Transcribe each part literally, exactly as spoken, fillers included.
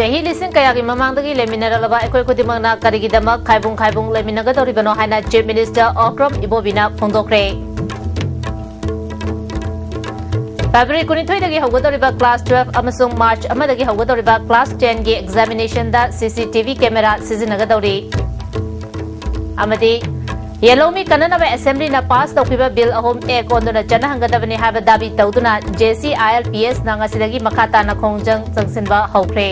ꯆꯍꯤ ꯂꯤꯁꯤꯡ ꯀꯌꯥꯒꯤ ꯃꯃꯥꯡꯗꯒꯤ ꯂꯩꯃꯤꯟꯅꯔꯛꯂꯕ ꯑꯩꯈꯣꯏ ꯈꯨꯗꯤꯡꯃꯛꯅ ꯀꯔꯤꯒꯤꯗꯃꯛ ꯈꯥꯏꯕꯨꯡ ꯈꯥꯏꯕꯨꯡ ꯂꯩꯃꯤꯟꯅꯒꯗꯧꯔꯤꯕꯅꯣ ꯍꯥꯏꯅ Chief Minister Okram Ibobiꯅ ꯐꯣꯡꯗꯣꯛꯈ꯭ꯔꯦ꯫ February ꯀꯨꯟꯅꯤꯊꯣꯏꯗꯒꯤ ꯍꯧꯒꯗꯧꯔꯤꯕ class twelve ꯑꯃꯁꯨꯡ March ꯑꯃꯗꯒꯤ ꯍꯧꯒꯗꯧꯔꯤꯕ class tenꯒꯤ examinationꯗ CCTV camera ꯁꯤꯖꯤꯟꯅꯒꯗꯧꯔꯤ꯫ ꯑꯃꯗꯤ ꯌꯦꯜꯍꯧꯃꯤ ꯀꯟꯅꯅꯕ Assemblyꯅ pass ꯇꯧꯈꯤꯕ bill ꯑꯍꯨꯝ ꯑꯦꯛ ꯑꯣꯟꯗꯨꯅ ꯆꯠꯅꯍꯟꯒꯗꯕꯅꯤ ꯍꯥꯏꯕ ꯗꯥꯕꯤ ꯇꯧꯗꯨꯅ JCILPSꯅ ꯉꯁꯤꯗꯒꯤ ꯃꯈꯥ ꯇꯥꯅ ꯈꯣꯡꯖꯪ ꯆꯪꯁꯤꯟꯕ ꯍꯧꯈ꯭ꯔꯦ꯫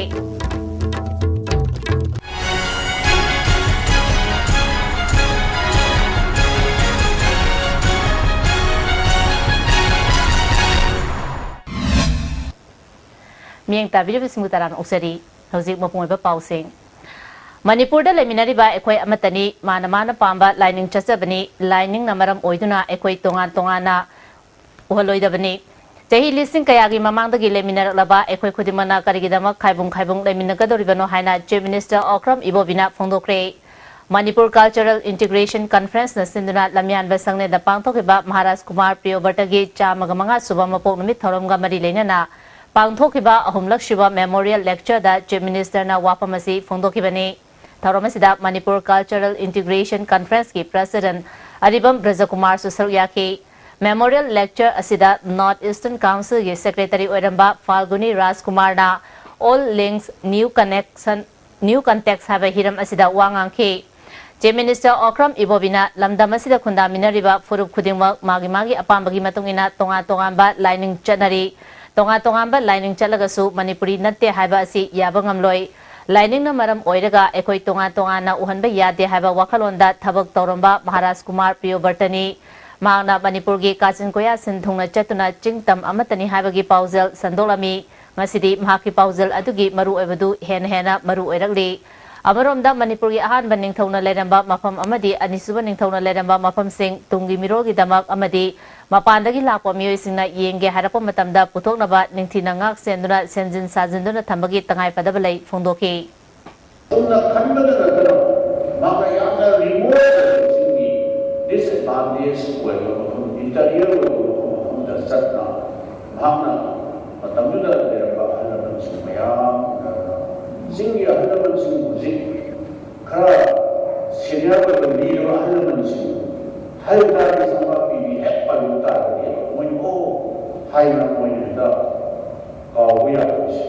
ꯃꯤꯠꯌꯦꯡ ꯇꯥꯕꯤꯔꯤꯕꯁꯤꯡꯕꯨ ꯇꯔꯥꯝꯅ ꯑꯣꯛꯆꯔꯤ꯫ ꯍꯧꯖꯤꯛ ꯃꯄꯨꯡ ꯑꯣꯏꯕ ꯄꯥꯎꯁꯤꯡ꯫ ꯃꯅꯤꯄꯨꯔꯗ ꯂꯩꯃꯤꯟꯅꯔꯤꯕ ꯑꯩꯈꯣꯏ ꯑꯃꯠꯇꯅꯤ꯫ ꯃꯥꯅ ꯃꯥꯅ ꯄꯥꯝꯕ ꯂꯥꯏꯅꯤꯡ ꯆꯠꯆꯕꯅꯤ꯫ ꯂꯥꯏꯅꯤꯡꯅ ꯃꯔꯝ ꯑꯣꯏꯗꯨꯅ ꯑꯩꯈꯣꯏ ꯇꯣꯉꯥꯟ ꯇꯣꯉꯥꯟꯅ ꯎꯍꯜꯂꯣꯏꯗꯕꯅꯤ꯫ ꯆꯍꯤ ꯂꯤꯁꯤꯡ ꯀꯌꯥꯒꯤ ꯃꯃꯥꯡꯗꯒꯤ ꯂꯩꯃꯤꯟꯅꯔꯛꯂꯕ ꯑꯩꯈꯣꯏ ꯈꯨꯗꯤꯡꯃꯛꯅ ꯀꯔꯤꯒꯤꯗꯃꯛ ꯈꯥꯏꯕꯨꯡ ꯈꯥꯏꯕꯨꯡ ꯂꯩꯃꯤꯟꯅꯒꯗꯧꯔꯤꯕꯅꯣ ꯍꯥꯏꯅ Chief Minister Okram Ibobiꯅ ꯐꯣꯡꯗꯣꯛꯈ꯭ꯔꯦ꯫ ꯃꯅꯤꯄꯨꯔ Cultural Integration Conferenceꯅ ꯁꯤꯟꯗꯨꯅ ꯂꯝꯌꯥꯟꯕ ꯁꯪꯂꯦꯟꯗ ꯄꯥꯡꯊꯣꯛꯈꯤꯕ ꯃꯍꯥꯔꯥꯖ ꯀꯨꯃꯥꯔ ꯄ꯭ꯔꯤꯌꯣꯕ꯭ꯔꯇꯒꯤ ꯆꯥꯝꯃꯒ ꯃꯉꯥ ꯁꯨꯕ ꯃꯄꯣꯛ ꯅꯨꯃꯤꯠ ꯊꯧꯔꯝꯒ ꯃꯔꯤ ꯂꯩꯅꯅ ꯄꯥꯡꯊꯣꯛꯈꯤꯕ ꯑꯍꯨꯝꯂꯛ ꯁꯨꯕ Memorial Lectureꯗ Chief Ministerꯅ ꯋꯥꯐꯝ ꯑꯁꯤ ꯐꯣꯡꯗꯣꯛꯈꯤꯕꯅꯤ꯫ ꯊꯧꯔꯝ ꯑꯁꯤꯗ ꯃꯅꯤꯄꯨꯔ Cultural Integration Conferenceꯀꯤ President ꯑꯔꯤꯕꯝ ꯕ꯭ꯔꯖꯀꯨꯃꯥꯔꯁꯨ ꯁꯔꯨꯛ ꯌꯥꯈꯤ꯫ Memorial Lecture ꯑꯁꯤꯗ North Eastern Councilꯒꯤ Secretary ꯑꯣꯏꯔꯝꯕ ꯐꯥꯜꯒꯨꯅꯤ ꯔꯥꯖꯀꯨꯃꯥꯔꯅ Old Links, New Connection, New Contacts ꯍꯥꯏꯕ ꯍꯤꯔꯝ ꯑꯁꯤꯗ ꯋꯥ ꯉꯥꯡꯈꯤ꯫ Chief Minister Okram Ibobiꯅ ꯂꯝꯗꯝ ꯑꯁꯤꯗ ꯈꯨꯟꯗꯥꯃꯤꯟꯅꯔꯤꯕ ꯐꯨꯔꯨꯞ ꯈꯨꯗꯤꯡꯃꯛ ꯃꯥꯒꯤ ꯃꯥꯒꯤ ꯑꯄꯥꯝꯕꯒꯤ ꯃꯇꯨꯡ ꯏꯟꯅ ꯇꯣꯉꯥꯟ ꯇꯣꯉꯥꯟꯕ ꯂꯥꯏꯅꯤꯡ ꯆꯠꯅꯔꯤ꯫ ꯇꯣꯉꯥꯟ ꯇꯣꯉꯥꯟꯕ ꯂꯥꯏꯅꯤꯡ ꯆꯠꯂꯒꯁꯨ ꯃꯅꯤꯄꯨꯔꯤ ꯅꯠꯇꯦ ꯍꯥꯏꯕ ꯑꯁꯤ ꯌꯥꯕ ꯉꯝꯂꯣꯏ꯫ ꯂꯥꯏꯅꯤꯡꯅ ꯃꯔꯝ ꯑꯣꯏꯔꯒ ꯑꯩꯈꯣꯏ ꯇꯣꯉꯥꯟ ꯇꯣꯉꯥꯟꯅ ꯎꯍꯟꯕ ꯌꯥꯗꯦ ꯍꯥꯏꯕ ꯋꯥꯈꯜꯂꯣꯟꯗ ꯊꯕꯛ ꯇꯧꯔꯝꯕ ꯃꯍꯥꯔꯥꯖ ꯀꯨꯃꯥꯔ ꯄ꯭ꯔꯤꯌꯣꯕ꯭ꯔꯇꯅꯤ꯫ ꯃꯍꯥꯛꯅ ꯃꯅꯤꯄꯨꯔꯒꯤ ꯀꯥꯆꯤꯟ ꯀꯣꯌꯥ ꯁꯤꯟ ꯊꯨꯡꯅ ꯆꯠꯇꯨꯅ ꯆꯤꯡ ꯇꯝ ꯑꯃꯠꯇꯅꯤ ꯍꯥꯏꯕꯒꯤ ꯄꯥꯎꯖꯦꯜ ꯁꯟꯗꯣꯛꯂꯝꯃꯤ꯫ ꯉꯁꯤꯗꯤ ꯃꯍꯥꯛꯀꯤ ꯄꯥꯎꯖꯦꯜ ꯑꯗꯨꯒꯤ ꯃꯔꯨꯑꯣꯏꯕꯗꯨ ꯍꯦꯟꯅ ꯍꯦꯟꯅ ꯃꯔꯨ ꯑꯣꯏꯔꯛꯂꯤ꯫ ꯑꯃꯔꯣꯝꯗ ꯃꯅꯤꯄꯨꯔꯒꯤ ꯑꯍꯥꯟꯕ ꯅꯤꯡꯊꯧꯅ ꯂꯩꯔꯝꯕ ꯃꯐꯝ ꯑꯃꯗꯤ ꯑꯅꯤꯁꯨꯕ ꯅꯤꯡꯊꯧꯅ ꯂꯩꯔꯝꯕ ꯃꯐꯝꯁꯤꯡ ꯇꯨꯡꯒꯤ ꯃꯤꯔꯣꯜꯒꯤꯗꯃꯛ ꯑꯃꯗꯤ ꯃꯄꯥꯟꯗꯒꯤ ꯂꯥꯛꯄ ꯃꯤꯑꯣꯏꯁꯤꯡꯅ ꯌꯦꯡꯒꯦ ꯍꯥꯏꯔꯛꯄ ꯃꯇꯝꯗ ꯄꯨꯊꯣꯛꯅꯕ ꯅꯤꯡꯊꯤꯅ ꯉꯥꯛ ꯁꯦꯟꯗꯨꯅ ꯁꯦꯝꯖꯤꯟ ꯁꯥꯖꯤꯟꯗꯨꯅ ꯊꯝꯕꯒꯤ ꯇꯉꯥꯏꯐꯗꯕ ꯂꯩ ꯐꯣꯡꯗꯣꯛꯈꯤ꯫ ꯑꯁꯨꯝꯅ ꯈꯟꯕꯗ ꯅꯠꯇꯅ ꯃꯍꯥꯛꯅ ꯌꯥꯝꯅ remote ꯑꯣꯏꯕ ꯆꯤꯡꯒꯤ disadvantage ꯑꯣꯏꯕ ꯃꯐꯝ, interior ꯑꯣꯏꯕ ꯃꯐꯝ ꯑꯃꯗ ꯆꯠꯇꯨꯅ ꯃꯍꯥꯛꯅ ꯃꯇꯝꯗꯨꯗ ꯂꯩꯔꯝꯕ ꯑꯍꯜ ꯂꯃꯟꯁꯤꯡ ꯃꯌꯥꯝ ꯎꯅꯗꯨꯅ ꯈꯔ ꯁꯤꯅꯤꯌꯔ ꯑꯣꯏꯕ ꯃꯤꯗꯣ, ꯑꯍꯜ ꯂꯃꯟꯁꯤꯡ ꯍꯥꯏꯕ ꯇꯥꯔꯗꯤ ꯁꯝꯄꯥꯛ ꯄꯤꯕꯤ ꯍꯦꯛ ꯄꯜꯂꯨ ꯇꯥꯔꯒꯗꯤ ꯃꯣꯏꯅ ꯑꯣ ꯍꯥꯏꯅ ꯃꯣꯏꯅ ꯍꯦꯛꯇ ꯀꯥꯎꯕ ꯌꯥꯗꯕꯁꯦ꯫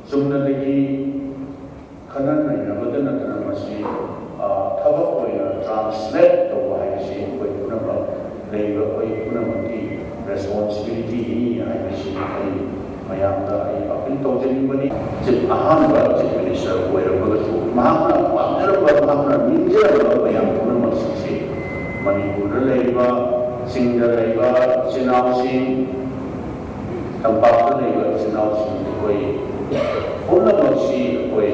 ꯆꯨꯝꯅꯗꯒꯤ ꯈꯟꯅ ꯅꯩꯅꯕꯗ ꯅꯠꯇꯅ ꯃꯁꯤ ꯊꯕꯛ ꯑꯣꯏꯅ ꯇ꯭ꯔꯥꯟꯁꯂꯦꯠ ꯇꯧꯕ ꯍꯥꯏꯕꯁꯤ ꯑꯩꯈꯣꯏ ꯄꯨꯝꯅꯃꯛ ꯂꯩꯔꯤꯕ ꯑꯩꯈꯣꯏ ꯄꯨꯝꯅꯃꯛꯀꯤ ꯔꯦꯁꯄꯣꯟꯁꯤꯕꯤꯂꯤꯇꯤꯅꯤ ꯍꯥꯏꯕꯁꯤ ꯑꯩ ꯃꯌꯥꯝꯗ ꯑꯩ ꯑꯄꯤꯜ ꯇꯧꯖꯅꯤꯡꯕꯅꯤ꯫ ꯆꯤꯐ ꯑꯍꯥꯟꯕ ꯆꯤꯐ ꯃꯤꯅꯤꯁꯇꯔ ꯑꯣꯏꯔꯝꯃꯒꯁꯨ ꯃꯍꯥꯛꯅ ꯄꯥꯝꯖꯔꯝꯕ, ꯃꯍꯥꯛꯅ ꯅꯤꯡꯖꯔꯝꯕ ꯃꯌꯥꯝ ꯄꯨꯝꯅꯃꯛꯁꯤꯡꯁꯤ ꯃꯅꯤꯄꯨꯔꯗ ꯂꯩꯔꯤꯕ, ꯆꯤꯡꯗ ꯂꯩꯕ ꯏꯆꯤꯟ ꯏꯅꯥꯎꯁꯤꯡ, ꯇꯝꯄꯥꯛꯇ ꯂꯩꯕ ꯏꯆꯤꯟ ꯏꯅꯥꯎꯁꯤꯡ ꯑꯩꯈꯣꯏ ꯄꯨꯝꯅꯃꯛꯁꯤ ꯑꯩꯈꯣꯏ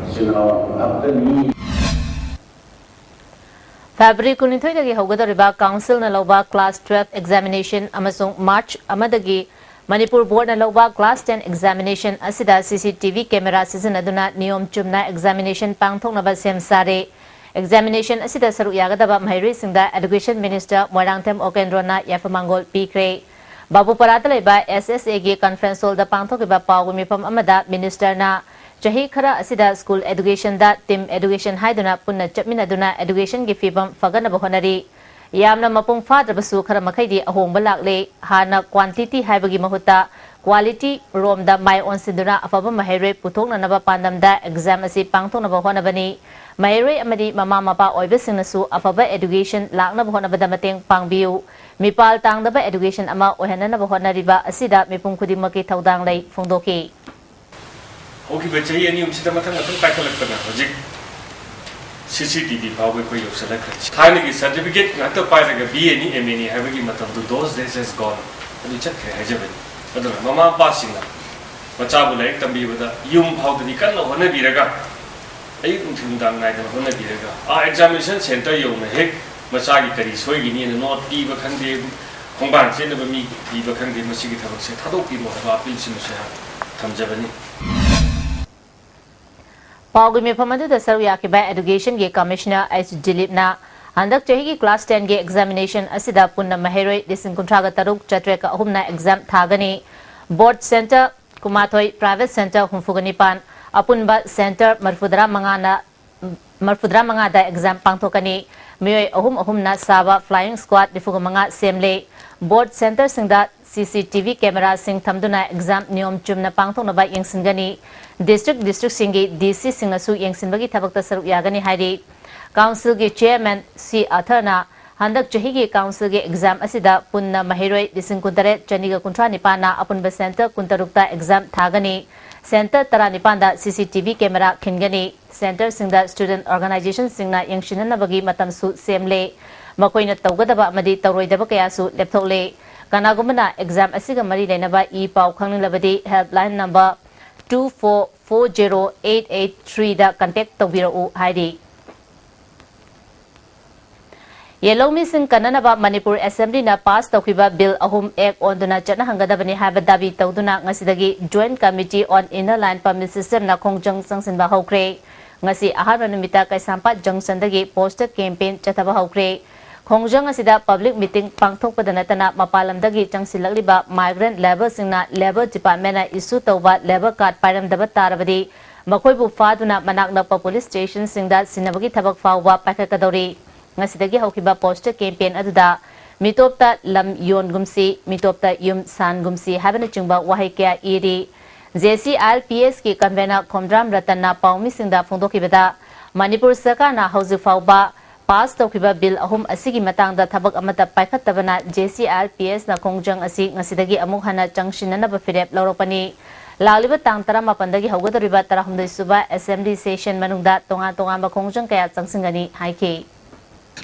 ꯏꯆꯤꯟ ꯏꯅꯥꯎ ꯉꯥꯛꯇꯅꯤ꯫ ꯐꯦꯕ꯭ꯔꯨꯋꯥꯔꯤ ꯀꯨꯟꯅꯤꯊꯣꯏꯗꯒꯤ ꯍꯧꯒꯗꯧꯔꯤꯕ ꯀꯥꯎꯟꯁꯤꯜꯅ ꯂꯧꯕ ꯀ꯭ꯂꯥꯁ ꯇꯨꯋꯦꯜꯐ ꯑꯦꯛꯖꯥꯃꯤꯅꯦꯁꯟ ꯑꯃꯁꯨꯡ ꯃꯥꯔꯆ ꯑꯃꯗꯒꯤ ꯃꯅꯤꯄꯨꯔ ꯕꯣꯔꯗꯅ ꯂꯧꯕ ꯀ꯭ꯂꯥꯁ ꯇꯦꯟ ꯑꯦꯛꯖꯥꯃꯤꯅꯦꯁꯟ ꯑꯁꯤꯗ ꯁꯤ ꯁꯤ ꯇꯤ ꯚꯤ ꯀꯦꯃꯦꯔꯥ ꯁꯤꯖꯤꯟꯅꯗꯨꯅ ꯅꯤꯌꯣꯝ ꯆꯨꯝꯅ ꯑꯦꯛꯖꯥꯃꯤꯅꯦꯁꯟ ꯄꯥꯡꯊꯣꯛꯅꯕ ꯁꯦꯝ ꯁꯥꯔꯦ꯫ ꯑꯦꯛꯖꯥꯃꯤꯅꯦꯁꯟ ꯑꯁꯤꯗ ꯁꯔꯨꯛ ꯌꯥꯒꯗꯕ ꯃꯍꯩꯔꯣꯏꯁꯤꯡꯗ ꯑꯦꯗꯨꯀꯦꯁꯟ ꯃꯤꯅꯤꯁꯇꯔ ꯃꯣꯏꯔꯥꯡꯊꯦꯝ ꯑꯣꯀꯦꯟꯗ꯭ꯔꯣꯅ ꯌꯥꯏꯐ ꯃꯥꯡꯒꯣꯜ ꯄꯤꯈ꯭ꯔꯦ꯫ ꯕꯥꯕꯨꯄꯔꯥꯗ ꯂꯩꯕ ꯑꯦꯁ ꯑꯦꯁ ꯑꯦꯒꯤ ꯀꯟꯐ꯭ꯔꯦꯟꯁ ꯍꯣꯜꯗ ꯄꯥꯡꯊꯣꯛꯈꯤꯕ ꯄꯥꯎꯒꯤ ꯃꯤꯐꯝ ꯑꯃꯗ ꯃꯤꯅꯤꯁꯇꯔꯅ ꯆꯍꯤ ꯈꯔ ꯑꯁꯤꯗ ꯁ꯭ꯀꯨꯜ ꯑꯦꯗꯨꯀꯦꯁꯟꯗ ꯇꯤꯝ ꯑꯦꯗꯨꯀꯦꯁꯟ ꯍꯥꯏꯗꯨꯅ ꯄꯨꯟꯅ ꯆꯠꯃꯤꯟꯅꯗꯨꯅ ꯑꯦꯗꯨꯀꯦꯁꯟꯒꯤ ꯐꯤꯕꯝ ꯐꯒꯠꯅꯕ ꯍꯣꯠꯅꯔꯤ꯫ ꯌꯥꯝꯅ ꯃꯄꯨꯡ ꯐꯥꯗ꯭ꯔꯕꯁꯨ ꯈꯔ ꯃꯈꯩꯗꯤ ꯑꯍꯣꯡꯕ ꯂꯥꯛꯂꯦ꯫ ꯍꯥꯟꯅ ꯀ꯭ꯋꯥꯟꯇꯤꯇꯤ ꯍꯥꯏꯕꯒꯤ ꯃꯍꯨꯠꯇ ꯀ꯭ꯋꯥꯂꯤꯇꯤ ꯔꯣꯝꯗ ꯃꯥꯏ ꯑꯣꯟꯁꯤꯟꯗꯨꯅ ꯑꯐꯕ ꯃꯍꯩꯔꯣꯏ ꯄꯨꯊꯣꯛꯅꯅꯕ ꯄꯥꯟꯗꯝꯗ ꯑꯦꯛꯖꯥꯝ ꯑꯁꯤ ꯄꯥꯡꯊꯣꯛꯅꯕ ꯍꯣꯠꯅꯕꯅꯤ꯫ ꯃꯍꯩꯔꯣꯏ ꯑꯃꯗꯤ ꯃꯃꯥ ꯃꯄꯥ ꯑꯣꯏꯕꯁꯤꯡꯅꯁꯨ ꯑꯐꯕ ꯑꯦꯗꯨꯀꯦꯁꯟ ꯂꯥꯛꯅꯕ ꯍꯣꯠꯅꯕꯗ ꯃꯇꯦꯡ ꯄꯥꯡꯕꯤꯌꯨ꯫ ꯃꯤꯄꯥꯜ ꯇꯥꯡꯗꯕ ꯑꯦꯗꯨꯀꯦꯁꯟ ꯑꯃ ꯑꯣꯏꯍꯟꯅꯅꯕ ꯍꯣꯠꯅꯔꯤꯕ ꯑꯁꯤꯗ ꯃꯤꯄꯨꯝ ꯈꯨꯗꯤꯡꯃꯛꯀꯤ ꯊꯧꯗꯥꯡ ꯂꯩ ꯐꯣꯡꯗꯣꯛꯈꯤ꯫ ꯍꯧꯈꯤꯕ ꯆꯍꯤ ꯑꯅꯤ ꯑꯍꯨꯝꯁꯤꯗ ꯃꯊꯪ ꯃꯊꯪ ꯄꯥꯏꯈꯠꯂꯛꯄꯅ ꯍꯧꯖꯤꯛ ꯁꯤ ꯁꯤ ꯇꯤ ꯚꯤ ꯐꯥꯎꯕ ꯑꯩꯈꯣꯏ ꯌꯧꯁꯤꯜꯂꯛꯈ꯭ꯔꯦ꯫ ꯊꯥꯏꯅꯒꯤ ꯁꯥꯔꯇꯤꯐꯤꯀꯦꯠ ꯉꯥꯛꯇ ꯄꯥꯏꯔꯒ ꯕꯤ ꯑꯦꯅꯤ ꯑꯦꯝ ꯑꯦꯅꯤ ꯍꯥꯏꯕꯒꯤ ꯃꯇꯝꯗꯨ, those days has gone, ꯑꯗꯨ ꯆꯠꯈ꯭ꯔꯦ ꯍꯥꯏꯖꯕꯅꯤ꯫ ꯑꯗꯨꯅ ꯃꯃꯥ ꯃꯄꯥꯁꯤꯡꯅ ꯃꯆꯥꯕꯨ ꯂꯥꯏꯔꯤꯛ ꯇꯝꯕꯤꯕꯗ ꯌꯨꯝ ꯐꯥꯎꯗꯗꯤ ꯀꯟꯅ ꯍꯣꯠꯅꯕꯤꯔꯒ, ꯑꯌꯨꯛ ꯅꯨꯡꯊꯤꯜ ꯅꯨꯡꯗꯥꯡ ꯅꯥꯏꯗꯅ ꯍꯣꯠꯅꯕꯤꯔꯒ, ꯑꯥ ꯑꯦꯛꯖꯥꯃꯤꯅꯦꯁꯟ ꯁꯦꯟꯇꯔ ꯌꯧꯅ ꯍꯦꯛ ꯃꯆꯥꯒꯤ ꯀꯔꯤ ꯁꯣꯏꯒꯅꯤꯅ ꯅꯣꯠ ꯄꯤꯕ ꯈꯪꯗꯦ, ꯈꯣꯡꯕꯥꯟ ꯆꯦꯟꯅꯕ ꯃꯤ ꯄꯤꯕ ꯈꯪꯗꯦ, ꯃꯁꯤꯒꯤ ꯊꯕꯛꯁꯦ ꯊꯥꯗꯣꯛꯄꯤꯔꯣ ꯍꯥꯏꯕ ꯑꯄꯤꯜꯁꯤꯃꯁꯨ ꯑꯩꯍꯥꯛ ꯊꯝꯖꯕꯅꯤ꯫ ꯄꯥꯎꯒꯤ ꯃꯤꯐꯝ ꯑꯗꯨꯗ ꯁꯔꯨꯛ ꯌꯥꯈꯤꯕ ꯑꯦꯗꯨꯀꯦꯁꯟꯒꯤ ꯀꯃꯤꯁꯅꯔ ꯑꯩꯆ ꯗꯤꯂꯤꯞꯅ ꯍꯟꯗꯛ ꯆꯍꯤꯒꯤ ꯀ꯭ꯂꯥꯁ ꯇꯦꯟꯒꯤ ꯑꯦꯛꯖꯥꯃꯤꯅꯦꯁꯟ ꯑꯁꯤꯗ ꯄꯨꯟꯅ ꯃꯍꯩꯔꯣꯏ ꯂꯤꯁꯤꯡ ꯀꯨꯟꯊ꯭ꯔꯥꯒ ꯇꯔꯨꯛ ꯆꯥꯇ꯭ꯔꯦꯠꯀ ꯑꯍꯨꯝꯅ ꯑꯦꯛꯖꯥꯝ ꯊꯥꯒꯅꯤ꯫ ꯕꯣꯔꯗ ꯁꯦꯟꯇꯔ ꯀꯨꯟꯃꯥꯊꯣꯏ, ꯄ꯭ꯔꯥꯏꯚꯦꯠ ꯁꯦꯟꯇꯔ ꯍꯨꯝꯐꯨꯒ ꯅꯤꯄꯥꯟ, ꯑꯄꯨꯟꯕ ꯁꯦꯟꯇꯔ ꯃꯔꯤꯐꯨꯇꯔꯥ ꯃꯉꯥꯅ, ꯃꯔꯤꯐꯨꯇꯔꯥ ꯃꯉꯥꯗ ꯑꯦꯛꯖꯥꯝ ꯄꯥꯡꯊꯣꯛꯀꯅꯤ꯫ ꯃꯤꯑꯣꯏ ꯑꯍꯨꯝ ꯑꯍꯨꯝꯅ ꯁꯥꯕ ꯐ꯭ꯂꯥꯏꯌꯤꯡ ꯁ꯭ꯀ꯭ꯋꯥꯗ ꯅꯤꯐꯨꯒ ꯃꯉꯥ ꯁꯦꯝꯂꯦ꯫ ꯕꯣꯔꯗ ꯁꯦꯟꯇꯔꯁꯤꯡꯗ ꯁꯤ ꯁꯤ ꯇꯤ ꯚꯤ ꯀꯦꯃꯦꯔꯥꯁꯤꯡ ꯊꯝꯗꯨꯅ ꯑꯦꯛꯖꯥꯝ ꯅꯤꯌꯣꯝ ꯆꯨꯝꯅ ꯄꯥꯡꯊꯣꯛꯅꯕ ꯌꯦꯡꯁꯤꯟꯒꯅꯤ꯫ ꯗꯤꯁꯇ꯭ꯔꯤꯛ ꯗꯤꯁꯇ꯭ꯔꯤꯛꯁꯤꯡꯒꯤ ꯗꯤ ꯁꯤꯁꯤꯡꯅꯁꯨ ꯌꯦꯡꯁꯤꯟꯕꯒꯤ ꯊꯕꯛꯇ ꯁꯔꯨꯛ ꯌꯥꯒꯅꯤ ꯍꯥꯏꯔꯤ꯫ ꯀꯥꯎꯟꯁꯤꯜꯒꯤ ꯆꯦꯌꯔꯃꯦꯟ ꯁꯤ ꯑꯊꯔꯅ ꯍꯟꯗꯛ ꯆꯍꯤꯒꯤ ꯀꯥꯎꯟꯁꯤꯜꯒꯤ ꯑꯦꯛꯖꯥꯝ ꯑꯁꯤꯗ ꯄꯨꯟꯅ ꯃꯍꯩꯔꯣꯏ ꯂꯤꯁꯤꯡ ꯀꯨꯟꯇꯔꯦꯠ ꯆꯅꯤꯒ ꯀꯨꯟꯊ꯭ꯔꯥ ꯅꯤꯄꯥꯟꯅ ꯑꯄꯨꯟꯕ ꯁꯦꯟꯇꯔ ꯀꯨꯟꯇꯔꯨꯛꯇ ꯑꯦꯛꯖꯥꯝ ꯊꯥꯒꯅꯤ꯫ ꯁꯦꯟꯇꯔ ꯇꯔꯥꯅꯤꯄꯥꯟꯗ C C T V camera ꯈꯤꯟꯒꯅꯤ꯫ ꯁꯦꯟꯇꯔꯁꯤꯡꯗ ꯁ꯭ꯇꯨꯗꯦꯟꯠ ꯑꯣꯔꯒꯅꯥꯏꯖꯦꯁꯟꯁꯤꯡꯅ ꯌꯦꯡꯁꯤꯟꯅꯅꯕꯒꯤ ꯃꯇꯝꯁꯨ ꯁꯦꯝꯂꯦ꯫ ꯃꯈꯣꯏꯅ ꯇꯧꯒꯗꯕ ꯑꯃꯗꯤ ꯇꯧꯔꯣꯏꯗꯕ ꯀꯌꯥꯁꯨ ꯂꯦꯞꯊꯣꯛꯂꯦ꯫ ꯀꯅꯥꯒꯨꯝꯕꯅ ꯑꯦꯛꯖꯥꯝ ꯑꯁꯤꯒ ꯃꯔꯤ ꯂꯩꯅꯕ ꯏ ꯄꯥꯎ ꯈꯪꯅꯤꯡꯂꯕꯗꯤ helpline number two four four zero eight eight three ꯗ contact ꯇꯧꯕꯤꯔꯛꯎ ꯍꯥꯏꯔꯤ꯫ ꯌꯦꯜꯍꯧꯃꯤꯁꯤꯡ ꯀꯟꯅꯅꯕ ꯃꯅꯤꯄꯨꯔ ꯑꯦꯁꯦꯝꯕ꯭ꯂꯤꯅ ꯄꯥꯁ ꯇꯧꯈꯤꯕ ꯕꯤꯜ ꯑꯍꯨꯝ ꯑꯦꯛ ꯑꯣꯟꯗꯨꯅ ꯆꯠꯅꯍꯟꯒꯗꯕꯅꯤ ꯍꯥꯏꯕ ꯗꯥꯕꯤ ꯇꯧꯗꯨꯅ ꯉꯁꯤꯗꯒꯤ Joint Committee on Inner Line Permit Systemꯅ ꯈꯣꯡꯖꯪ ꯆꯪꯁꯤꯟꯕ ꯍꯧꯈ꯭ꯔꯦ꯫ ꯉꯁꯤ ꯑꯍꯥꯟꯕ ꯅꯨꯃꯤꯠꯇ ꯀꯩꯁꯥꯝꯄꯥꯠ ꯖꯪꯁꯟꯗꯒꯤ ꯄꯣꯁꯇꯔ ꯀꯦꯝꯄꯦꯟ ꯆꯠꯊꯕ ꯍꯧꯈ꯭ꯔꯦ꯫ ꯈꯣꯡꯖꯪ ꯑꯁꯤꯗ ꯄꯕ꯭ꯂꯤꯛ ꯃꯤꯇꯤꯡ ꯄꯥꯡꯊꯣꯛꯄꯗ ꯅꯠꯇꯅ ꯃꯄꯥꯟ ꯂꯝꯗꯒꯤ ꯆꯪꯁꯤꯜꯂꯛꯂꯤꯕ ꯃꯥꯏꯒ꯭ꯔꯦꯟꯠ ꯂꯦꯕꯔꯁꯤꯡꯅ ꯂꯦꯕꯔ ꯗꯤꯄꯥꯔꯠꯃꯦꯟꯠꯅ ꯏꯁꯨ ꯇꯧꯕ ꯂꯦꯕꯔ ꯀꯥꯔꯗ ꯄꯥꯏꯔꯝꯗꯕ ꯇꯥꯔꯕꯗꯤ ꯃꯈꯣꯏꯕꯨ ꯐꯥꯗꯨꯅ ꯃꯅꯥꯛ ꯅꯛꯄ ꯄꯨꯂꯤꯁ ꯁ꯭ꯇꯦꯁꯟꯁꯤꯡꯗ ꯁꯤꯟꯅꯕꯒꯤ ꯊꯕꯛ ꯐꯥꯎꯕ ꯄꯥꯏꯈꯠꯀꯗꯧꯔꯤ꯫ ꯉꯁꯤꯗꯒꯤ ꯍꯧꯈꯤꯕ ꯄꯣꯁꯇꯔ ꯀꯦꯝꯄꯦꯟ ꯑꯗꯨꯗ "ꯃꯤꯇꯣꯞꯇ ꯂꯝ ꯌꯣꯟꯒꯨꯝꯁꯤ, ꯃꯤꯇꯣꯞꯇ ꯌꯨꯝ ꯁꯥꯟꯒꯨꯝꯁꯤ" ꯍꯥꯏꯕꯅꯆꯤꯡꯕ ꯋꯥꯍꯩ ꯀꯌꯥ ꯏꯔꯤ꯫ J C I L P ꯑꯦꯁꯀꯤ convener Khomdram ꯔꯇꯟꯅ ꯄꯥꯎꯃꯤꯁꯤꯡꯗ ꯐꯣꯡꯗꯣꯛꯈꯤꯕꯗ, ꯃꯅꯤꯄꯨꯔ ꯁꯔꯀꯥꯔꯅ ꯍꯧꯖꯤꯛ ꯐꯥꯎꯕ ꯄꯥꯁ ꯇꯧꯈꯤꯕ ꯕꯤꯜ ꯑꯍꯨꯝ ꯑꯁꯤꯒꯤ ꯃꯇꯥꯡꯗ ꯊꯕꯛ ꯑꯃꯠꯇ ꯄꯥꯏꯈꯠꯇꯕꯅ J C I L P ꯑꯦꯁꯅ ꯈꯣꯡꯖꯪ ꯑꯁꯤ ꯉꯁꯤꯗꯒꯤ ꯑꯃꯨꯛ ꯍꯟꯅ ꯆꯪꯁꯤꯟꯅꯅꯕ ꯐꯤꯔꯦꯞ ꯂꯧꯔꯛꯄꯅꯤ꯫ ꯂꯥꯛꯂꯤꯕ ꯇꯥꯡ ꯇꯔꯥꯃꯥꯄꯟꯗꯒꯤ ꯍꯧꯒꯗꯧꯔꯤꯕ ꯇꯔꯥꯍꯨꯝꯗꯣꯏ ꯁꯨꯕ ꯑꯦꯁꯦꯝꯕ꯭ꯂꯤ ꯁꯦꯁꯟ ꯃꯅꯨꯡꯗ ꯇꯣꯉꯥꯟ ꯇꯣꯉꯥꯟꯕ ꯈꯣꯡꯖꯪ ꯀꯌꯥ ꯆꯪꯁꯤꯟꯒꯅꯤ ꯍꯥꯏꯈꯤ꯫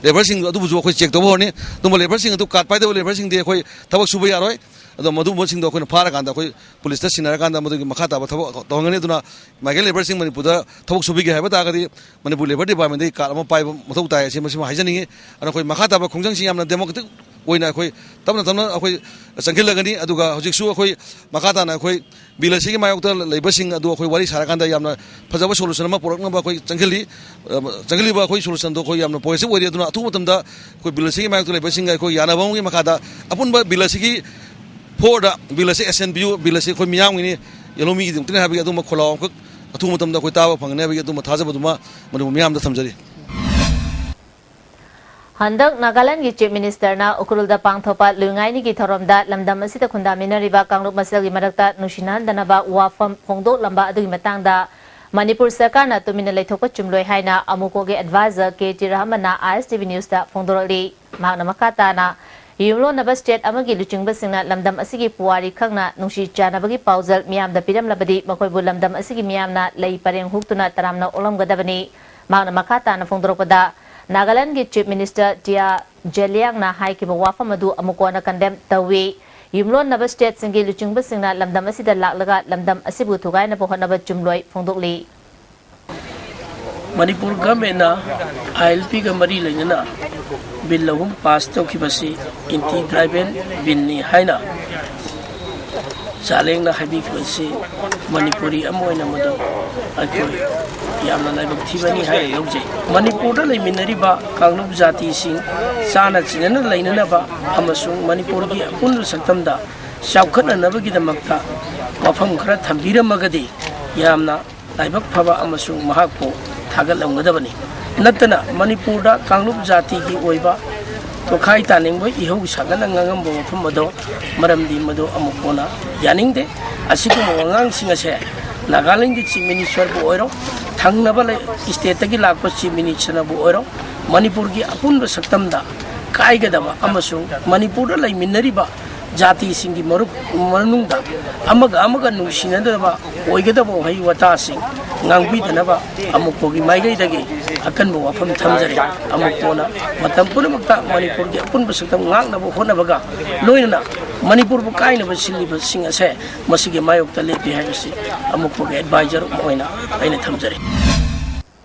ꯂꯦꯕꯔꯁꯤꯡ ꯑꯗꯨꯕꯨꯁꯨ ꯑꯩꯈꯣꯏ ꯆꯦꯛ ꯇꯧꯕ ꯍꯧꯔꯅꯤ꯫ ꯑꯗꯨꯝꯕ ꯂꯦꯕꯔꯁꯤꯡ ꯑꯗꯨ ꯀꯥꯔꯗ ꯄꯥꯏꯗꯕ ꯂꯦꯕꯔꯁꯤꯡꯗꯤ ꯑꯩꯈꯣꯏ ꯊꯕꯛ ꯁꯨꯕ ꯌꯥꯔꯣꯏ꯫ ꯑꯗꯣ ꯃꯗꯨꯒꯨꯝꯕꯁꯤꯡꯗꯣ ꯑꯩꯈꯣꯏꯅ ꯐꯥꯔꯀꯥꯟꯗ ꯑꯩꯈꯣꯏ ꯄꯨꯂꯤꯁꯇ ꯁꯤꯟꯅꯔꯀꯥꯟꯗ ꯃꯗꯨꯒꯤ ꯃꯈꯥ ꯇꯥꯕ ꯊꯕꯛ ꯇꯧꯍꯟꯒꯅꯤ꯫ ꯑꯗꯨꯅ ꯃꯥꯏꯒ꯭ꯔꯦꯟ ꯂꯦꯕꯔꯁꯤꯡ ꯃꯅꯤꯄꯨꯔꯗ ꯊꯕꯛ ꯁꯨꯕꯤꯒꯦ ꯍꯥꯏꯕ ꯇꯥꯔꯒꯗꯤ ꯃꯅꯤꯄꯨꯔ ꯂꯦꯕꯔ ꯗꯤꯄꯥꯔꯠꯃꯦꯟꯗꯒꯤ ꯀꯥꯔꯗ ꯑꯃ ꯄꯥꯏꯕ ꯃꯊꯧ ꯇꯥꯏ꯫ ꯑꯁꯤ ꯃꯁꯤꯃ ꯍꯥꯏꯖꯅꯤꯡꯉꯤ꯫ ꯑꯗꯨꯅ ꯑꯩꯈꯣꯏ ꯃꯈꯥ ꯇꯥꯕ ꯈꯣꯡꯖꯪꯁꯤ ꯌꯥꯝꯅ ꯗꯦꯃꯣꯀ꯭ꯔꯦꯇꯤꯛ ꯑꯣꯏꯅ ꯑꯩꯈꯣꯏ ꯇꯞꯅ ꯇꯞꯅ ꯑꯩꯈꯣꯏ ꯆꯪꯁꯤꯜꯂꯒꯅꯤ꯫ ꯑꯗꯨꯒ ꯍꯧꯖꯤꯛꯁꯨ ꯑꯩꯈꯣꯏ ꯃꯈꯥ ꯇꯥꯅ ꯑꯩꯈꯣꯏ ꯕꯤꯜ ꯑꯁꯤꯒꯤ ꯃꯥꯌꯣꯛꯇ ꯂꯩꯕꯁꯤꯡ ꯑꯗꯨ ꯑꯩꯈꯣꯏ ꯋꯥꯔꯤ ꯁꯥꯔꯀꯥꯟꯗ ꯌꯥꯝꯅ ꯐꯖꯕ ꯁꯣꯂꯨꯁꯟ ꯑꯃ ꯄꯨꯔꯛꯅꯕ ꯑꯩꯈꯣꯏ ꯆꯪꯁꯤꯜꯂꯤ꯫ ꯑ, ꯆꯪꯁꯤꯜꯂꯤꯕ ꯑꯩꯈꯣꯏ ꯁꯣꯂꯨꯁꯟꯗꯣ ꯑꯩꯈꯣꯏ ꯌꯥꯝꯅ ꯄ꯭ꯔꯣꯒ꯭ꯔꯦꯁꯤꯞ ꯑꯣꯏꯔꯤ꯫ ꯑꯗꯨꯅ ꯑꯊꯨꯕ ꯃꯇꯝꯗ ꯑꯩꯈꯣꯏ ꯕꯤꯜ ꯑꯁꯤꯒꯤ ꯃꯥꯌꯣꯛꯇ ꯂꯩꯕꯁꯤꯡꯒ ꯑꯩꯈꯣꯏ ꯌꯥꯅꯕ ꯑꯃꯒꯤ ꯃꯈꯥꯗ ꯑꯄꯨꯟꯕ ꯕꯤꯜ ꯑꯁꯤꯒꯤ ꯐꯣꯔꯗ ꯕꯤꯜ ꯑꯁꯤ ꯑꯦꯁ ꯑꯦꯟ ꯄꯤ ꯌꯨ ꯕꯤꯜ ꯑꯁꯤ ꯑꯩꯈꯣꯏ ꯃꯤꯌꯥꯝꯒꯤꯅꯤ, ꯌꯦꯜꯍꯧꯃꯤꯒꯤꯗꯃꯛꯇꯅꯤ ꯍꯥꯏꯕꯒꯤ ꯑꯗꯨꯝꯕ ꯈꯣꯜꯂꯥꯎ ꯑꯃꯈꯛ ꯑꯊꯨꯕ ꯃꯇꯝꯗ ꯑꯩꯈꯣꯏ ꯇꯥꯕ ꯐꯪꯒꯅꯤ ꯍꯥꯏꯕꯒꯤ ꯑꯗꯨꯝꯕ ꯊꯥꯖꯕꯗꯨꯃ ꯃꯅꯤꯄꯨꯔ ꯃꯤꯌꯥꯝꯗ ꯊꯝꯖꯔꯤ꯫ ꯍꯟꯗꯛ ꯅꯥꯒꯥꯂꯦꯟꯒꯤ Chief Ministerꯅ ꯎꯈ꯭ꯔꯨꯜꯗ ꯄꯥꯡꯊꯣꯛꯄ ꯂꯨꯏꯉꯥꯏꯅꯤꯒꯤ ꯊꯧꯔꯝꯗ ꯂꯝꯗꯝ ꯑꯁꯤꯗ ꯈꯨꯟꯗꯥꯃꯤꯟꯅꯔꯤꯕ ꯀꯥꯡꯂꯨꯞ ꯃꯁꯦꯜꯒꯤ ꯃꯔꯛꯇ ꯅꯨꯡꯁꯤꯅꯍꯟꯗꯅꯕ ꯋꯥꯐꯝ ꯐꯣꯡꯗꯣꯛꯂꯝꯕ ꯑꯗꯨꯒꯤ ꯃꯇꯥꯡꯗ ꯃꯅꯤꯄꯨꯔ ꯁꯔꯀꯥꯔꯅ ꯇꯨꯃꯤꯟꯅ ꯂꯩꯊꯣꯛꯄ ꯆꯨꯝꯂꯣꯏ ꯍꯥꯏꯅ ꯑꯃꯨꯀꯣꯒꯤ advisor ꯀꯦ ꯇꯤ ꯔꯍꯃꯟꯅ ꯑꯥꯏ ꯑꯦꯁ ꯇꯤ ꯚꯤ Newsꯇ ꯐꯣꯡꯗꯣꯔꯛꯂꯤ꯫ ꯃꯍꯥꯛꯅ ꯃꯈꯥ ꯇꯥꯅ, ꯌꯨꯝꯂꯣꯟꯅꯕ state ꯑꯃꯒꯤ ꯂꯨꯆꯤꯡꯕꯁꯤꯡꯅ ꯂꯝꯗꯝ ꯑꯁꯤꯒꯤ ꯄꯨꯋꯥꯔꯤ ꯈꯪꯅ ꯅꯨꯡꯁꯤ ꯆꯥꯟꯅꯕꯒꯤ ꯄꯥꯎꯖꯦꯜ ꯃꯤꯌꯥꯝꯗ ꯄꯤꯔꯝꯂꯕꯗꯤ ꯃꯈꯣꯏꯕꯨ ꯂꯝꯗꯝ ꯑꯁꯤꯒꯤ ꯃꯤꯌꯥꯝꯅ ꯂꯩ ꯄꯔꯦꯡ ꯍꯨꯛꯇꯨꯅ ꯇꯔꯥꯝꯅ ꯑꯣꯛꯂꯝꯒꯗꯕꯅꯤ꯫ ꯃꯍꯥꯛꯅ ꯃꯈꯥ ꯇꯥꯅ ꯐꯣꯡꯗꯣꯔꯛꯄꯗ, ꯅꯥꯒꯥꯂꯦꯟꯒꯤ Chief Minister ꯇꯤꯌꯥ ꯖꯦꯂꯤꯌꯥꯡꯅ ꯍꯥꯏꯈꯤꯕ ꯋꯥꯐꯝ ꯑꯗꯨ ꯑꯃꯨꯛ ꯀꯣꯟꯅ condemn ꯇꯧꯏ꯫ ꯌꯨꯝꯂꯣꯟꯅꯕ stateꯁꯤꯡꯒꯤ ꯂꯨꯆꯤꯡꯕꯁꯤꯡꯅ ꯂꯝꯗꯝ ꯑꯁꯤꯗ ꯂꯥꯛꯂꯒ ꯂꯝꯗꯝ ꯑꯁꯤꯕꯨ ꯊꯨꯒꯥꯏꯅꯕ ꯍꯣꯠꯅꯕ ꯆꯨꯝꯂꯣꯏ ꯐꯣꯡꯗꯣꯛꯂꯤ꯫ ꯃꯅꯤꯄꯨꯔ ꯒꯚꯔꯟꯃꯦꯟꯅ ꯑꯥꯏ ꯑꯦꯜ ꯄꯤꯒ ꯃꯔꯤ ꯂꯩꯅꯅ ꯕꯤꯜ ꯑꯍꯨꯝ ꯄꯥꯁ ꯇꯧꯈꯤꯕꯁꯤ ꯑꯦꯟꯇꯤ ꯇ꯭ꯔꯥꯏꯕꯦꯜ ꯕꯤꯜꯅꯤ ꯍꯥꯏꯅ ꯆꯥꯂꯦꯡꯅ ꯍꯥꯏꯕꯤꯈꯤꯕꯁꯤ ꯃꯅꯤꯄꯨꯔꯤ ꯑꯃ ꯑꯣꯏꯅ ꯃꯗꯨ ꯑꯩꯈꯣꯏ ꯌꯥꯝꯅ ꯂꯥꯏꯕꯛ ꯊꯤꯕꯅꯤ ꯍꯥꯏꯅ ꯂꯧꯖꯩ꯫ ꯃꯅꯤꯄꯨꯔꯗ ꯂꯩꯃꯤꯟꯅꯔꯤꯕ ꯀꯥꯡꯂꯨꯞ ꯖꯥꯇꯤꯁꯤꯡ ꯆꯥꯅ ꯆꯤꯟꯅꯅ ꯂꯩꯅꯅꯕ ꯑꯃꯁꯨꯡ ꯃꯅꯤꯄꯨꯔꯒꯤ ꯑꯄꯨꯟꯕ ꯁꯛꯇꯝꯗ ꯆꯥꯎꯈꯠꯅꯅꯕꯒꯤꯗꯃꯛꯇ ꯋꯥꯐꯝ ꯈꯔ ꯊꯝꯕꯤꯔꯝꯃꯒꯗꯤ ꯌꯥꯝꯅ ꯂꯥꯏꯕꯛ ꯐꯕ ꯑꯃꯁꯨꯡ ꯃꯍꯥꯛꯄꯨ ꯊꯥꯒꯠꯂꯝꯒꯗꯕꯅꯤ꯫ ꯅꯠꯇꯅ ꯃꯅꯤꯄꯨꯔꯗ ꯀꯥꯡꯂꯨꯞ ꯖꯥꯇꯤꯒꯤ ꯑꯣꯏꯕ ꯇꯣꯈꯥꯏ ꯇꯥꯅꯤꯡꯕ ꯏꯍꯧ ꯁꯥꯒꯠꯅ ꯉꯥꯡꯉꯝꯕ ꯋꯥꯐꯝ ꯑꯗꯣ ꯃꯔꯝꯗꯤ ꯃꯗꯨ ꯑꯃꯨꯛ ꯀꯣꯟꯅ ꯌꯥꯅꯤꯡꯗꯦ꯫ ꯑꯁꯤꯒꯨꯝꯕ ꯋꯥꯉꯥꯡꯁꯤꯡ ꯑꯁꯦ ꯅꯥꯒꯥꯂꯦꯟꯒꯤ Chief Ministerꯕꯨ ꯑꯣꯏꯔꯣ, ꯊꯪꯅꯕ ꯂꯩ-, stateꯇꯒꯤ ꯂꯥꯛꯄ Chief Ministerꯅꯕꯨ ꯑꯣꯏꯔꯣ, ꯃꯅꯤꯄꯨꯔꯒꯤ ꯑꯄꯨꯟꯕ ꯁꯛꯇꯝꯗ ꯀꯥꯏꯒꯗꯕ ꯑꯃꯁꯨꯡ ꯃꯅꯤꯄꯨꯔꯗ ꯂꯩꯃꯤꯟꯅꯔꯤꯕ ꯖꯥꯇꯤꯁꯤꯡꯒꯤ ꯃꯔꯨꯞ ꯃꯅꯨꯡꯗ ꯑꯃꯒ ꯑꯃꯒ ꯅꯨꯡꯁꯤꯅꯗꯅꯕ ꯑꯣꯏꯒꯗꯕ ꯋꯥꯍꯩ ꯋꯥꯇꯥꯁꯤꯡ ꯉꯥꯡꯕꯤꯗꯅꯕ ꯑꯃꯨꯛꯄꯒꯤ ꯃꯥꯏꯀꯩꯗꯒꯤ ꯑꯀꯟꯕ ꯋꯥꯐꯝ ꯊꯝꯖꯔꯤ꯫ ꯑꯃꯨꯛꯄꯅ ꯃꯇꯝ ꯄꯨꯝꯅꯃꯛꯇ ꯃꯅꯤꯄꯨꯔꯒꯤ ꯑꯄꯨꯟꯕ ꯁꯛꯇꯝ ꯉꯥꯛꯅꯕ ꯍꯣꯠꯅꯕꯒ ꯂꯣꯏꯅꯅ ꯃꯅꯤꯄꯨꯔꯕꯨ ꯀꯥꯏꯅꯕ ꯁꯤꯜꯂꯤꯕꯁꯤꯡ ꯑꯁꯦ ꯃꯁꯤꯒꯤ ꯃꯥꯌꯣꯛꯇ ꯂꯦꯞꯄꯤ ꯍꯥꯏꯕꯁꯤ ꯑꯃꯨꯛꯄꯒꯤ advisor ꯑꯃ ꯑꯣꯏꯅ ꯑꯩꯅ ꯊꯝꯖꯔꯤ꯫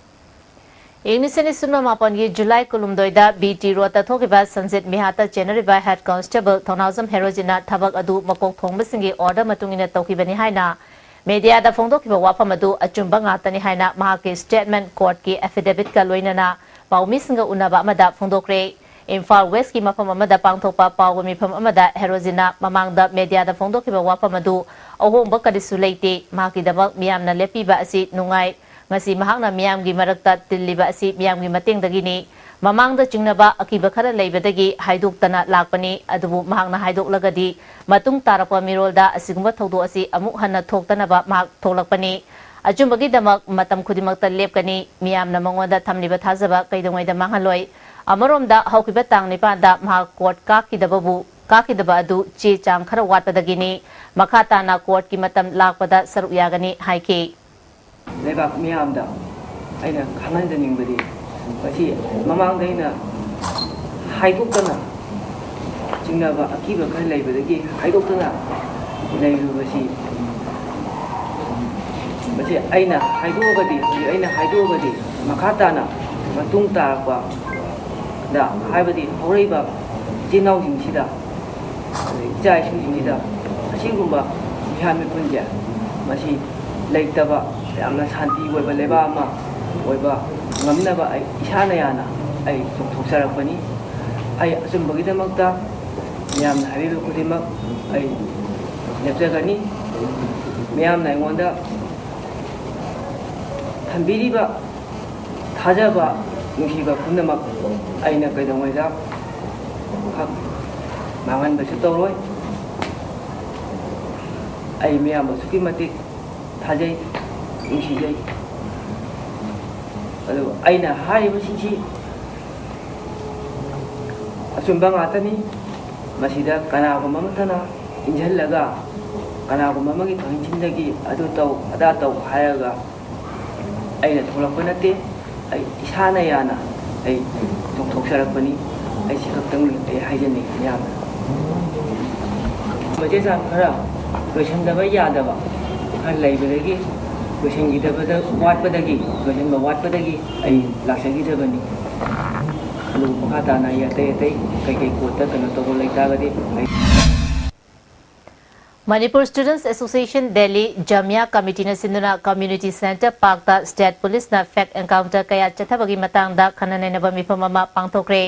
ꯏꯪ ꯂꯤꯁꯤꯡ ꯑꯅꯤ ꯁꯨꯞꯅ ꯃꯥꯄꯟꯒꯤ ꯖꯨꯂꯥꯏ ꯀꯨꯟꯍꯨꯝꯗꯣꯏꯗ ꯕꯤ ꯇꯤ ꯔꯣꯗꯇ ꯊꯣꯛꯈꯤꯕ ꯁꯟꯖꯤꯠ ꯃꯤꯍꯥꯠꯇ ꯆꯦꯟꯅꯔꯤꯕ head constable ꯊꯧꯅꯥꯎꯖꯝ ꯍꯦꯔꯣꯖꯤꯠꯅ ꯊꯕꯛ ꯑꯗꯨ ꯃꯀꯣꯛ ꯊꯣꯡꯕꯁꯤꯡꯒꯤ order ꯃꯇꯨꯡ ꯏꯟꯅ ꯇꯧꯈꯤꯕꯅꯤ ꯍꯥꯏꯅ mediaꯗ ꯐꯣꯡꯗꯣꯛꯈꯤꯕ ꯋꯥꯐꯝ ꯑꯗꯨ ꯑꯆꯨꯝꯕ ꯉꯥꯛꯇꯅꯤ ꯍꯥꯏꯅ ꯃꯍꯥꯛꯀꯤ statement courtꯀꯤ affidavitꯀ ꯂꯣꯏꯅꯅ ꯄꯥꯎꯃꯤꯁꯤꯡꯒ ꯎꯅꯕ ꯑꯃꯗ ꯐꯣꯡꯗꯣꯛꯈ꯭ꯔꯦ꯫ ꯏꯝꯐꯥꯜ ꯋꯦꯁꯀꯤ ꯃꯐꯝ ꯑꯃꯗ ꯄꯥꯡꯊꯣꯛꯄ ꯄꯥꯎꯒꯤ ꯃꯤꯐꯝ ꯑꯃꯗ ꯍꯦꯔꯣꯖꯤꯅ ꯃꯃꯥꯡꯗ ꯃꯦꯗꯤꯌꯥꯗ ꯐꯣꯡꯗꯣꯛꯈꯤꯕ ꯋꯥꯐꯝ ꯑꯗꯨ ꯑꯍꯣꯡꯕ ꯀꯔꯤꯁꯨ ꯂꯩꯇꯦ, ꯃꯍꯥꯛꯀꯤꯗꯃꯛ ꯃꯤꯌꯥꯝꯅ ꯂꯦꯞꯄꯤꯕ ꯑꯁꯤ ꯅꯨꯡꯉꯥꯏ꯫ ꯉꯁꯤ ꯃꯍꯥꯛꯅ ꯃꯤꯌꯥꯝꯒꯤ ꯃꯔꯛꯇ ꯇꯤꯜꯂꯤꯕ ꯑꯁꯤ ꯃꯤꯌꯥꯝꯒꯤ ꯃꯇꯦꯡꯗꯒꯤꯅꯤ꯫ ꯃꯃꯥꯡꯗ ꯆꯤꯡꯅꯕ ꯑꯀꯤꯕ ꯈꯔ ꯂꯩꯕꯗꯒꯤ ꯍꯥꯏꯗꯣꯛꯇꯅ ꯂꯥꯛꯄꯅꯤ, ꯑꯗꯨꯕꯨ ꯃꯍꯥꯛꯅ ꯍꯥꯏꯗꯣꯛꯂꯒꯗꯤ ꯃꯇꯨꯡ ꯇꯥꯔꯛꯄ ꯃꯤꯔꯣꯜꯗ ꯑꯁꯤꯒꯨꯝꯕ ꯊꯧꯗꯣꯛ ꯑꯁꯤ ꯑꯃꯨꯛ ꯍꯟꯅ ꯊꯣꯛꯇꯅꯕ ꯃꯍꯥꯛ ꯊꯣꯛꯂꯛꯄꯅꯤ꯫ ꯑꯆꯨꯝꯕꯒꯤꯗꯃꯛ ꯃꯇꯝ ꯈꯨꯗꯤꯡꯃꯛꯇ ꯂꯦꯞꯀꯅꯤ꯫ ꯃꯤꯌꯥꯝꯅ ꯃꯉꯣꯟꯗ ꯊꯝꯂꯤꯕ ꯊꯥꯖꯕ ꯀꯩꯗꯧꯉꯩꯗ ꯃꯥꯡꯍꯜꯂꯣꯏ꯫ ꯑꯃꯔꯣꯝꯗ ꯍꯧꯈꯤꯕ ꯇꯥꯡ ꯅꯤꯄꯥꯟꯗ ꯃꯍꯥꯛ ꯀꯣꯔꯠ ꯀꯥꯈꯤꯗꯕꯕꯨ, ꯀꯥꯈꯤꯗꯕ ꯑꯗꯨ ꯆꯦ ꯆꯥꯡ ꯈꯔ ꯋꯥꯠꯄꯗꯒꯤꯅꯤ꯫ ꯃꯈꯥ ꯇꯥꯅ ꯀꯣꯔꯠꯀꯤ ꯃꯇꯝ ꯂꯥꯛꯄꯗ ꯁꯔꯨꯛ ꯌꯥꯒꯅꯤ ꯍꯥꯏꯈꯤ꯫ ꯂꯩꯕꯥꯛ ꯃꯤꯌꯥꯝꯗ ꯑꯩꯅ ꯈꯪꯍꯟꯖꯅꯤꯡꯕꯗꯤ, ꯃꯁꯤ ꯃꯃꯥꯡꯗ ꯑꯩꯅ ꯍꯥꯏꯗꯣꯛꯇꯅ, ꯆꯤꯡꯅꯕ ꯑꯀꯤꯕ ꯈꯔ ꯂꯩꯕꯗꯒꯤ ꯍꯥꯏꯗꯣꯛꯇꯅ ꯂꯩꯔꯨꯕꯁꯤ, ꯃꯁꯤ ꯑꯩꯅ ꯍꯥꯏꯗꯣꯛꯑꯒꯗꯤ, ꯍꯧꯖꯤꯛ ꯑꯩꯅ ꯍꯥꯏꯗꯣꯛꯑꯒꯗꯤ ꯃꯈꯥ ꯇꯥꯅ ꯃꯇꯨꯡ ꯇꯥꯔꯛꯄꯗ, ꯍꯥꯏꯕꯗꯤ ꯍꯧꯔꯛꯏꯕ ꯏꯆꯤꯟ ꯏꯅꯥꯎꯁꯤꯡꯁꯤꯗ, ꯑꯗꯩ ꯏꯆꯥ ꯏꯁꯨꯁꯤꯡꯁꯤꯗ ꯑꯁꯤꯒꯨꯝꯕ ꯃꯤꯍꯥꯠ ꯃꯤꯄꯨꯟꯁꯦ, ꯃꯁꯤ ꯂꯩꯇꯕ, ꯌꯥꯝꯅ ꯁꯥꯟꯇꯤ ꯑꯣꯏꯕ ꯂꯩꯕꯥꯛ ꯑꯃ ꯑꯣꯏꯕ ꯉꯝꯅꯕ ꯑꯩ ꯏꯁꯥꯅ ꯌꯥꯅ ꯑꯩ ꯆꯣꯡꯊꯣꯛꯆꯔꯛꯄꯅꯤ꯫ ꯑꯩ ꯑꯆꯨꯝꯕꯒꯤꯗꯃꯛꯇ ꯃꯌꯥꯝꯅ ꯍꯥꯏꯕꯤꯕ ꯈꯨꯗꯤꯡꯃꯛ ꯑꯩ ꯂꯦꯞꯆꯒꯅꯤ꯫ ꯃꯌꯥꯝꯅ ꯑꯩꯉꯣꯟꯗ ꯊꯝꯕꯤꯔꯤꯕ ꯊꯥꯖꯕ, ꯅꯨꯡꯁꯤꯕ ꯄꯨꯝꯅꯃꯛ ꯑꯩꯅ ꯀꯩꯗꯧꯉꯩꯗ ꯈꯛ ꯃꯥꯡꯍꯟꯕꯁꯨ ꯇꯧꯔꯣꯏ꯫ ꯑꯩ ꯃꯤꯌꯥꯝꯕꯨ ꯑꯁꯨꯛꯀꯤ ꯃꯇꯤꯛ ꯊꯥꯖꯩ, ꯅꯨꯡꯁꯤꯖꯩ꯫ ꯑꯗꯨ ꯑꯩꯅ ꯍꯥꯏꯔꯤꯕꯁꯤꯡꯁꯤ ꯑꯆꯨꯝꯕ ꯉꯥꯛꯇꯅꯤ꯫ ꯃꯁꯤꯗ ꯀꯅꯥꯒꯨꯝꯕ ꯑꯃꯠꯇꯅ ꯏꯟꯁꯤꯜꯂꯒ, ꯀꯅꯥꯒꯨꯝꯕ ꯑꯃꯒꯤ ꯊꯧꯍꯤꯟꯁꯤꯟꯗꯒꯤ ꯑꯗꯨ ꯇꯧ, ꯑꯗꯥ ꯇꯧ ꯍꯥꯏꯔꯒ ꯑꯩꯅ ꯊꯣꯛꯂꯛꯄ ꯅꯠꯇꯦ꯫ ꯑꯩ ꯏꯁꯥꯅ ꯌꯥꯅ ꯑꯩ ꯆꯣꯡꯊꯣꯛꯆꯔꯛꯄꯅꯤ꯫ ꯑꯩ ꯁꯤ ꯈꯛꯇꯪꯅꯤ ꯑꯩ ꯍꯥꯏꯖꯅꯤꯡꯉꯤ ꯃꯌꯥꯝꯗ꯫ ꯃꯆꯦ ꯆꯥꯡ ꯈꯔ ꯂꯣꯏꯁꯤꯟꯗꯕ ꯌꯥꯗꯕ ꯈꯔ ꯂꯩꯕꯗꯒꯤ, ꯂꯣꯏꯁꯤꯟꯈꯤꯗꯕꯗ ꯋꯥꯠꯄꯗꯒꯤ, ꯂꯣꯏꯁꯤꯟꯕ ꯋꯥꯠꯄꯗꯒꯤ ꯑꯩ ꯂꯥꯛꯆꯈꯤꯗꯕꯅꯤ꯫ ꯑꯗꯨꯒ ꯃꯈꯥ ꯇꯥꯅ ꯑꯩ ꯑꯇꯩ ꯑꯇꯩ ꯀꯩꯀꯩ ꯀꯣꯔꯠꯇ ꯀꯩꯅꯣ ꯇꯧꯕ ꯂꯩꯇꯥꯔꯒꯗꯤ ꯑꯩ ꯃꯅꯤꯄꯨꯔ ꯁ꯭ꯇꯨꯗꯦꯟꯠꯁ ꯑꯦꯁꯣꯁꯤꯌꯦꯁꯟ ꯗꯦꯜꯂꯤ ꯖꯥꯃꯤꯌꯥ ꯀꯃꯤꯇꯤꯅ ꯁꯤꯟꯗꯨꯅ ꯀꯝꯃ꯭ꯌꯨꯅꯤꯇꯤ ꯁꯦꯟꯇꯔ ꯄꯥꯔꯛꯇ ꯁ꯭ꯇꯦꯠ ꯄꯨꯂꯤꯁꯅ ꯐꯦꯛ ꯑꯦꯟꯀꯥꯎꯟꯇꯔ ꯀꯌꯥ ꯆꯠꯊꯕꯒꯤ ꯃꯇꯥꯡꯗ ꯈꯟꯅ ꯅꯩꯅꯕ ꯃꯤꯐꯝ ꯑꯃ ꯄꯥꯡꯊꯣꯛꯈ꯭ꯔꯦ꯫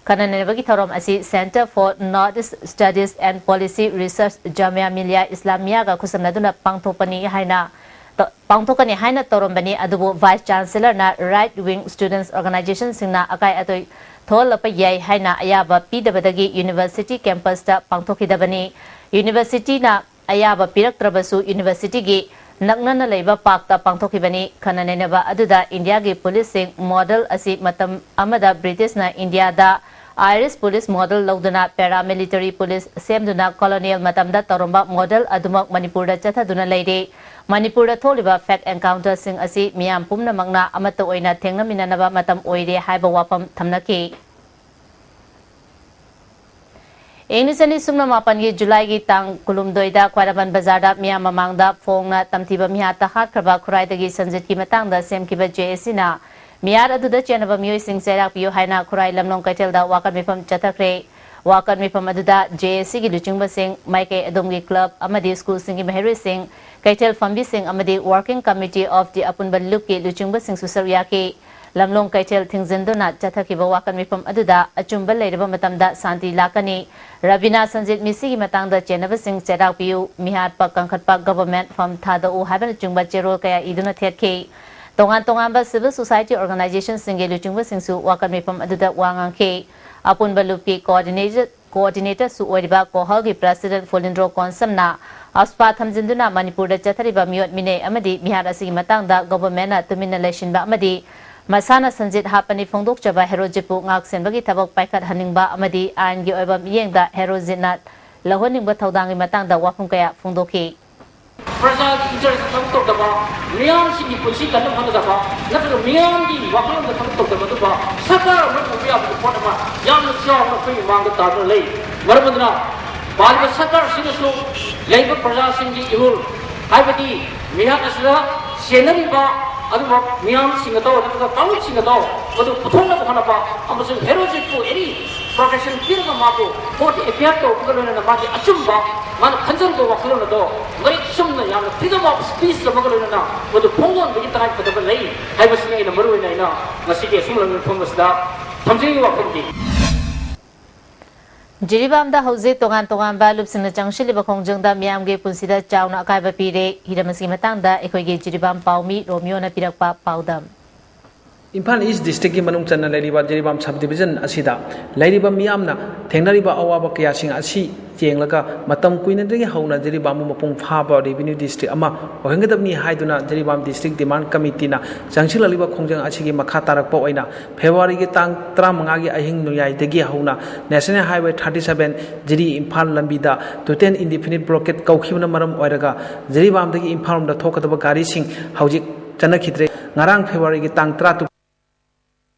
ꯈꯟꯅ ꯅꯩꯅꯕꯒꯤ ꯊꯧꯔꯝ ꯑꯁꯤ Center for North East Studies and Policy Research, Jamia Millia Islamia ꯒ ꯈꯨꯠꯁꯝꯅꯗꯨꯅ ꯄꯥꯡꯊꯣꯛꯄꯅꯤ ꯍꯥꯏꯅ ꯇ-, ꯄꯥꯡꯊꯣꯛꯀꯅꯤ ꯍꯥꯏꯅ ꯇꯧꯔꯝꯕꯅꯤ, ꯑꯗꯨꯕꯨ Vice Chancellor ꯅ right wing students organization ꯁꯤꯡꯅ ꯑꯀꯥꯏ ꯑꯇꯣꯏ ꯊꯣꯛꯍꯜꯂꯛꯄ ꯌꯥꯏ ꯍꯥꯏꯅ ꯑꯌꯥꯕ ꯄꯤꯗꯕꯗꯒꯤ university campus ꯇ ꯄꯥꯡꯊꯣꯛꯈꯤꯗꯕꯅꯤ꯫ University ꯅ ꯑꯌꯥꯕ ꯄꯤꯔꯛꯇ꯭ꯔꯕꯁꯨ university ꯒꯤ ꯅꯛꯅꯅ ꯂꯩꯕ park ꯇ ꯄꯥꯡꯊꯣꯛꯈꯤꯕꯅꯤ꯫ ꯈꯟꯅ ꯅꯩꯅꯕ ꯑꯗꯨꯗ ꯏꯟꯗꯤꯌꯥꯒꯤ ꯄꯨꯂꯤꯁꯁꯤꯡ model ꯑꯁꯤ ꯃꯇꯝ ꯑꯃꯗ British ꯅ ꯏꯟꯗꯤꯌꯥꯗ Irish police model ꯂꯧꯗꯨꯅ paramilitary police ꯁꯦꯝꯗꯨꯅ colonial ꯃꯇꯝꯗ ꯇꯧꯔꯝꯕ model ꯑꯗꯨꯃꯛ ꯃꯅꯤꯄꯨꯔꯗ ꯆꯠꯊꯗꯨꯅ ꯂꯩꯔꯤ꯫ ꯃꯅꯤꯄꯨꯔꯗ ꯊꯣꯛꯂꯤꯕ fake encounter ꯁꯤꯡ ꯑꯁꯤ ꯃꯤꯌꯥꯝ ꯄꯨꯝꯅꯃꯛꯅ ꯑꯃꯠꯇ ꯑꯣꯏꯅ ꯊꯦꯡꯅꯃꯤꯟꯅꯅꯕ ꯃꯇꯝ ꯑꯣꯏꯔꯦ ꯍꯥꯏꯕ ꯋꯥꯐꯝ ꯊꯝꯅꯈꯤ꯫ ꯏꯪ ꯂꯤꯁꯤꯡ ꯑꯅꯤ ꯁꯨꯞꯅ ꯃꯥꯄꯟꯒꯤ ꯖꯨꯂꯥꯏꯒꯤ ꯇꯥꯡ ꯀꯨꯟꯍꯨꯝꯗꯣꯏꯗ ꯈ꯭ꯋꯥꯏꯔꯝꯕꯟ ꯕꯖꯥꯔꯗ ꯃꯤꯌꯥꯝ ꯃꯃꯥꯡꯗ ꯐꯣꯡꯅ ꯇꯝꯊꯤꯕ ꯃꯤꯍꯥꯠꯇ ꯍꯥꯠꯈ꯭ꯔꯕ ꯈꯨꯔꯥꯏꯗꯒꯤ ꯁꯟꯖꯤꯠꯀꯤ ꯃꯇꯥꯡꯗ ꯁꯦꯝꯈꯤꯕ J A C ꯅ ꯃꯤꯍꯥꯠ ꯑꯗꯨꯗ ꯆꯦꯟꯅꯕ ꯃꯤꯑꯣꯏꯁꯤꯡ ꯆꯩꯔꯥꯛ ꯄꯤꯌꯨ ꯍꯥꯏꯅ ꯈꯨꯔꯥꯏ ꯂꯝꯂꯣꯡ ꯀꯩꯊꯦꯜꯗ ꯋꯥꯀꯠ ꯃꯤꯐꯝ ꯆꯠꯊꯈ꯭ꯔꯦ꯫ ꯋꯥꯀꯠ ꯃꯤꯐꯝ ꯑꯗꯨꯗ J A C ꯒꯤ ꯂꯨꯆꯤꯡꯕꯁꯤꯡ, ꯃꯥꯏꯀꯩ ꯑꯗꯣꯝꯒꯤ club ꯑꯃꯗꯤ school ꯁꯤꯡꯒꯤ ꯃꯍꯩꯔꯣꯏꯁꯤꯡ, ꯀꯩꯊꯦꯜ ꯐꯝꯕꯤꯁꯤꯡ ꯑꯃꯗꯤ working committee of the ꯑꯄꯨꯟꯕ ꯂꯨꯞꯀꯤ ꯂꯨꯆꯤꯡꯕꯁꯤꯡꯁꯨ ꯁꯔꯨꯛ ꯌꯥꯈꯤ꯫ ꯂꯝꯂꯣꯡ ꯀꯩꯊꯦꯜ ꯊꯤꯡꯖꯤꯟꯗꯨꯅ ꯆꯠꯊꯈꯤꯕ ꯋꯥꯀꯠ ꯃꯤꯐꯝ ꯑꯗꯨꯗ ꯑꯆꯨꯝꯕ ꯂꯩꯔꯕ ꯃꯇꯝꯗ ꯁꯥꯟꯇꯤ ꯂꯥꯛꯀꯅꯤ, ꯔꯕꯤꯅꯥ ꯁꯟꯖꯤꯠ ꯃꯤꯁꯤꯒꯤ ꯃꯇꯥꯡꯗ ꯆꯦꯟꯅꯕꯁꯤꯡ ꯆꯩꯔꯥꯛ ꯄꯤꯌꯨ, ꯃꯤꯍꯥꯠꯄ ꯀꯟꯈꯠꯄ government ꯐꯝ ꯊꯥꯗꯣꯛꯎ ꯍꯥꯏꯕꯅꯆꯤꯡꯕ ꯆꯦꯔꯣꯜ ꯀꯌꯥ ꯏꯗꯨꯅ ꯊꯦꯠꯈꯤ꯫ ꯇꯣꯉꯥꯟ ꯇꯣꯉꯥꯟꯕ civil society organization ꯁꯤꯡꯒꯤ ꯂꯨꯆꯤꯡꯕꯁꯤꯡꯁꯨ ꯋꯥꯀꯠ ꯃꯤꯐꯝ ꯑꯗꯨꯗ ꯋꯥ ꯉꯥꯡꯈꯤ꯫ ꯑꯄꯨꯟꯕ ꯂꯨꯞꯀꯤ coordinator coordinator ꯁꯨ ꯑꯣꯏꯔꯤꯕ ꯀꯣꯍꯜꯒꯤ president ꯐꯣꯂꯤꯟꯗ꯭ꯔꯣ ꯀꯣꯟꯁꯝꯅ ꯑꯁꯄꯥ ꯊꯝꯖꯤꯟꯗꯨꯅ ꯃꯅꯤꯄꯨꯔꯗ ꯆꯠꯊꯔꯤꯕ ꯃꯤꯑꯣꯠ ꯃꯤꯅꯩ ꯑꯃꯗꯤ ꯃꯤꯍꯥꯠ ꯑꯁꯤꯒꯤ ꯃꯇꯥꯡꯗ government ꯅ ꯇꯨꯃꯤꯟꯅ ꯂꯩꯁꯤꯟꯕ ꯑꯃꯗꯤ ꯃꯁꯥꯅ ꯁꯟꯖꯤꯠ ꯍꯥꯠꯄꯅꯤ ꯐꯣꯡꯗꯣꯛꯆꯕ ꯍꯦꯔꯣꯖꯤꯠꯄꯨ ꯉꯥꯛ ꯁꯦꯟꯕꯒꯤ ꯊꯕꯛ ꯄꯥꯏꯈꯠꯍꯟꯅꯤꯡꯕ ꯑꯃꯗꯤ ꯑꯥꯏꯟꯒꯤ ꯑꯣꯏꯕ ꯃꯤꯠꯌꯦꯡꯗ ꯍꯦꯔꯣꯖꯤꯠꯅ ꯂꯧꯍꯟꯅꯤꯡꯕ ꯊꯧꯗꯥꯡꯒꯤ ꯃꯇꯥꯡꯗ ꯋꯥꯐꯝ ꯀꯌꯥ ꯐꯣꯡꯗꯣꯛꯈꯤ꯫ ꯄ꯭ꯔꯖꯥꯒꯤ interest ꯊꯕꯛ ꯇꯧꯗꯕ, ꯃꯤꯌꯥꯝꯁꯤꯡꯒꯤ ꯄꯨꯟꯁꯤ ꯀꯟꯅꯕ ꯍꯣꯠꯅꯗꯕ, ꯅꯠꯇ꯭ꯔꯒ ꯃꯤꯌꯥꯝꯒꯤ ꯋꯥꯈꯜꯂꯣꯟꯗ ꯊꯕꯛ ꯇꯧꯗꯕ ꯑꯗꯨꯒꯨꯝꯕ ꯁꯔꯀꯥꯔ ꯑꯃ ꯄꯨꯕ ꯌꯥꯕꯒꯤ ꯄꯣꯠ ꯑꯃ ꯌꯥꯝꯅ ꯆꯥꯎꯅ ꯑꯩꯈꯣꯏꯒꯤ ꯃꯥꯡꯗ ꯇꯥꯗꯨꯅ ꯂꯩ꯫ ꯃꯔꯝ ꯑꯗꯨꯅ ꯄꯥꯜꯂꯤꯕ ꯁꯔꯀꯥꯔꯁꯤꯡꯅꯁꯨ ꯂꯩꯔꯤꯕ ꯄ꯭ꯔꯖꯥꯁꯤꯡꯒꯤ ꯏꯍꯨꯜ, ꯍꯥꯏꯕꯗꯤ ꯃꯤꯍꯥꯠ ꯑꯁꯤꯗ ꯆꯦꯟꯅꯔꯤꯕ ꯑꯗꯨꯒꯨꯝꯕ ꯃꯤꯌꯥꯝꯁꯤꯡ ꯑꯗꯣ ꯅꯠꯇ꯭ꯔꯒ ꯀꯥꯡꯂꯨꯞꯁꯤꯡ ꯑꯗꯣ ꯃꯗꯨ ꯄꯨꯊꯣꯛꯅꯕ ꯍꯣꯠꯅꯕ ꯑꯃꯁꯨꯡ ꯍꯦꯔꯣꯖꯤꯠꯄꯨ any protection ꯄꯤꯔꯒ ꯃꯥꯕꯨ court ꯗ appear ꯇꯧꯕꯒ ꯂꯣꯏꯅꯅ ꯃꯥꯒꯤ ꯑꯆꯨꯝꯕ, ꯃꯥꯅ ꯈꯟꯖꯔꯨꯕ ꯋꯥꯈꯜꯂꯣꯟ ꯑꯗꯣ ꯃꯔꯤꯛ ꯆꯨꯝꯅ ꯌꯥꯝꯅ freedom of speech ꯑꯃꯒ ꯂꯣꯏꯅꯅ ꯃꯗꯨ ꯐꯣꯡꯗꯣꯛꯍꯟꯕꯒꯤ ꯇꯉꯥꯏꯐꯗꯕ ꯂꯩ ꯍꯥꯏꯕꯁꯤꯅꯤ ꯑꯩꯅ ꯃꯔꯨꯑꯣꯏꯅ ꯑꯩꯅ ꯉꯁꯤꯒꯤ ꯑꯁꯨꯝꯕ ꯃꯤꯐꯝ ꯑꯁꯤꯗ ꯊꯝꯖꯅꯤꯡꯉꯤ ꯋꯥꯐꯝꯗꯤ꯫ ꯖꯤꯔꯤꯕꯥꯝꯗ ꯍꯧꯖꯤꯛ ꯇꯣꯉꯥꯟ ꯇꯣꯉꯥꯟꯕ ꯂꯨꯞꯁꯤꯡꯅ ꯆꯪꯁꯤꯜꯂꯤꯕ ꯈꯣꯡꯖꯪꯗ ꯃꯤꯌꯥꯝꯒꯤ ꯄꯨꯟꯁꯤꯗ ꯆꯥꯎꯅ ꯑꯀꯥꯏꯕ ꯄꯤꯔꯦ꯫ ꯍꯤꯔꯝ ꯑꯁꯤꯒꯤ ꯃꯇꯥꯡꯗ ꯑꯩꯈꯣꯏꯒꯤ ꯖꯤꯔꯤꯕꯥꯝ ꯄꯥꯎꯃꯤ ꯔꯣꯃꯤꯌꯣꯅ ꯄꯤꯔꯛꯄ ꯄꯥꯎꯗꯝ꯫ ꯏꯝꯐꯥꯜ ꯏꯁ ꯗꯤꯁꯇ꯭ꯔꯤꯛꯀꯤ ꯃꯅꯨꯡ ꯆꯟꯅ ꯂꯩꯔꯤꯕ ꯖꯤꯔꯤꯕꯥꯝ ꯁꯕ ꯗꯤꯕꯤꯖꯟ ꯑꯁꯤꯗ ꯂꯩꯔꯤꯕ ꯃꯤꯌꯥꯝꯅ ꯊꯦꯡꯅꯔꯤꯕ ꯑꯋꯥꯕ ꯀꯌꯥꯁꯤꯡ ꯑꯁꯤ ꯌꯦꯡꯂꯒ ꯃꯇꯝ ꯀꯨꯏꯅꯗꯒꯤ ꯍꯧꯅ ꯖꯤꯔꯤꯕꯥꯝꯕꯨ ꯃꯄꯨꯡ ꯐꯥꯕ ꯔꯦꯚꯤꯅ꯭ꯌꯨ ꯗꯤꯁꯇ꯭ꯔꯤꯛ ꯑꯃ ꯑꯣꯏꯍꯟꯒꯗꯕꯅꯤ ꯍꯥꯏꯗꯨꯅ ꯖꯤꯔꯤꯕꯥꯝ ꯗꯤꯁꯇ꯭ꯔꯤꯛ ꯗꯤꯃꯥꯟ ꯀꯃꯤꯇꯤꯅ ꯆꯪꯁꯤꯜꯂꯛꯂꯤꯕ ꯈꯣꯡꯖꯪ ꯑꯁꯤꯒꯤ ꯃꯈꯥ ꯇꯥꯔꯛꯄ ꯑꯣꯏꯅ ꯐꯦꯕ꯭ꯔꯨꯋꯥꯔꯤꯒꯤ ꯇꯥꯡ ꯇꯔꯥꯃꯉꯥꯒꯤ ꯑꯍꯤꯡ ꯅꯣꯡꯌꯥꯏꯗꯒꯤ ꯍꯧꯅ ꯅꯦꯁꯅꯦꯜ ꯍꯥꯏꯋꯦ ꯊꯥꯔꯇꯤ ꯁꯚꯦꯟ ꯖꯤꯔꯤ ꯏꯝꯐꯥꯜ ꯂꯝꯕꯤꯗ ꯇꯣꯇꯦꯜ ꯏꯟꯗꯤꯐꯤꯅꯤꯠ ꯕ꯭ꯂꯣꯀꯦꯠ ꯀꯧꯈꯤꯕꯅ ꯃꯔꯝ ꯑꯣꯏꯔꯒ ꯖꯤꯔꯤꯕꯥꯝꯗꯒꯤ ꯏꯝꯐꯥꯜ ꯂꯣꯝꯗ ꯊꯣꯛꯀꯗꯕ ꯒꯥꯔꯤꯁꯤꯡ ꯍꯧꯖꯤꯛ ꯆꯠꯅꯈꯤꯗ꯭ꯔꯦ꯫ ꯉꯔꯥꯡ ꯐꯦꯕ꯭ꯔꯨꯋꯥꯔꯤꯒꯤ ꯇꯥꯡ ꯇꯔꯥ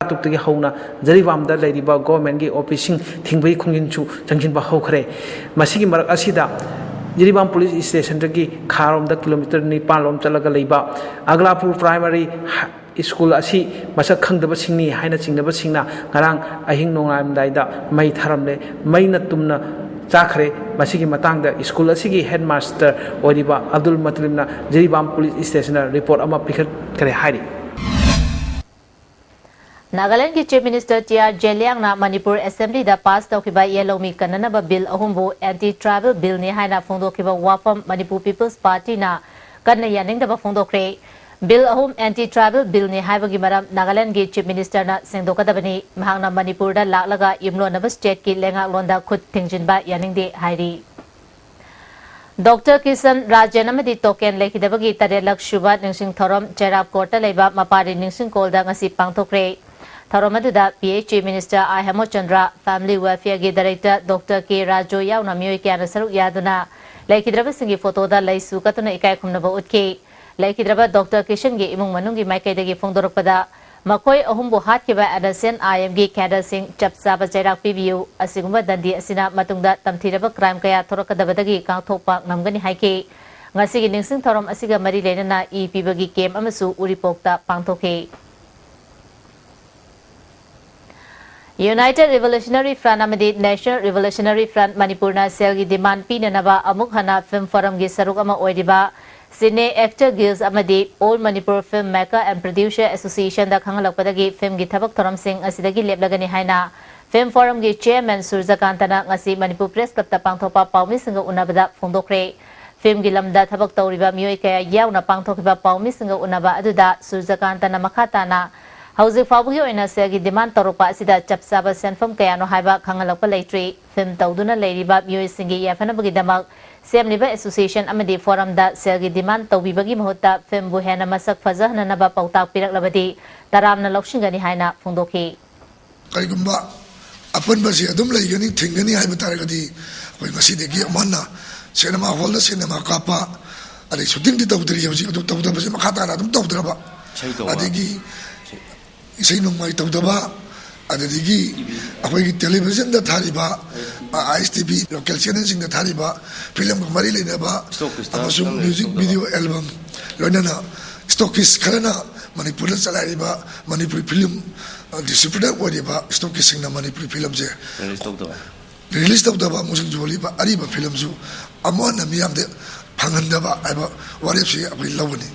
ꯇꯔꯨꯛꯇꯒꯤ ꯍꯧꯅ ꯖꯤꯔꯤꯕꯥꯝꯗ ꯂꯩꯔꯤꯕ ꯒꯣꯔꯃꯦꯟꯒꯤ ꯑꯣꯐꯤꯁꯁꯤꯡ ꯊꯤꯡꯕꯒꯤ ꯈꯣꯡꯖꯪꯁꯨ ꯆꯪꯁꯤꯟꯕ ꯍꯧꯈ꯭ꯔꯦ꯫ ꯃꯁꯤꯒꯤ ꯃꯔꯛ ꯑꯁꯤꯗ ꯖꯤꯔꯤꯕꯥꯝ ꯄꯨꯂꯤꯁ ꯁ꯭ꯇꯦꯁꯟꯗꯒꯤ ꯈꯥꯔꯣꯝꯗ ꯀꯤꯂꯣꯃꯤꯇꯔ ꯅꯤꯄꯥꯟ ꯂꯣꯝ ꯆꯠꯂꯒ ꯂꯩꯕ ꯑꯒꯂꯥꯄꯨꯔ ꯄ꯭ꯔꯥꯏꯃꯥꯔꯤ ꯁ꯭ꯀꯨꯜ ꯑꯁꯤ ꯃꯁꯛ ꯈꯪꯗꯕꯁꯤꯡꯅꯤ ꯍꯥꯏꯅ ꯆꯤꯡꯅꯕꯁꯤꯡꯅ ꯉꯔꯥꯡ ꯑꯍꯤꯡ ꯅꯣꯡꯉꯥꯜꯂꯝꯗꯥꯏꯗ ꯃꯩ ꯊꯥꯔꯝꯂꯦ꯫ ꯃꯩꯅ ꯇꯨꯝꯅ ꯆꯥꯈ꯭ꯔꯦ꯫ ꯃꯁꯤꯒꯤ ꯃꯇꯥꯡꯗ ꯁ꯭ꯀꯨꯜ ꯑꯁꯤꯒꯤ ꯍꯦꯗ ꯃꯥꯁꯇꯔ ꯑꯣꯏꯔꯤꯕ ꯑꯕꯗꯨꯜ ꯃꯨꯇꯂꯤꯝꯅ ꯖꯤꯔꯤꯕꯥꯝ ꯄꯨꯂꯤꯁ ꯁ꯭ꯇꯦꯁꯟꯗ ꯔꯤꯄꯣꯔꯠ ꯑꯃ ꯄꯤꯈꯠꯈ꯭ꯔꯦ ꯍꯥꯏꯔꯤ꯫ ꯅꯥꯒꯥꯂꯦꯟꯗꯒꯤ ꯆꯤꯐ ꯃꯤꯅꯤꯁꯇꯔ ꯇꯤ ꯑꯥꯔ ꯖꯦꯂꯤꯌꯥꯡꯅ ꯃꯅꯤꯄꯨꯔ ꯑꯦꯁꯦꯝꯕ꯭ꯂꯤꯗ ꯄꯥꯁ ꯇꯧꯈꯤꯕ ꯌꯦꯜꯍꯧꯃꯤ ꯀꯟꯅꯅꯕ ꯕꯤꯜ ꯑꯍꯨꯝꯕꯨ ꯑꯦꯟꯇꯤ ꯇ꯭ꯔꯥꯏꯕꯦꯜ ꯕꯤꯜꯅꯤ ꯍꯥꯏꯅ ꯐꯣꯡꯗꯣꯛꯈꯤꯕ ꯋꯥꯐꯝ ꯃꯅꯤꯄꯨꯔ ꯄꯤꯄꯜꯁ ꯄꯥꯔꯇꯤꯅ ꯀꯟꯅ ꯌꯥꯅꯤꯡꯗꯕ ꯐꯣꯡꯗꯣꯛꯈ꯭ꯔꯦ꯫ ꯕꯤꯜ ꯑꯍꯨꯝ ꯑꯦꯟꯇꯤ ꯇ꯭ꯔꯥꯏꯕꯦꯜ ꯕꯤꯜꯅꯤ ꯍꯥꯏꯕꯒꯤ ꯃꯔꯝ ꯅꯥꯒꯥꯂꯦꯟꯗꯒꯤ ꯆꯤꯐ ꯃꯤꯅꯤꯁꯇꯔꯅ ꯁꯦꯡꯗꯣꯛꯀꯗꯕꯅꯤ꯫ ꯃꯍꯥꯛꯅ ꯃꯅꯤꯄꯨꯔꯗ ꯂꯥꯛꯂꯒ ꯌꯨꯝꯂꯣꯟꯅꯕ ꯁ꯭ꯇꯦꯠꯀꯤ ꯂꯩꯉꯥꯛꯂꯣꯟꯗ ꯈꯨꯠ ꯊꯤꯡꯖꯤꯟꯕ ꯌꯥꯅꯤꯡꯗꯦ ꯍꯥꯏꯔꯤ꯫ ꯗꯣꯛꯇꯔ ꯀꯤꯁꯟ ꯔꯥꯖꯦꯟ ꯑꯃꯗꯤ ꯇꯣꯀꯦꯟ ꯂꯩꯈꯤꯗꯕꯒꯤ ꯇꯔꯦꯠꯂꯛ ꯁꯨꯕ ꯅꯤꯡꯁꯤꯡ ꯊꯧꯔꯝ ꯆꯩꯔꯥꯞ ꯀꯣꯔꯠꯇ ꯂꯩꯕ ꯃꯄꯥꯔꯤ ꯅꯤꯡꯁꯤꯡ ꯀꯣꯜꯗ ꯉꯁꯤ ꯄꯥꯡꯊꯣꯛꯈ꯭ꯔꯦ꯫ ꯊꯧꯔꯝ ꯑꯗꯨꯗ ꯄꯤ ꯑꯩꯆ ꯏ ꯃꯤꯅꯤꯁꯇꯔ ꯑꯥꯏ ꯍꯦꯃꯆꯟꯗ꯭ꯔ, ꯐꯦꯃꯤꯂꯤ ꯋꯦꯜꯐꯤꯌꯔꯒꯤ ꯗꯥꯏꯔꯦꯛꯇꯔ ꯗꯣꯛꯇꯔ ꯀꯦ ꯔꯥꯖꯨ ꯌꯥꯎꯅ ꯃꯤꯑꯣꯏ ꯀꯌꯥꯅ ꯁꯔꯨꯛ ꯌꯥꯗꯨꯅ ꯂꯩꯈꯤꯗ꯭ꯔꯕꯁꯤꯡꯒꯤ ꯐꯣꯇꯣꯗ ꯂꯩꯁꯨ ꯀꯠꯇꯨꯅ ꯏꯀꯥꯏ ꯈꯨꯝꯅꯕ ꯎꯠꯈꯤ꯫ ꯂꯩꯈꯤꯗ꯭ꯔꯕ ꯗꯣꯛꯇꯔ ꯀꯤꯁꯟꯒꯤ ꯏꯃꯨꯡ ꯃꯅꯨꯡꯒꯤ ꯃꯥꯏꯀꯩꯗꯒꯤ ꯐꯣꯡꯗꯣꯔꯛꯄꯗ, ꯃꯈꯣꯏ ꯑꯍꯨꯝꯕꯨ ꯍꯥꯠꯈꯤꯕ ꯑꯦꯟ ꯑꯦꯁ ꯑꯦꯟ ꯑꯥꯏ ꯑꯦꯝꯒꯤ ꯀꯦꯗꯔꯁꯤꯡ ꯆꯞ ꯆꯥꯕ ꯆꯩꯔꯥꯛ ꯄꯤꯕꯤꯌꯨ꯫ ꯑꯁꯤꯒꯨꯝꯕ ꯗꯟꯗꯤ ꯑꯁꯤꯅ ꯃꯇꯨꯡꯗ ꯇꯝꯊꯤꯔꯕ ꯀ꯭ꯔꯥꯏꯝ ꯀꯌꯥ ꯊꯣꯔꯛꯀꯗꯕꯗꯒꯤ ꯉꯥꯛꯊꯣꯛꯄ ꯉꯝꯒꯅꯤ ꯍꯥꯏꯈꯤ꯫ ꯉꯁꯤꯒꯤ ꯅꯤꯡꯁꯤꯡ ꯊꯧꯔꯝ ꯑꯁꯤꯒ ꯃꯔꯤ ꯂꯩꯅꯅ ꯏ ꯄꯤꯕꯒꯤ ꯀꯦꯝꯞ ꯑꯃꯁꯨ ꯎꯔꯤꯄꯣꯛꯇ ꯄꯥꯡꯊꯣꯛꯈꯤ꯫ ꯌꯨꯅꯥꯏꯇꯦꯗ ꯔꯤꯚꯣꯂꯨꯁꯅꯔꯤ ꯐ꯭ꯔꯟꯠ ꯑꯃꯗꯤ ꯅꯦꯁꯅꯦꯜ ꯔꯤꯚꯣꯂꯨꯁꯅꯔꯤ ꯐ꯭ꯔꯟꯠ ꯃꯅꯤꯄꯨꯔꯅ ꯁꯦꯜꯒꯤ ꯗꯤꯃꯥꯟ ꯄꯤꯅꯅꯕ ꯑꯃꯨꯛ ꯍꯟꯅ ꯐꯤꯜꯝ ꯐꯣꯔꯝꯒꯤ ꯁꯔꯨꯛ ꯑꯃ ꯑꯣꯏꯔꯤꯕ ꯁꯤꯅꯦ ꯑꯦꯛꯇꯔ ꯒꯤꯜꯁ ꯑꯃꯗꯤ all Manipur film maker and producer ꯑꯦꯁꯣꯁꯤꯌꯦꯁꯟꯗ ꯈꯪꯍꯜꯂꯛꯄꯗꯒꯤ ꯐꯤꯜꯝꯒꯤ ꯊꯕꯛ ꯊꯧꯔꯝꯁꯤꯡ ꯑꯁꯤꯗꯒꯤ ꯂꯦꯞꯂꯒꯅꯤ ꯍꯥꯏꯅ ꯐꯤꯜꯝ ꯐꯣꯔꯝꯒꯤ ꯆꯦꯌꯔꯃꯦꯟ ꯁꯨꯔꯖꯀꯥꯟꯇꯅ ꯉꯁꯤ ꯃꯅꯤꯄꯨꯔ ꯄ꯭ꯔꯦꯁ ꯀ꯭ꯂꯕꯇ ꯄꯥꯡꯊꯣꯛꯄ ꯄꯥꯎꯃꯤꯁꯤꯡꯒ ꯎꯅꯕꯗ ꯐꯣꯡꯗꯣꯛꯈ꯭ꯔꯦ꯫ ꯐꯤꯜꯝꯒꯤ ꯂꯝꯗ ꯊꯕꯛ ꯇꯧꯔꯤꯕ ꯃꯤꯑꯣꯏ ꯀꯌꯥ ꯌꯥꯎꯅ ꯄꯥꯡꯊꯣꯛꯈꯤꯕ ꯄꯥꯎꯃꯤꯁꯤꯡꯒ ꯎꯅꯕ ꯑꯗꯨꯗ ꯁꯨꯔꯖꯀꯥꯟꯇꯅ ꯃꯈꯥ ꯇꯥꯅ, ꯍꯧꯖꯤꯛ ꯐꯥꯎꯕꯒꯤ ꯑꯣꯏꯅ ꯁꯦꯜꯒꯤ ꯗꯤꯃꯥꯟ ꯇꯧꯔꯛꯄ ꯑꯁꯤꯗ ꯆꯞ ꯆꯥꯕ ꯁꯦꯟꯐꯝ ꯀꯌꯥꯅꯣ ꯍꯥꯏꯕ ꯈꯪꯍꯜꯂꯛꯄ ꯂꯩꯇ꯭ꯔꯤ꯫ ꯐꯤꯜꯝ ꯇꯧꯗꯨꯅ ꯂꯩꯔꯤꯕ ꯃꯤꯑꯣꯏꯁꯤꯡꯒꯤ ꯌꯥꯏꯐꯅꯕꯒꯤꯗꯃꯛ ꯁꯦꯝꯂꯤꯕ ꯑꯦꯁꯣꯁꯤꯌꯦꯁꯟ ꯑꯃꯗꯤ ꯐꯣꯔꯝꯗ ꯁꯦꯜꯒꯤ ꯗꯤꯃꯥꯟ ꯇꯧꯕꯤꯕꯒꯤ ꯃꯍꯨꯠꯇ ꯐꯤꯜꯝꯕꯨ ꯍꯦꯟꯅ ꯃꯁꯛ ꯐꯖꯍꯟꯅꯅꯕ ꯄꯥꯎꯇꯥꯛ ꯄꯤꯔꯛꯂꯕꯗꯤ ꯇꯔꯥꯝꯅ ꯂꯧꯁꯤꯟꯒꯅꯤ ꯍꯥꯏꯅ ꯐꯣꯡꯗꯣꯛꯈꯤ꯫ ꯀꯔꯤꯒꯨꯝꯕ ꯑꯄꯟꯕꯁꯤ ꯑꯗꯨꯝ ꯂꯩꯒꯅꯤ, ꯊꯤꯡꯒꯅꯤ ꯍꯥꯏꯕ ꯇꯥꯔꯒꯗꯤ, ꯑꯩꯈꯣꯏ ꯉꯁꯤꯗꯒꯤ ꯑꯃꯨꯛ ꯍꯟꯅ ꯁꯤꯅꯦꯃꯥ ꯍꯣꯜꯗ ꯁꯤꯅꯦꯃꯥ ꯀꯥꯞꯄ, ꯑꯗꯩ ꯁꯨꯇꯤꯡꯗꯤ ꯇꯧꯗ꯭ꯔꯤ ꯍꯧꯖꯤꯛ, ꯑꯗꯨ ꯇꯧꯗꯕꯁꯦ ꯃꯈꯥ ꯇꯥꯅ ꯑꯗꯨꯝ ꯇꯧꯗ꯭ꯔꯕ, ꯏꯁꯩ ꯇꯧꯕ꯫ ꯑꯗꯒꯤ ꯏꯁꯩ ꯅꯣꯡꯃꯥꯏ ꯇꯧꯗꯕ, ꯑꯗꯨꯗꯒꯤ ꯑꯩꯈꯣꯏꯒꯤ ꯇꯦꯂꯤꯚꯤꯖꯟꯗ ꯊꯥꯔꯤꯕ, ꯑꯥꯏ ꯑꯦꯁ ꯇꯤ ꯚꯤ, ꯂꯣꯀꯦꯜ ꯆꯦꯅꯦꯜꯁꯤꯡꯗ ꯊꯥꯔꯤꯕ ꯐꯤꯂꯝꯒ ꯃꯔꯤ ꯂꯩꯅꯕ ꯏꯁꯇꯣꯛ ꯈ꯭ꯔꯤꯁꯇ ꯑꯃꯁꯨꯡ ꯅꯪꯅ ꯃ꯭ꯌꯨꯖꯤꯛ ꯇꯧꯗꯕ꯫ ꯚꯤꯗꯤꯑꯣ ꯑꯦꯜꯕꯝ, ꯂꯣꯏꯅꯅ ꯏꯁꯇꯣꯛꯀꯤꯁ ꯈꯔꯅ ꯃꯅꯤꯄꯨꯔꯗ ꯆꯂꯥꯏꯔꯤꯕ ꯃꯅꯤꯄꯨꯔꯤ ꯐꯤꯂꯝ, ꯑ, ꯗꯤꯁꯇ꯭ꯔꯤꯕ꯭ꯌꯨꯇꯔ ꯑꯣꯏꯔꯤꯕ ꯏꯁꯇꯣꯛꯀꯤꯁꯁꯤꯡꯅ ꯃꯅꯤꯄꯨꯔꯤ ꯐꯤꯂꯝꯁꯦ ꯔꯤꯂꯤꯁ ꯇꯧꯗꯕ꯫ ꯔꯤꯂꯤꯁ ꯇꯧꯗꯕ ꯑꯃꯁꯨꯡ ꯌꯣꯜꯂꯤꯕ ꯑꯔꯤꯕ ꯐꯤꯂꯝꯁꯨ ꯑꯃꯨꯛ ꯍꯟꯅ ꯃꯤꯌꯥꯝꯗ ꯐꯪꯍꯟꯗꯕ ꯍꯥꯏꯕ ꯋꯥꯔꯦꯞꯁꯤ ꯑꯩꯈꯣꯏ ꯂꯧꯒꯅꯤ꯫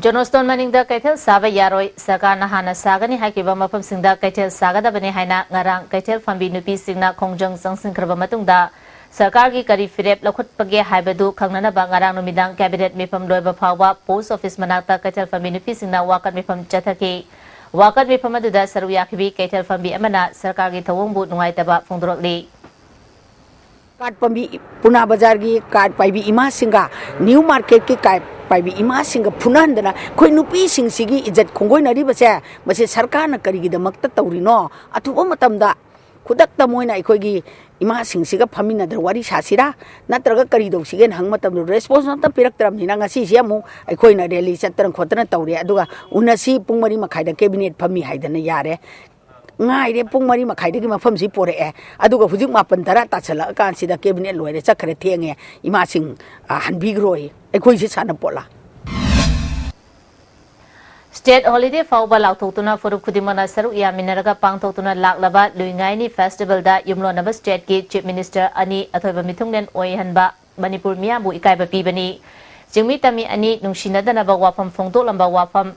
ꯖꯣꯅꯣꯁꯇꯣꯟ ꯃꯅꯤꯡꯗ ꯀꯩꯊꯦꯜ ꯁꯥꯕ ꯌꯥꯔꯣꯏ, ꯁꯔꯀꯥꯔꯅ ꯍꯥꯟꯅ ꯁꯥꯒꯅꯤ ꯍꯥꯏꯈꯤꯕ ꯃꯐꯝꯁꯤꯡꯗ ꯀꯩꯊꯦꯜ ꯁꯥꯒꯗꯕꯅꯤ ꯍꯥꯏꯅ ꯉꯔꯥꯡ ꯀꯩꯊꯦꯜ ꯐꯝꯕꯤ ꯅꯨꯄꯤꯁꯤꯡꯅ ꯈꯣꯡꯖꯪ ꯆꯪꯁꯤꯟꯈ꯭ꯔꯕ ꯃꯇꯨꯡꯗ ꯁꯔꯀꯥꯔꯒꯤ ꯀꯔꯤ ꯐꯤꯔꯦꯞ ꯂꯧꯈꯠꯄꯒꯦ ꯍꯥꯏꯕꯗꯨ ꯈꯪꯅꯅꯕ ꯉꯔꯥꯡ ꯅꯨꯃꯤꯗꯥꯡ ꯀꯦꯕꯤꯅꯦꯠ ꯃꯤꯐꯝ ꯂꯣꯏꯕ ꯐꯥꯎꯕ ꯄꯣꯁ ꯑꯣꯐꯤꯁ ꯃꯅꯥꯛꯇ ꯀꯩꯊꯦꯜ ꯐꯝꯕꯤ ꯅꯨꯄꯤꯁꯤꯡꯅ ꯋꯥꯀꯠ ꯃꯤꯐꯝ ꯆꯠꯊꯈꯤ꯫ ꯋꯥꯀꯠ ꯃꯤꯐꯝ ꯑꯗꯨꯗ ꯁꯔꯨꯛ ꯌꯥꯈꯤꯕꯤ ꯀꯩꯊꯦꯜ ꯐꯝꯕꯤ ꯑꯃꯅ ꯁꯔꯀꯥꯔꯒꯤ ꯊꯧꯑꯣꯡꯕꯨ ꯅꯨꯡꯉꯥꯏꯇꯕ ꯐꯣꯡꯗꯣꯔꯛꯂꯤ꯫ ꯀꯥꯔꯠ ꯄꯥꯝꯕꯤ, ꯄꯨꯅꯥ ꯕꯖꯥꯔꯒꯤ ꯀꯥꯔꯠ ꯄꯥꯏꯕꯤ ꯏꯃꯥꯁꯤꯡꯒ ꯅ꯭ꯌꯨ ꯃꯥꯔꯀꯦꯠꯀꯤ ꯀꯥꯔꯠ ꯄꯥꯏꯕꯤ ꯏꯃꯥꯁꯤꯡꯒ ꯐꯨꯅꯍꯟꯗꯅ ꯑꯩꯈꯣꯏ ꯅꯨꯄꯤꯁꯤꯡꯁꯤꯒꯤ ꯏꯖꯠ ꯈꯣꯡꯒꯣꯏꯅꯔꯤꯕꯁꯦ, ꯃꯁꯤ ꯁꯔꯀꯥꯔꯅ ꯀꯔꯤꯒꯤꯗꯃꯛꯇ ꯇꯧꯔꯤꯅꯣ? ꯑꯊꯨꯕ ꯃꯇꯝꯗ ꯈꯨꯗꯛꯇ ꯃꯣꯏꯅ ꯑꯩꯈꯣꯏꯒꯤ ꯏꯃꯥꯁꯤꯡꯁꯤꯒ ꯐꯝꯃꯤꯟꯅꯗꯅ ꯋꯥꯔꯤ ꯁꯥꯁꯤꯔꯥ, ꯅꯠꯇ꯭ꯔꯒ ꯀꯔꯤ ꯇꯧꯁꯤꯒꯦꯅ ꯍꯪꯕ ꯃꯇꯝꯗ ꯔꯦꯁꯄꯣꯟꯁ ꯑꯝꯇ ꯄꯤꯔꯛꯇ꯭ꯔꯕꯅꯤꯅ ꯉꯁꯤꯁꯦ ꯑꯃꯨꯛ ꯑꯩꯈꯣꯏꯅ ꯔꯦꯂꯤ ꯆꯠꯇꯅ ꯈꯣꯠꯇꯅ ꯇꯧꯔꯦ꯫ ꯑꯗꯨꯒ ꯎꯅꯁꯤ ꯄꯨꯡ ꯃꯔꯤ ꯃꯈꯥꯏꯗ ꯀꯦꯕꯤꯅꯦꯠ ꯐꯝꯃꯤ ꯍꯥꯏꯗꯅ ꯌꯥꯔꯦ꯫ ꯉꯥꯏꯔꯦ, ꯄꯨꯡ ꯃꯔꯤ ꯃꯈꯥꯏꯗꯒꯤ ꯃꯐꯝꯁꯤ ꯄꯣꯔꯛꯑꯦ, ꯑꯗꯨꯒ ꯍꯧꯖꯤꯛ ꯃꯥꯄꯟ ꯇꯔꯥ ꯇꯥꯁꯜꯂꯛꯑꯀꯥꯟꯁꯤꯗ ꯀꯦꯕꯤꯅꯦꯠ ꯂꯣꯏꯔꯦ, ꯆꯠꯈ꯭ꯔꯦ, ꯊꯦꯡꯉꯦ, ꯏꯃꯥꯁꯤꯡ, ꯑ, ꯍꯟꯕꯤꯈ꯭ꯔꯣꯏ, ꯑꯩꯈꯣꯏꯁꯤ ꯁꯥꯟꯅꯄꯣꯠꯂꯥ? ꯁ꯭ꯇꯦꯠ ꯍꯣꯂꯤꯗꯦ ꯐꯥꯎꯕ ꯂꯥꯎꯊꯣꯛꯇꯨꯅ ꯐꯨꯔꯨꯞ ꯈꯨꯗꯤꯡꯃꯛꯅ ꯁꯔꯨꯛ ꯌꯥꯃꯤꯟꯅꯔꯒ ꯄꯥꯡꯊꯣꯛꯇꯨꯅ ꯂꯥꯛꯂꯕ ꯂꯨꯏꯉꯥꯏꯅꯤ ꯐꯦꯁꯇꯤꯚꯦꯜꯗ ꯌꯨꯝꯂꯣꯟꯅꯕ ꯁ꯭ꯇꯦꯠꯀꯤ ꯆꯤꯐ ꯃꯤꯅꯤꯁꯇꯔ ꯑꯅꯤ ꯑꯊꯣꯏꯕ ꯃꯤꯊꯨꯡꯂꯦꯟ ꯑꯣꯏꯍꯟꯕ ꯃꯅꯤꯄꯨꯔ ꯃꯤꯌꯥꯝꯕꯨ ꯏꯀꯥꯏꯕ ꯄꯤꯕꯅꯤ꯫ ꯆꯤꯡꯃꯤ ꯇꯝꯃꯤ ꯑꯅꯤ ꯅꯨꯡꯁꯤꯅꯗꯅꯕ ꯋꯥꯐꯝ ꯐꯣꯡꯗꯣꯛꯂꯝꯕ ꯋꯥꯐꯝ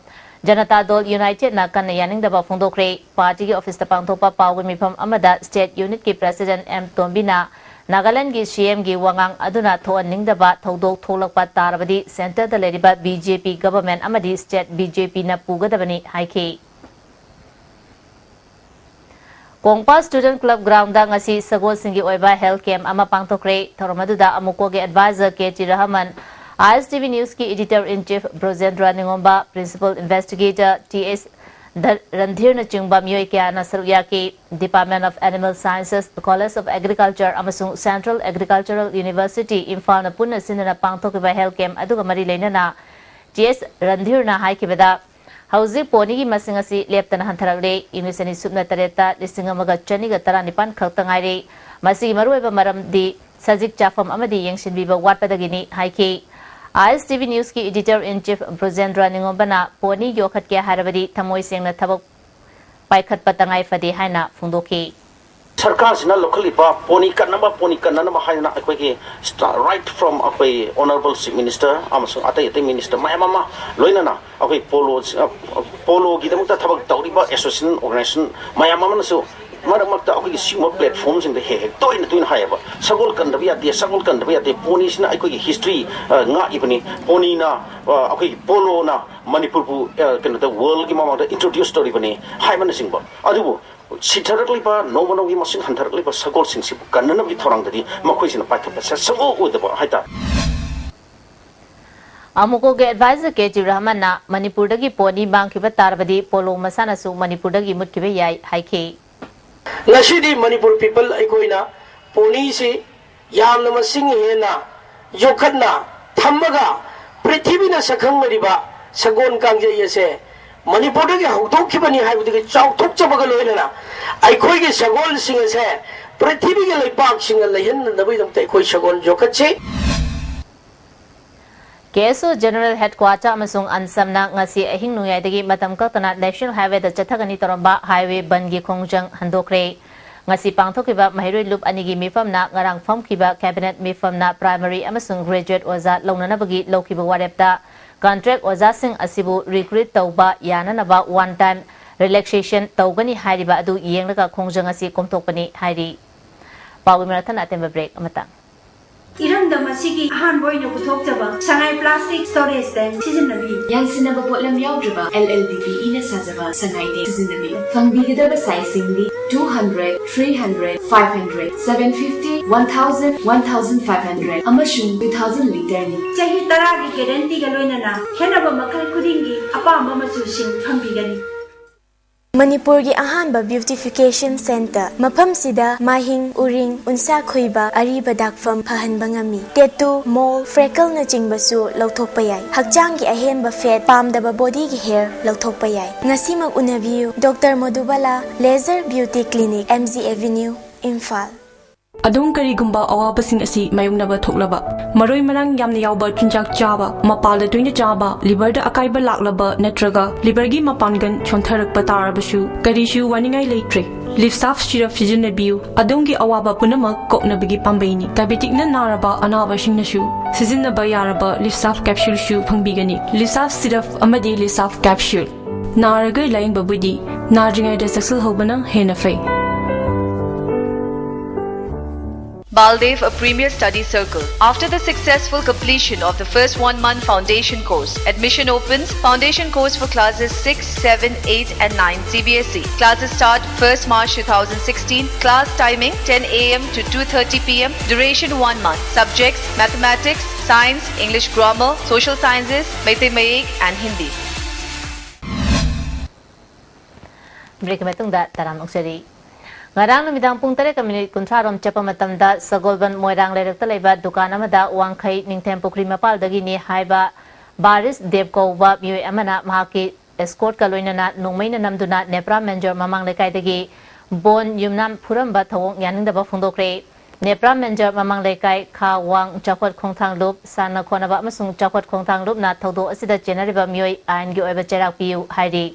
ꯖꯅꯇꯥ ꯗꯜ ꯌꯨꯅꯥꯏꯇꯦꯗꯅ ꯀꯟꯅ ꯌꯥꯅꯤꯡꯗꯕ ꯐꯣꯡꯗꯣꯛꯈ꯭ꯔꯦ꯫ ꯄꯥꯔꯇꯤꯒꯤ ꯑꯣꯐꯤꯁꯇ ꯄꯥꯡꯊꯣꯛꯄ ꯄꯥꯎꯒꯤ ꯃꯤꯐꯝ ꯑꯃꯗ ꯁ꯭ꯇꯦꯠ ꯌꯨꯅꯤꯠꯀꯤ ꯄ꯭ꯔꯁꯤꯗꯦꯟꯠ ꯑꯦꯝ ꯇꯣꯝꯕꯤꯅ ꯅꯥꯒꯥꯂꯦꯟꯗꯒꯤ ꯁꯤ ꯑꯦꯝꯒꯤ ꯋꯥꯉꯥꯡ ꯑꯗꯨꯅ ꯊꯣꯛꯍꯟꯅꯤꯡꯗꯕ ꯊꯧꯗꯣꯛ ꯊꯣꯛꯂꯛꯄ ꯇꯥꯔꯕꯗꯤ ꯁꯦꯟꯇꯔꯗ ꯂꯩꯔꯤꯕ ꯕꯤ ꯖꯦ ꯄꯤ ꯒꯚꯔꯟꯃꯦꯟꯠ ꯑꯃꯗꯤ ꯁ꯭ꯇꯦꯠ ꯕꯤ ꯖꯦ ꯄꯤꯅ ꯄꯨꯒꯗꯕꯅꯤ ꯍꯥꯏꯈꯤ꯫ ꯀꯣꯡꯄꯥ ꯁ꯭ꯇꯨꯗꯦꯟꯠ ꯀ꯭ꯂꯕ ꯒ꯭ꯔꯥꯎꯟꯗ ꯉꯁꯤ ꯁꯒꯣꯜꯁꯤꯡꯒꯤ ꯑꯣꯏꯕ ꯍꯦꯜꯊ ꯀꯦꯝꯞ ꯑꯃ ꯄꯥꯡꯊꯣꯛꯈ꯭ꯔꯦ꯫ ꯊꯧꯔꯝ ꯑꯗꯨꯗ ꯑꯃꯨꯀꯣꯒꯤ ꯑꯦꯗꯚꯥꯏꯖꯔ ꯀꯦ ꯇꯤ ꯔꯍꯃꯟ, ꯑꯥꯏ ꯑꯦꯁ ꯇꯤ ꯚꯤ ꯅ꯭ꯌꯨꯁꯀꯤ ꯏꯗꯤꯇꯔ ꯏꯟ ꯆꯤꯐ ꯕ꯭ꯔꯣꯖꯦꯟꯗ꯭ꯔ ꯅꯤꯉꯣꯝꯕ, ꯄ꯭ꯔꯤꯟꯁꯤꯄꯜ ꯏꯟꯚꯦꯁꯇꯤꯒꯦꯇꯔ ꯇꯤ ꯑꯦꯁ ꯔꯟꯙꯤꯔꯅꯆꯤꯡꯕ ꯃꯤꯑꯣꯏ ꯀꯌꯥꯅ ꯁꯔꯨꯛ ꯌꯥꯈꯤ꯫ Department of Animal Sciences, College of Agriculture ꯑꯃꯁꯨꯡ Central Agricultural University ꯏꯝꯐꯥꯜꯅ ꯄꯨꯟꯅ ꯁꯤꯟꯗꯨꯅ ꯄꯥꯡꯊꯣꯛꯈꯤꯕ ꯍꯦꯜꯊ ꯀꯦꯝꯞ ꯑꯗꯨꯒ ꯃꯔꯤ ꯂꯩꯅꯅ ꯇꯤ ꯑꯦꯁ ꯔꯟꯙꯤꯔꯅ ꯍꯥꯏꯈꯤꯕꯗ, ꯍꯧꯖꯤꯛ ꯄꯣꯅꯤꯒꯤ ꯃꯁꯤꯡ ꯑꯁꯤ ꯂꯦꯞꯇꯅ ꯍꯟꯊꯔꯛꯂꯦ꯫ ꯏꯪ ꯂꯤꯁꯤꯡ ꯑꯅꯤ ꯁꯨꯞꯅ ꯇꯔꯦꯠꯇ ꯂꯤꯁꯤꯡ ꯑꯃꯒ ꯆꯅꯤꯒ ꯇꯔꯥꯅꯤꯄꯥꯟ ꯈꯛꯇ ꯉꯥꯏꯔꯦ꯫ ꯃꯁꯤꯒꯤ ꯃꯔꯨꯑꯣꯏꯕ ꯃꯔꯝꯗꯤ ꯁꯖꯤꯛ ꯆꯥꯐꯝ ꯑꯃꯗꯤ ꯌꯦꯡꯁꯤꯟꯕꯤꯕ ꯋꯥꯠꯄꯗꯒꯤꯅꯤ ꯍꯥꯏꯈꯤ꯫ ꯑꯥꯏ ꯑꯦꯁ ꯇꯤ ꯚꯤ ꯅ꯭ꯌꯨꯁꯀꯤ ꯏꯗꯤꯇꯔ ꯏꯟ ꯆꯤꯐ ꯕ꯭ꯔꯣꯖꯦꯟꯗ꯭ꯔ ꯅꯤꯉꯣꯝꯕꯅ ꯄꯣꯅꯤ ꯌꯣꯛꯈꯠꯀꯦ ꯍꯥꯏꯔꯕꯗꯤ ꯊꯃꯣꯏ ꯁꯦꯡꯅ ꯊꯕꯛ ꯄꯥꯏꯈꯠꯄ ꯇꯉꯥꯏ ꯐꯗꯦ ꯍꯥꯏꯅ ꯐꯣꯡꯗꯣꯛꯈꯤ꯫ ꯁꯔꯀꯥꯔꯁꯤꯅ ꯂꯧꯈꯠꯂꯤꯕ ꯄꯣꯅꯤ ꯀꯟꯅꯕ, ꯄꯣꯅꯤ ꯀꯟꯅꯅꯕ ꯍꯥꯏꯗꯅ ꯑꯩꯈꯣꯏꯒꯤ ꯁ꯭ꯇꯥ-, right from ꯑꯩꯈꯣꯏ Honourable Chief Minister ꯑꯃꯁꯨꯡ ꯑꯇꯩ ꯑꯇꯩ minister ꯃꯌꯥꯝ ꯑꯃ, ꯂꯣꯏꯅꯅ ꯑꯩꯈꯣꯏ ꯄꯣꯂꯣ, ꯄꯣꯂꯣꯒꯤꯗꯃꯛꯇ ꯊꯕꯛ ꯇꯧꯔꯤꯕ association, organisation ꯃꯌꯥꯝ ꯑꯃꯅꯁꯨ ꯃꯔꯛ ꯃꯔꯛꯇ ꯑꯩꯈꯣꯏꯒꯤ ꯁꯤꯒꯨꯝꯕ platformꯁꯤꯡꯗ ꯍꯦꯛ ꯍꯦꯛ ꯇꯣꯏꯅ ꯇꯣꯏꯅ ꯍꯥꯏꯌꯦꯕ, "ꯁꯒꯣꯜ ꯀꯟꯗꯕ ꯌꯥꯗꯦ, ꯁꯒꯣꯜ ꯀꯟꯗꯕ ꯌꯥꯗꯦ, ꯄꯣꯅꯤꯁꯤꯅ ꯑꯩꯈꯣꯏꯒꯤ history, ꯑ, ꯉꯥꯛꯏꯕꯅꯤ, ꯄꯣꯅꯤꯅ, ꯑ, ꯑꯩꯈꯣꯏꯒꯤ ꯄꯣꯂꯣꯅ ꯃꯅꯤꯄꯨꯔꯕꯨ, ꯑ, ꯀꯩꯅꯣꯗ worldꯒꯤ ꯃꯃꯥꯡꯗ introduce ꯇꯧꯔꯤꯕꯅꯤ" ꯍꯥꯏꯕꯅꯆꯤꯡꯕ꯫ ꯑꯗꯨꯕꯨ ꯁꯤꯊꯔꯛꯂꯤꯕ, ꯅꯣꯡꯃ ꯅꯣꯡꯃꯒꯤ ꯃꯁꯤꯡ ꯍꯟꯊꯔꯛꯂꯤꯕ ꯁꯒꯣꯜꯁꯤꯡꯁꯤꯕꯨ ꯀꯟꯅꯅꯕꯒꯤ ꯊꯧꯔꯥꯡꯗꯗꯤ ꯃꯈꯣꯏꯁꯤꯅ ꯄꯥꯏꯈꯠꯄꯁꯦ ꯁꯨꯡꯎ ꯎꯗꯕ ꯍꯥꯏꯇꯥꯔꯦ꯫ ꯑꯃꯨꯀꯣꯒꯤ ꯑꯦꯗꯚꯥꯏꯖꯔ ꯀꯦ ꯇꯤ ꯔꯍꯃꯟꯅ ꯃꯅꯤꯄꯨꯔꯗꯒꯤ ꯄꯣꯅꯤ ꯃꯥꯡꯈꯤꯕ ꯇꯥꯔꯕꯗꯤ ꯄꯣꯂꯣ ꯃꯁꯥꯟꯅꯁꯨ ꯃꯅꯤꯄꯨꯔꯗꯒꯤ ꯃꯨꯠꯈꯤꯕ ꯌꯥꯏ ꯍꯥꯏꯈꯤ꯫ ꯉꯁꯤꯗꯤ ꯃꯅꯤꯄꯨꯔ people ꯑꯩꯈꯣꯏꯅ ꯄꯣꯅꯤꯁꯤ ꯌꯥꯝꯅ ꯃꯁꯤꯡ ꯍꯦꯟꯅ ꯌꯣꯛꯈꯠꯅ ꯊꯝꯃꯒ ꯄ꯭ꯔꯤꯊꯤꯕꯤꯅ ꯁꯛꯈꯪꯅꯔꯤꯕ ꯁꯒꯣꯜ ꯀꯥꯡꯖꯩ ꯑꯁꯦ ꯃꯅꯤꯄꯨꯔꯗꯒꯤ ꯍꯧꯗꯣꯛꯈꯤꯕꯅꯤ ꯍꯥꯏꯕꯗꯨꯒꯤ ꯆꯥꯎꯊꯣꯛꯆꯕꯒ ꯂꯣꯏꯅꯅ ꯑꯩꯈꯣꯏꯒꯤ ꯁꯒꯣꯜꯁꯤꯡ ꯑꯁꯦ ꯄ꯭ꯔꯤꯊꯤꯕꯤꯒꯤ ꯂꯩꯄꯥꯛꯁꯤꯡꯅ ꯂꯩꯍꯟꯅꯕꯒꯤꯗꯃꯛꯇ ꯑꯩꯈꯣꯏ ꯁꯒꯣꯜ ꯌꯣꯛꯈꯠꯁꯤ꯫ ꯀꯦ ꯑꯦꯁ ꯑꯣ General Headquarter ꯑꯃꯁꯨꯡ ꯑꯟꯁꯝꯅ ꯉꯁꯤ ꯑꯍꯤꯡ ꯅꯣꯡꯌꯥꯏꯗꯒꯤ ꯃꯇꯝ ꯀꯛꯇꯅ National Highwayꯗ ꯆꯠꯊꯒꯅꯤ ꯇꯧꯔꯝꯕ highway ꯕꯟꯒꯤ ꯈꯣꯡꯖꯪ ꯍꯟꯗꯣꯛꯈ꯭ꯔꯦ꯫ ꯉꯁꯤ ꯄꯥꯡꯊꯣꯛꯈꯤꯕ ꯃꯍꯩꯔꯣꯏ ꯂꯨꯞ ꯑꯅꯤꯒꯤ ꯃꯤꯐꯝꯅ ꯉꯔꯥꯡ ꯐꯝꯈꯤꯕ cabinet ꯃꯤꯐꯝꯅ primary ꯑꯃꯁꯨꯡ graduate ꯑꯣꯖꯥ ꯂꯧꯅꯅꯕꯒꯤ ꯂꯧꯈꯤꯕ ꯋꯥꯔꯦꯞꯇ ꯀꯟꯇ꯭ꯔꯦꯛ ꯑꯣꯖꯥꯁꯤꯡ ꯑꯁꯤꯕꯨ ꯔꯤꯀ꯭ꯔꯨꯠ ꯇꯧꯕ ꯌꯥꯅꯅꯕ ꯋꯥꯟ ꯇꯥꯏꯝ ꯔꯤꯂꯦꯛꯁꯦꯁꯟ ꯇꯧꯒꯅꯤ ꯍꯥꯏꯔꯤꯕ ꯑꯗꯨ ꯌꯦꯡꯂꯒ ꯈꯣꯡꯖꯪ ꯑꯁꯤ ꯀꯣꯝꯊꯣꯛꯄꯅꯤ ꯍꯥꯏꯔꯤ꯫ ꯄꯥꯎꯒꯤ ꯃꯔꯛ ꯊꯠꯅ ꯑꯇꯦꯟꯕ ꯕ꯭ꯔꯦꯛ ꯑꯃꯇꯪ꯫ ꯏꯔꯝꯗꯝ ꯑꯁꯤꯒꯤ ꯑꯍꯥꯟꯕ ꯑꯣꯏꯅ ꯄꯨꯊꯣꯛꯆꯕ ꯁꯉꯥꯏ ꯄ꯭ꯂꯥꯁꯇꯤꯛ ꯁ꯭ꯇꯣꯔꯦꯖ ꯇꯦꯡ ꯁꯤꯖꯤꯟꯅꯕꯤꯌꯨ꯫ ꯌꯥꯟꯁꯤꯟꯅꯕ ꯄꯣꯠꯂꯝ ꯌꯥꯎꯗ꯭ꯔꯕ L L D P ꯏꯅ ꯁꯥꯖꯕ ꯁꯉꯥꯏ ꯇꯦꯡ ꯁꯤꯖꯤꯟꯅꯕꯤꯌꯨ꯫ ꯐꯪꯕꯤꯒꯗꯕ ꯁꯥꯏꯖꯁꯤꯡꯗꯤ two hundred, three hundred, five hundred, seven fifty, one thousand, one thousand five hundred ꯑꯃꯁꯨꯡ two thousand ꯂꯤꯇꯔꯅꯤ꯫ ꯆꯍꯤ ꯇꯔꯥꯒꯤ ꯒꯦꯔꯦꯟꯇꯤꯒ ꯂꯣꯏꯅꯅ ꯈꯦꯠꯅꯕ ꯃꯈꯜ ꯈꯨꯗꯤꯡꯒꯤ ꯑꯄꯥꯝꯕ ꯃꯆꯨꯁꯤꯡ ꯐꯪꯕꯤꯒꯅꯤ꯫ ꯃꯅꯤꯄꯨꯔꯒꯤ ꯑꯍꯥꯟꯕ ꯕ꯭ꯌꯨꯇꯤꯐꯤꯀꯦꯁꯟ ꯁꯦꯟꯇꯔ꯫ ꯃꯐꯝꯁꯤꯗ ꯃꯥꯏꯍꯤꯡ, ꯎꯔꯤꯡ, ꯎꯟꯁꯥ ꯈꯣꯏꯕ, ꯑꯔꯤꯕ ꯗꯥꯛꯐꯝ ꯐꯍꯟꯕ ꯉꯝꯃꯤ꯫ ꯇꯦꯇꯨ, ꯃꯣꯜ, ꯐ꯭ꯔꯦꯀꯜꯅꯆꯤꯡꯕꯁꯨ ꯂꯧꯊꯣꯛꯄ ꯌꯥꯏ꯫ ꯍꯛꯆꯥꯡꯒꯤ ꯑꯍꯦꯟꯕ ꯐꯦꯠ, ꯄꯥꯝꯗꯕ ꯕꯣꯗꯤꯒꯤ ꯍꯦꯌꯔ ꯂꯧꯊꯣꯛꯄ ꯌꯥꯏ꯫ ꯉꯁꯤꯃꯛ ꯎꯅꯕꯤꯌꯨ꯫ Doctor Modubala, laser beauty clinic, M G Avenue, Imphal. ꯑꯗꯣꯝ ꯀꯔꯤꯒꯨꯝꯕ ꯑꯋꯥꯕꯁꯤꯡ ꯑꯁꯤ ꯃꯥꯌꯣꯛꯅꯕ ꯊꯣꯛꯂꯕ, ꯃꯔꯣꯏ ꯃꯔꯥꯡ ꯌꯥꯝꯅ ꯌꯥꯎꯕ ꯆꯤꯟꯖꯥꯛ ꯆꯥꯕ, ꯃꯄꯥꯜꯗ ꯇꯣꯏꯅ ꯆꯥꯕ, ꯂꯤꯚꯔꯗ ꯑꯀꯥꯏꯕ ꯂꯥꯛꯂꯕ ꯅꯠꯇ꯭ꯔꯒ ꯂꯤꯚꯔꯒꯤ ꯃꯄꯥꯡꯒꯜ ꯁꯣꯟꯊꯔꯛꯄ ꯇꯥꯔꯕꯁꯨ ꯀꯔꯤꯁꯨ ꯋꯥꯅꯤꯡꯉꯥꯏ ꯂꯩꯇ꯭ꯔꯦ꯫ ꯂꯤꯞꯁꯥꯐ ꯁꯤꯔꯞ ꯁꯤꯖꯤꯟꯅꯕꯤꯌꯨ, ꯑꯗꯣꯝꯒꯤ ꯑꯋꯥꯕ ꯄꯨꯝꯅꯃꯛ ꯀꯣꯛꯅꯕꯒꯤ ꯄꯥꯝꯕꯩꯅꯤ꯫ ꯗꯥꯏꯕꯦꯇꯤꯛꯅ ꯅꯥꯔꯕ ꯑꯅꯥꯕꯁꯤꯡꯅꯁꯨ ꯁꯤꯖꯤꯟꯅꯕ ꯌꯥꯔꯕ ꯂꯤꯞꯁꯥꯐ ꯀꯦꯞꯁꯨꯜꯁꯨ ꯐꯪꯕꯤꯒꯅꯤ꯫ ꯂꯤꯞꯁꯥꯐ ꯁꯤꯔꯞ ꯑꯃꯗꯤ ꯂꯤꯞꯁꯥꯐ ꯀꯦꯞꯁꯨꯜ꯫ ꯅꯥꯔꯒ ꯂꯥꯌꯦꯡꯕꯕꯨꯗꯤ ꯅꯥꯗ꯭ꯔꯤꯉꯩꯗ ꯆꯦꯛꯁꯤꯜꯍꯧꯕꯅ ꯍꯦꯟꯅ ꯐꯩ꯫ Baldev, a premier study circle. After the successful completion of the first one month foundation course, admission opens. Foundation course for classes six, seven, eight, and nine, C B S E. Classes start first March two thousand sixteen. Class timing ten A M to two thirty P M. Duration one month. Subjects: mathematics, science, English grammar, social sciences, Meitei Mayek, and Hindi. ꯕ꯭ꯔꯦꯛꯀꯤ ꯃꯇꯨꯡꯗ ꯇꯔꯥꯝꯅ ꯑꯣꯛꯆꯔꯤ꯫ ꯉꯔꯥꯡ ꯅꯨꯃꯤꯗꯥꯡ ꯄꯨꯡ ꯇꯔꯦꯠꯀ minute ꯀꯨꯟꯊ꯭ꯔꯥ ꯔꯣꯝ ꯆꯠꯄ ꯃꯇꯝꯗ ꯁꯒꯣꯜꯕꯟ ꯃꯣꯏꯔꯥꯡ ꯂꯩꯔꯛꯇ ꯂꯩꯕ ꯗꯨꯀꯥꯟ ꯑꯃꯗ ꯋꯥꯡꯈꯩ ꯅꯤꯡꯊꯦꯝ ꯄꯨꯈ꯭ꯔꯤ ꯃꯄꯥꯜꯗꯒꯤꯅꯤ ꯍꯥꯏꯕ ꯕꯥꯔꯤꯁ ꯗꯦꯕ ꯀꯧꯕ ꯃꯤꯑꯣꯏ ꯑꯃꯅ ꯃꯍꯥꯛꯀꯤ ꯑꯦꯁꯀꯣꯔꯠꯀ ꯂꯣꯏꯅꯅ ꯅꯣꯡꯃꯩꯅ ꯅꯝꯗꯨꯅ ꯅꯦꯄ꯭ꯔꯥ ꯃꯦꯟꯖꯣꯔ ꯃꯃꯥꯡ ꯂꯩꯀꯥꯏꯗꯒꯤ ꯕꯣꯟ ꯌꯨꯝꯅꯥꯝ ꯐꯨꯔꯝꯕ ꯊꯧꯑꯣꯡ ꯌꯥꯅꯤꯡꯗꯕ ꯐꯣꯡꯗꯣꯛꯈ꯭ꯔꯦ꯫ ꯅꯦꯄ꯭ꯔꯥ ꯃꯦꯟꯖꯣꯔ ꯃꯃꯥꯡ ꯂꯩꯀꯥꯏ ꯈꯥ ꯋꯥꯡ ꯆꯥꯎꯈꯠ ꯈꯣꯡꯊꯥꯡ ꯂꯨꯞ, ꯁꯥꯟꯅ ꯈꯣꯠꯅꯕ ꯑꯃꯁꯨꯡ ꯆꯥꯎꯈꯠ ꯈꯣꯡꯊꯥꯡ ꯂꯨꯞꯅ ꯊꯧꯗꯣꯛ ꯑꯁꯤꯗ ꯆꯦꯟꯅꯔꯤꯕ ꯃꯤꯑꯣꯏ ꯑꯥꯏꯟꯒꯤ ꯑꯣꯏꯕ ꯆꯩꯔꯥꯛ ꯄꯤꯌꯨ ꯍꯥꯏꯔꯤ꯫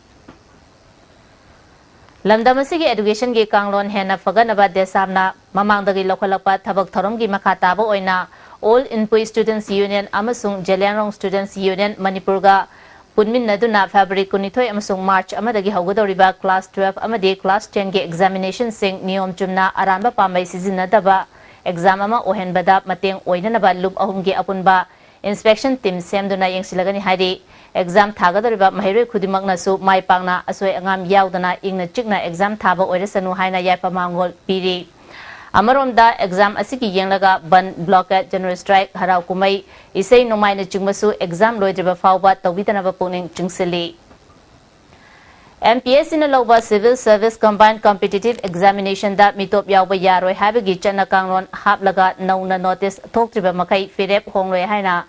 ꯂꯝꯗꯝ ꯑꯁꯤꯒꯤ ꯑꯦꯗꯨꯀꯦꯁꯟꯒꯤ ꯀꯥꯡꯂꯣꯟ ꯍꯦꯟꯅ ꯐꯒꯠꯅꯕ ꯗꯦꯁꯥꯝꯅ ꯃꯃꯥꯡꯗꯒꯤ ꯂꯧꯈꯠꯂꯛꯄ ꯊꯕꯛ ꯊꯧꯔꯝꯒꯤ ꯃꯈꯥ ꯇꯥꯕ ꯑꯣꯏꯅ All Inpui Students Union ꯑꯃꯁꯨꯡ ꯖꯦꯂꯤꯌꯥꯡꯔꯣꯡ Students Union ꯃꯅꯤꯄꯨꯔꯒ ꯄꯨꯟꯃꯤꯟꯅꯗꯨꯅ February ꯀꯨꯟꯅꯤꯊꯣꯏ ꯑꯃꯁꯨꯡ March ꯑꯃꯗꯒꯤ ꯍꯧꯒꯗꯧꯔꯤꯕ class twelve ꯑꯃꯗꯤ class ten ꯒꯤ examination ꯁꯤꯡ ꯅꯤꯌꯣꯝ ꯆꯨꯝꯅ ꯑꯔꯥꯟꯕ ꯄꯥꯝꯕꯩ ꯁꯤꯖꯤꯟꯅꯗꯕ exam ꯑꯃ ꯑꯣꯏꯍꯟꯕꯗ ꯃꯇꯦꯡ ꯑꯣꯏꯅꯅꯕ ꯂꯨꯞ ꯑꯍꯨꯝꯒꯤ ꯑꯄꯨꯟꯕ inspection team ꯁꯦꯝꯗꯨꯅ ꯌꯦꯡꯁꯤꯜꯂꯒꯅꯤ ꯍꯥꯏꯔꯤ꯫ Exam ꯊꯥꯒꯗꯧꯔꯤꯕ ꯃꯍꯩꯔꯣꯏ ꯈꯨꯗꯤꯡꯃꯛꯅꯁꯨ ꯃꯥꯏ ꯄꯥꯛꯅ ꯑꯁꯣꯏ ꯑꯉꯥꯝ ꯌꯥꯎꯗꯅ ꯏꯪꯅ ꯆꯤꯛꯅ exam ꯊꯥꯕ ꯑꯣꯏꯔꯁꯅꯨ ꯍꯥꯏꯅ ꯌꯥꯏꯐ ꯃꯥꯡꯒꯣꯜ ꯄꯤꯔꯤ꯫ ꯑꯃꯔꯣꯝꯗ exam ꯑꯁꯤꯒꯤ ꯌꯦꯡꯂꯒ ꯕꯟ, blockade, general strike, ꯍꯔꯥꯎ ꯀꯨꯝꯍꯩ, ꯏꯁꯩ ꯅꯣꯡꯃꯥꯏꯅꯆꯤꯡꯕꯁꯨ exam ꯂꯣꯏꯗ꯭ꯔꯤꯕ ꯐꯥꯎꯕ ꯇꯧꯕꯤꯗꯅꯕ ꯄꯨꯛꯅꯤꯡ ꯆꯤꯡꯁꯤꯜꯂꯤ꯫ MPSCꯅ ꯂꯧꯕ Civil Service Combined Competitive Examinationꯗ ꯃꯤꯇꯣꯞ ꯌꯥꯎꯕ ꯌꯥꯔꯣꯏ ꯍꯥꯏꯕꯒꯤ ꯆꯠꯅ ꯀꯥꯡꯂꯣꯟ ꯍꯥꯞꯂꯒ ꯅꯧꯅ notice ꯊꯣꯛꯇ꯭ꯔꯤꯕ ꯃꯈꯩ ꯐꯤꯔꯦꯞ ꯍꯣꯡꯂꯣꯏ ꯍꯥꯏꯅ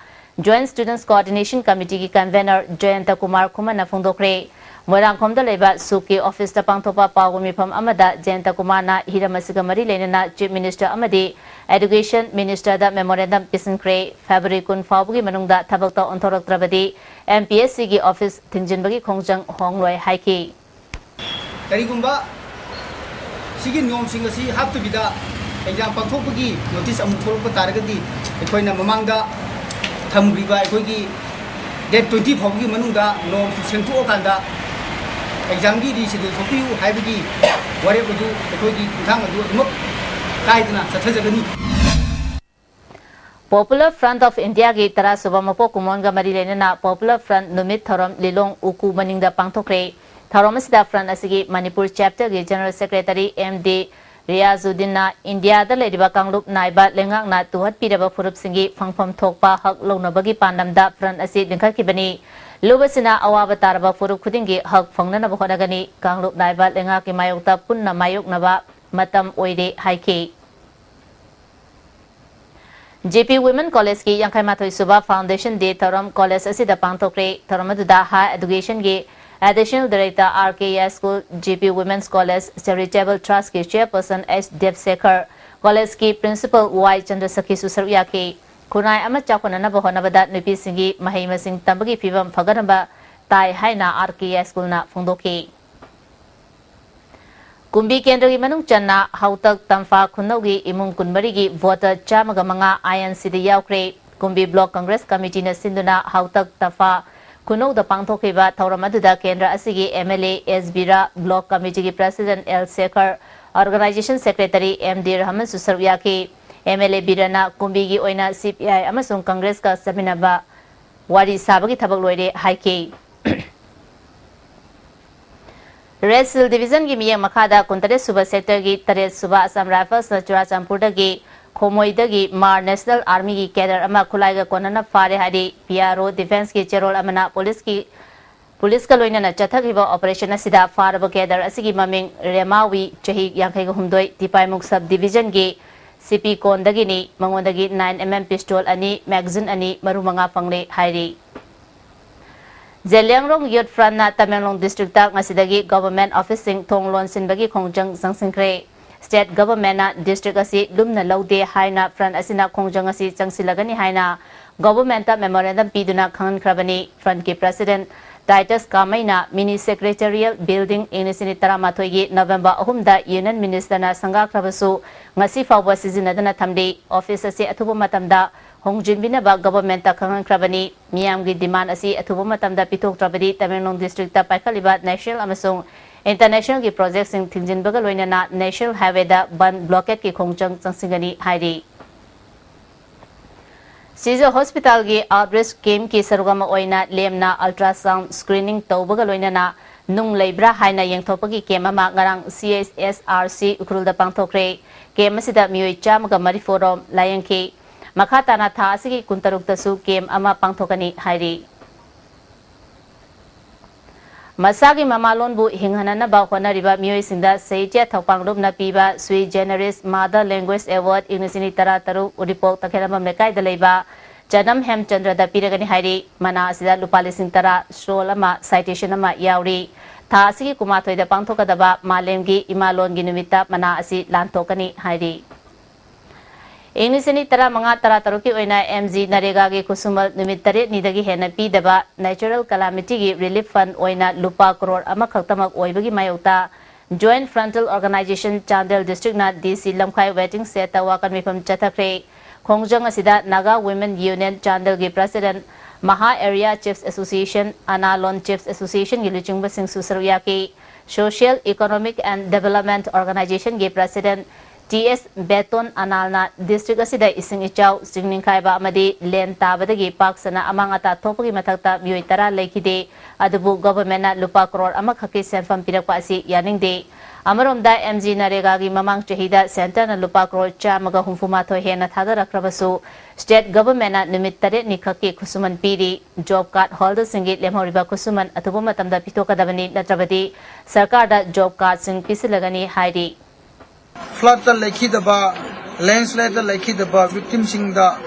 Joint Students Coordination Committeeꯒꯤ convener ꯖꯌꯟꯇ Kumar ꯈꯨꯃꯟꯅ ꯐꯣꯡꯗꯣꯛꯈ꯭ꯔꯦ꯫ ꯃꯣꯏꯔꯥꯡꯈꯣꯝꯗ ꯂꯩꯕ ꯁꯨꯛꯀꯤ officeꯇ ꯄꯥꯡꯊꯣꯛꯄ ꯄꯥꯎꯒꯤ ꯃꯤꯐꯝ ꯑꯃꯗ ꯖꯌꯟꯇ ꯀꯨꯃꯥꯔꯅ ꯍꯤꯔꯝ ꯑꯁꯤꯒ ꯃꯔꯤ ꯂꯩꯅꯅ Chief Minister ꯑꯃꯗꯤ Education Ministerꯗ memorandum ꯄꯤꯁꯤꯟꯈ꯭ꯔꯦ꯫ February ꯀꯨꯟ ꯐꯥꯎꯕꯒꯤ ꯃꯅꯨꯡꯗ ꯊꯕꯛꯇ ꯑꯣꯟꯊꯣꯔꯛꯇ꯭ꯔꯕꯗꯤ MPSCꯒꯤ office ꯊꯤꯡꯖꯤꯟꯕꯒꯤ ꯈꯣꯡꯖꯪ ꯍꯣꯡꯂꯣꯏ ꯍꯥꯏꯈꯤ꯫ ꯀꯔꯤꯒꯨꯝꯕ ꯁꯤꯒꯤ ꯅꯤꯌꯣꯝꯁꯤꯡ ꯑꯁꯤ ꯍꯥꯞꯇꯕꯤꯗ exam ꯄꯥꯡꯊꯣꯛꯄꯒꯤ notice ꯑꯃꯨꯛ ꯊꯣꯛꯂꯛꯄ ꯇꯥꯔꯒꯗꯤ, ꯑꯩꯈꯣꯏꯅ ꯃꯃꯥꯡꯗ ꯊꯝꯈ꯭ꯔꯤꯕ ꯑꯩꯈꯣꯏꯒꯤ date twenty ꯐꯥꯎꯕꯒꯤ ꯃꯅꯨꯡꯗ ꯅꯤꯌꯣꯝꯁꯤꯡ ꯁꯦꯝꯗꯣꯛꯑꯀꯥꯟꯗ examꯒꯤ reschedule ꯊꯣꯛꯄꯤꯌꯨ ꯍꯥꯏꯕꯒꯤ ꯋꯥꯔꯦꯞ ꯑꯗꯨ, ꯑꯩꯈꯣꯏꯒꯤ ꯈꯣꯡꯊꯥꯡ ꯑꯗꯨ ꯑꯗꯨꯃꯛ ꯀꯥꯏꯗꯅ ꯆꯠꯊꯖꯒꯅꯤ꯫ Popular Front of Indiaꯒꯤ ꯇꯔꯥꯁꯨꯕ ꯃꯄꯣꯛ ꯀꯨꯝꯑꯣꯟꯒ ꯃꯔꯤ ꯂꯩꯅꯅ Popular Front ꯅꯨꯃꯤꯠ ꯊꯧꯔꯝ ꯂꯤꯂꯣꯡ ꯎꯀꯨ ꯃꯅꯤꯡꯗ ꯄꯥꯡꯊꯣꯛꯈ꯭ꯔꯦ꯫ ꯊꯧꯔꯝ ꯑꯁꯤꯗ Front ꯑꯁꯤꯒꯤ ꯃꯅꯤꯄꯨꯔ chapterꯒꯤ General Secretary ꯑꯦꯝ ꯗꯤ ꯔꯤꯌꯥꯖꯨꯗꯤꯟꯅ ꯏꯟꯗꯤꯌꯥꯗ ꯂꯩꯔꯤꯕ ꯀꯥꯡꯂꯨꯞ ꯅꯥꯏꯕ ꯂꯩꯉꯥꯛꯅ ꯇꯨꯍꯠꯄꯤꯔꯕ ꯐꯨꯔꯨꯞꯁꯤꯡꯒꯤ ꯐꯪꯐꯝ ꯊꯣꯛꯄ ꯍꯛ ꯂꯧꯅꯕꯒꯤ ꯄꯥꯟꯗꯝꯗ Front ꯑꯁꯤ ꯂꯤꯡꯈꯠꯈꯤꯕꯅꯤ꯫ ꯂꯨꯕꯁꯤꯅ ꯑꯋꯥꯕ ꯇꯥꯔꯕ ꯐꯨꯔꯨꯞ ꯈꯨꯗꯤꯡꯒꯤ ꯍꯛ ꯐꯪꯅꯅꯕ ꯍꯣꯠꯅꯒꯅꯤ꯫ ꯀꯥꯡꯂꯨꯞ ꯅꯥꯏꯕ ꯂꯩꯉꯥꯛꯀꯤ ꯃꯥꯌꯣꯛꯇ ꯄꯨꯟꯅ ꯃꯥꯌꯣꯛꯅꯕ ꯃꯇꯝ ꯑꯣꯏꯔꯦ ꯍꯥꯏꯈꯤ꯫ ꯖꯤ ꯄꯤ Women Collegeꯀꯤ ꯌꯥꯡꯈꯩ ꯃꯥꯊꯣꯏ ꯁꯨꯕ Foundation Day ꯊꯧꯔꯝ college ꯑꯁꯤꯗ ꯄꯥꯡꯊꯣꯛꯈ꯭ꯔꯦ꯫ ꯊꯧꯔꯝ ꯑꯗꯨꯗ Higher Educationꯒꯤ Additional Director, R K E high school, G P Women's College Charitable Trustꯀꯤ Chairperson ꯑꯩꯆ ꯗꯦꯕꯁꯦꯈꯔ, collegeꯀꯤ Principal ꯋꯥꯏ ꯆꯟꯗ꯭ꯔꯁꯈꯤꯁꯨ ꯁꯔꯨꯛ ꯌꯥꯈꯤ꯫ ꯈꯨꯟꯅꯥꯏ ꯑꯃ ꯆꯥꯎꯈꯠꯅꯅꯕ ꯍꯣꯠꯅꯕꯗ ꯅꯨꯄꯤꯁꯤꯡꯒꯤ ꯃꯍꯩ ꯃꯁꯤꯡ ꯇꯝꯕꯒꯤ ꯐꯤꯕꯝ ꯐꯒꯠꯍꯟꯕ ꯇꯥꯏ ꯍꯥꯏꯅ ꯑꯥꯔ ꯀꯦ ꯏ ꯍꯥꯏ ꯁ꯭ꯀꯨꯜꯅ ꯐꯣꯡꯗꯣꯛꯈꯤ꯫ ꯀꯨꯝꯕꯤ ꯀꯦꯟꯗ꯭ꯔꯒꯤ ꯃꯅꯨꯡ ꯆꯟꯅ ꯍꯥꯎꯇꯛ ꯇꯝꯐꯥ ꯈꯨꯅꯧꯒꯤ ꯏꯃꯨꯡ ꯀꯨꯟꯃꯔꯤꯒꯤ ꯚꯣꯇꯔ ꯆꯥꯝꯃꯒ ꯃꯉꯥ ꯑꯥꯏ ꯑꯦꯟ ꯁꯤꯗ ꯌꯥꯎꯈ꯭ꯔꯦ꯫ ꯀꯨꯝꯕꯤ ꯕ꯭ꯂꯣꯛ ꯀꯪꯒ꯭ꯔꯦꯁ ꯀꯃꯤꯇꯤꯅ ꯁꯤꯟꯗꯨꯅ ꯍꯥꯎꯇꯛ ꯇꯝꯐꯥ ꯈꯨꯅꯧꯗ ꯄꯥꯡꯊꯣꯛꯈꯤꯕ ꯊꯧꯔꯝ ꯑꯗꯨꯗ ꯀꯦꯟꯗ꯭ꯔ ꯑꯁꯤꯒꯤ M L A S Bira, block ꯀꯃꯤꯇꯤꯒꯤ president L Sekhar, organisation secretary M D ꯔꯍꯃꯟꯁꯨ ꯁꯔꯨꯛ ꯌꯥꯈꯤ꯫ ꯑꯦꯝ ꯑꯦꯜ ꯑꯦ ꯕꯤꯔꯥꯅ ꯀꯨꯝꯕꯤꯒꯤ ꯑꯣꯏꯅ ꯁꯤ ꯄꯤ ꯑꯥꯏ ꯑꯃꯁꯨꯡ ꯀꯪꯒ꯭ꯔꯦꯁꯀ ꯆꯠꯃꯤꯟꯅꯕ ꯋꯥꯔꯤ ꯁꯥꯕꯒꯤ ꯊꯕꯛ ꯂꯣꯏꯔꯦ ꯍꯥꯏꯈꯤ꯫ ꯔꯦꯗ ꯁꯤꯜ ꯗꯤꯕꯤꯖꯟꯒꯤ ꯃꯤꯠꯌꯦꯡ ꯃꯈꯥꯗ ꯀꯨꯟꯇꯔꯦꯠ ꯁꯨꯕ ꯁꯦꯛꯇꯔꯒꯤ ꯇꯔꯦꯠ ꯁꯨꯕ ꯑꯁꯥꯝ ꯔꯥꯏꯐꯜꯁꯅ ꯆꯨꯔꯥꯆꯥꯟꯄꯨꯔꯗꯒꯤ ꯈꯣꯃꯣꯏꯗꯒꯤ ꯃꯥꯔ ꯅꯦꯁꯅꯦꯜ ꯑꯥꯔꯃꯤꯒꯤ ꯀꯦꯗꯔ ꯑꯃ ꯈꯨꯠꯂꯥꯏꯒ ꯀꯣꯟꯅꯅ ꯐꯥꯔꯦ ꯍꯥꯏꯔꯤ꯫ ꯄꯤ ꯑꯥꯔ ꯑꯣ ꯗꯤꯐꯦꯟꯁꯀꯤ ꯆꯦꯔꯣꯜ ꯑꯃꯅ ꯄꯨꯂꯤꯁꯀꯤ, ꯄꯨꯂꯤꯁꯀ ꯂꯣꯏꯅꯅ ꯆꯠꯊꯈꯤꯕ ꯑꯣꯄꯔꯦꯁꯟ ꯑꯁꯤꯗ ꯐꯥꯔꯕ ꯀꯦꯗꯔ ꯑꯁꯤꯒꯤ ꯃꯃꯤꯡ ꯔꯦꯃꯥꯋꯤ, ꯆꯍꯤ ꯌꯥꯡꯈꯩꯒ ꯍꯨꯝꯗꯣꯏ, ꯇꯤꯄꯥꯏꯃꯨꯛ ꯁꯕ ꯗꯤꯕꯤꯖꯟꯒꯤ ꯁꯤ ꯄꯤ ꯀꯣꯟꯗꯒꯤꯅꯤ꯫ ꯃꯉꯣꯟꯗꯒꯤ ꯅꯥꯏꯟ ꯑꯦꯝ ꯑꯦꯝ ꯄꯤꯁꯇꯣꯜ ꯑꯅꯤ, ꯃꯦꯒꯥꯖꯤꯟ ꯑꯅꯤ, ꯃꯔꯨ ꯃꯉꯥ ꯐꯪꯂꯦ ꯍꯥꯏꯔꯤ꯫ ꯖꯦꯂꯤꯌꯥꯡꯔꯣꯡ ꯌꯨꯠ ꯐ꯭ꯔꯟꯠꯅ ꯇꯃꯦꯡꯂꯣꯡ ꯗꯤꯁꯇ꯭ꯔꯤꯛꯇ ꯉꯁꯤꯗꯒꯤ ꯒꯚꯔꯟꯃꯦꯟꯠ ꯑꯣꯐꯤꯁꯁꯤꯡ ꯊꯣꯡ ꯂꯣꯟꯁꯤꯟꯕꯒꯤ ꯈꯣꯡꯖꯪ ꯆꯪꯁꯤꯟꯈ꯭ꯔꯦ꯫ ꯁ꯭ꯇꯦꯠ ꯒꯚꯔꯟꯃꯦꯟꯠꯅ ꯗꯤꯁꯇ꯭ꯔꯤꯛ ꯑꯁꯤ ꯂꯨꯝꯅ ꯂꯧꯗꯦ ꯍꯥꯏꯅ ꯐ꯭ꯔꯟꯠ ꯑꯁꯤꯅ ꯈꯣꯡꯖꯪ ꯑꯁꯤ ꯆꯪꯁꯤꯜꯂꯒꯅꯤ ꯍꯥꯏꯅ ꯒꯚꯔꯟꯃꯦꯟꯠꯇ ꯃꯦꯃꯣꯔꯦꯟꯗꯝ ꯄꯤꯗꯨꯅ ꯈꯪꯍꯟꯈ꯭ꯔꯕꯅꯤ꯫ ꯐ꯭ꯔꯟꯠꯀꯤ ꯄ꯭ꯔꯁꯤꯗꯦꯟꯠ ꯇꯥꯏꯇꯁ ꯀꯥꯃꯩꯅ ꯃꯤꯅꯤ ꯁꯦꯀ꯭ꯔꯦꯇꯔꯤꯌꯦꯜ ꯕꯤꯜꯗꯤꯡ ꯏꯪ ꯂꯤꯁꯤꯡ ꯑꯅꯤ ꯇꯔꯥꯃꯥꯊꯣꯏꯒꯤ ꯅꯕꯦꯝꯕꯔ ꯑꯍꯨꯝꯗ ꯌꯨꯅꯤꯌꯟ ꯃꯤꯅꯤꯁꯇꯔꯅ ꯁꯪꯒꯥꯈ꯭ꯔꯕꯁꯨ ꯉꯁꯤ ꯐꯥꯎꯕ ꯁꯤꯖꯤꯟꯅꯗꯅ ꯊꯝꯂꯤ꯫ ꯑꯣꯐꯤꯁ ꯑꯁꯤ ꯑꯊꯨꯕ ꯃꯇꯝꯗ ꯍꯣꯡꯖꯤꯟꯕꯤꯅꯕ ꯒꯚꯔꯟꯃꯦꯟꯠꯇ ꯈꯪꯍꯟꯈ꯭ꯔꯕꯅꯤ꯫ ꯃꯤꯌꯥꯝꯒꯤ ꯗꯤꯃꯥꯟ ꯑꯁꯤ ꯑꯊꯨꯕ ꯃꯇꯝꯗ ꯄꯤꯊꯣꯛꯇ꯭ꯔꯕꯗꯤ ꯇꯃꯦꯡꯂꯣꯡ ꯗꯤꯁꯇ꯭ꯔꯤꯛꯇ ꯄꯥꯏꯈꯠꯂꯤꯕ ꯅꯦꯁꯅꯦꯜ ꯑꯃꯁꯨꯡ ꯏꯟꯇꯔꯅꯦꯁꯅꯦꯜꯒꯤ ꯄ꯭ꯔꯣꯖꯦꯛꯁꯤꯡ ꯊꯤꯡꯖꯤꯟꯕꯒ ꯂꯣꯏꯅꯅ ꯅꯦꯁꯅꯦꯜ ꯍꯥꯏꯋꯦꯗ ꯕꯟꯗ ꯕ꯭ꯂꯣꯀꯦꯗꯀꯤ ꯈꯣꯡꯖꯪ ꯆꯪꯁꯤꯟꯒꯅꯤ ꯍꯥꯏꯔꯤ꯫ ꯁꯤꯖ ꯍꯣꯁꯄꯤꯇꯥꯜꯒꯤ ꯑꯥꯎꯠꯔꯤꯆ ꯀꯦꯝꯞꯀꯤ ꯁꯔꯨꯛ ꯑꯃ ꯑꯣꯏꯅ ꯂꯦꯝꯅ ꯑꯜꯇ꯭ꯔꯥꯁꯥꯎꯟ ꯁ꯭ꯀ꯭ꯔꯤꯅꯤꯡ ꯇꯧꯕꯒ ꯂꯣꯏꯅꯅ ꯅꯨꯡ ꯂꯩꯕ꯭ꯔꯥ ꯍꯥꯏꯅ ꯌꯦꯡꯊꯣꯛꯄꯒꯤ ꯀꯦꯝꯞ ꯑꯃ ꯉꯔꯥꯡ ꯁꯤ ꯑꯩꯆ ꯑꯦꯁ ꯑꯥꯔ ꯁꯤ ꯎꯈ꯭ꯔꯨꯜꯗ ꯄꯥꯡꯊꯣꯛꯈ꯭ꯔꯦ꯫ ꯀꯦꯝꯞ ꯑꯁꯤꯗ ꯃꯤꯑꯣꯏ ꯆꯥꯝꯃꯒ ꯃꯔꯤꯐꯨ ꯔꯣꯝ ꯂꯥꯌꯦꯡꯈꯤ꯫ ꯃꯈꯥ ꯇꯥꯅ ꯊꯥ ꯑꯁꯤꯒꯤ ꯀꯨꯟꯇꯔꯨꯛꯇꯁꯨ ꯀꯦꯝꯞ ꯑꯃ ꯄꯥꯡꯊꯣꯛꯀꯅꯤ ꯍꯥꯏꯔꯤ꯫ ꯃꯁꯥꯒꯤ ꯃꯃꯥꯂꯣꯟꯕꯨ ꯍꯤꯡꯍꯟꯅꯅꯕ ꯍꯣꯠꯅꯔꯤꯕ ꯃꯤꯑꯣꯏꯁꯤꯡꯗ ꯁꯥꯍꯤꯇ꯭ꯌ ꯊꯧꯄꯥꯡꯂꯨꯞꯅ ꯄꯤꯕ Sui Generis Mother Language Award ꯏꯪ ꯂꯤꯁꯤꯡ ꯑꯅꯤ ꯇꯔꯥꯇꯔꯨꯛ ꯎꯔꯤꯄꯣꯛ ꯇꯈꯦꯂꯝꯕꯝ ꯂꯩꯀꯥꯏꯗ ꯂꯩꯕ ꯆꯅꯝ ꯍꯦꯝꯆꯟꯗ꯭ꯔꯗ ꯄꯤꯔꯒꯅꯤ ꯍꯥꯏꯔꯤ꯫ ꯃꯅꯥ ꯑꯁꯤꯗ ꯂꯨꯄꯥ ꯂꯤꯁꯤꯡ ꯇꯔꯥ, ꯁ꯭ꯔꯣꯜ ꯑꯃ, ꯁꯥꯏꯇꯦꯁꯟ ꯑꯃ ꯌꯥꯎꯔꯤ꯫ ꯊꯥ ꯑꯁꯤꯒꯤ ꯀꯨꯟꯃꯥꯊꯣꯏꯗ ꯄꯥꯡꯊꯣꯛꯀꯗꯕ ꯃꯥꯂꯦꯝꯒꯤ ꯏꯃꯥꯂꯣꯟꯒꯤ ꯅꯨꯃꯤꯠꯇ ꯃꯅꯥ ꯑꯁꯤ ꯂꯥꯟꯊꯣꯛꯀꯅꯤ ꯍꯥꯏꯔꯤ꯫ ꯏꯪ ꯂꯤꯁꯤꯡ ꯑꯅꯤ ꯇꯔꯥꯃꯉꯥ ꯇꯔꯥꯇꯔꯨꯛꯀꯤ ꯑꯣꯏꯅ ꯑꯦꯝ ꯖꯤ ꯅꯔꯦꯒꯥꯒꯤ ꯈꯨꯠꯁꯨꯃꯜ ꯅꯨꯃꯤꯠ ꯇꯔꯦꯠꯅꯤꯗꯒꯤ ꯍꯦꯟꯅ ꯄꯤꯗꯕ natural calamity ꯒꯤ relief fund ꯑꯣꯏꯅ ꯂꯨꯄꯥ ꯀ꯭ꯔꯣꯔ ꯑꯃꯈꯛꯇꯃꯛ ꯑꯣꯏꯕꯒꯤ ꯃꯥꯌꯣꯛꯇ Joint Frontal Organization Chandel District ꯅ D C ꯂꯝꯈꯥꯏ waiting shed ꯇ ꯋꯥꯀꯠ ꯃꯤꯐꯝ ꯆꯠꯊꯈ꯭ꯔꯦ꯫ ꯈꯣꯡꯖꯪ ꯑꯁꯤꯗ Naga Women Union Chandel ꯒꯤ President, Maha Area Chiefs Association, Analon Chiefs Association ꯒꯤ ꯂꯨꯆꯤꯡꯕꯁꯤꯡꯁꯨ ꯁꯔꯨꯛ ꯌꯥꯈꯤ꯫ Social Economic and Development Organization ꯒꯤ President T S ꯕꯦꯇꯣꯟ ꯑꯅꯥꯜꯅ district ꯑꯁꯤꯗ ꯏꯁꯤꯡ ꯏꯆꯥꯎ, ꯆꯤꯡ ꯅꯤꯡꯈꯥꯏꯕ ꯑꯃꯗꯤ ꯂꯦꯟ ꯇꯥꯕꯗꯒꯤ ꯄꯥꯛ ꯁꯟꯅ ꯑꯃꯥꯡ ꯑꯇꯥ ꯊꯣꯛꯄꯒꯤ ꯃꯊꯛꯇ ꯃꯤꯑꯣꯏ ꯇꯔꯥ ꯂꯩꯈꯤꯗꯦ꯫ ꯑꯗꯨꯕꯨ government ꯅ ꯂꯨꯄꯥ ꯀ꯭ꯔꯣꯔ ꯑꯃꯈꯛꯀꯤ ꯁꯦꯟꯐꯝ ꯄꯤꯔꯛꯄ ꯑꯁꯤ ꯌꯥꯅꯤꯡꯗꯦ꯫ ꯑꯃꯔꯣꯝꯗ, M G ꯅꯔꯦꯒꯥꯒꯤ ꯃꯃꯥꯡ ꯆꯍꯤꯗ centre ꯅ ꯂꯨꯄꯥ ꯀ꯭ꯔꯣꯔ ꯆꯥꯝꯃꯒ ꯍꯨꯝꯐꯨ ꯃꯥꯊꯣꯏ ꯍꯦꯟꯅ ꯊꯥꯗꯔꯛꯈ꯭ꯔꯕꯁꯨ, state government ꯅ ꯅꯨꯃꯤꯠ ꯇꯔꯦꯠꯅꯤ ꯈꯛꯀꯤ ꯈꯨꯠꯁꯨꯃꯟ ꯄꯤꯔꯤ꯫ Job card holder ꯁꯤꯡꯒꯤ ꯂꯦꯝꯍꯧꯔꯤꯕ ꯈꯨꯠꯁꯨꯃꯟ ꯑꯊꯨꯕ ꯃꯇꯝꯗ ꯄꯤꯊꯣꯛꯀꯗꯕꯅꯤ, ꯅꯠꯇ꯭ꯔꯕꯗꯤ ꯁꯔꯀꯥꯔꯗ job card ꯁꯤꯡ ꯄꯤꯁꯤꯜꯂꯒꯅꯤ ꯍꯥꯏꯔꯤ꯫ Flood ꯇ ꯂꯩꯈꯤꯗꯕ, landslide ꯇ ꯂꯩꯈꯤꯗꯕ victim ꯁꯤꯡꯗ,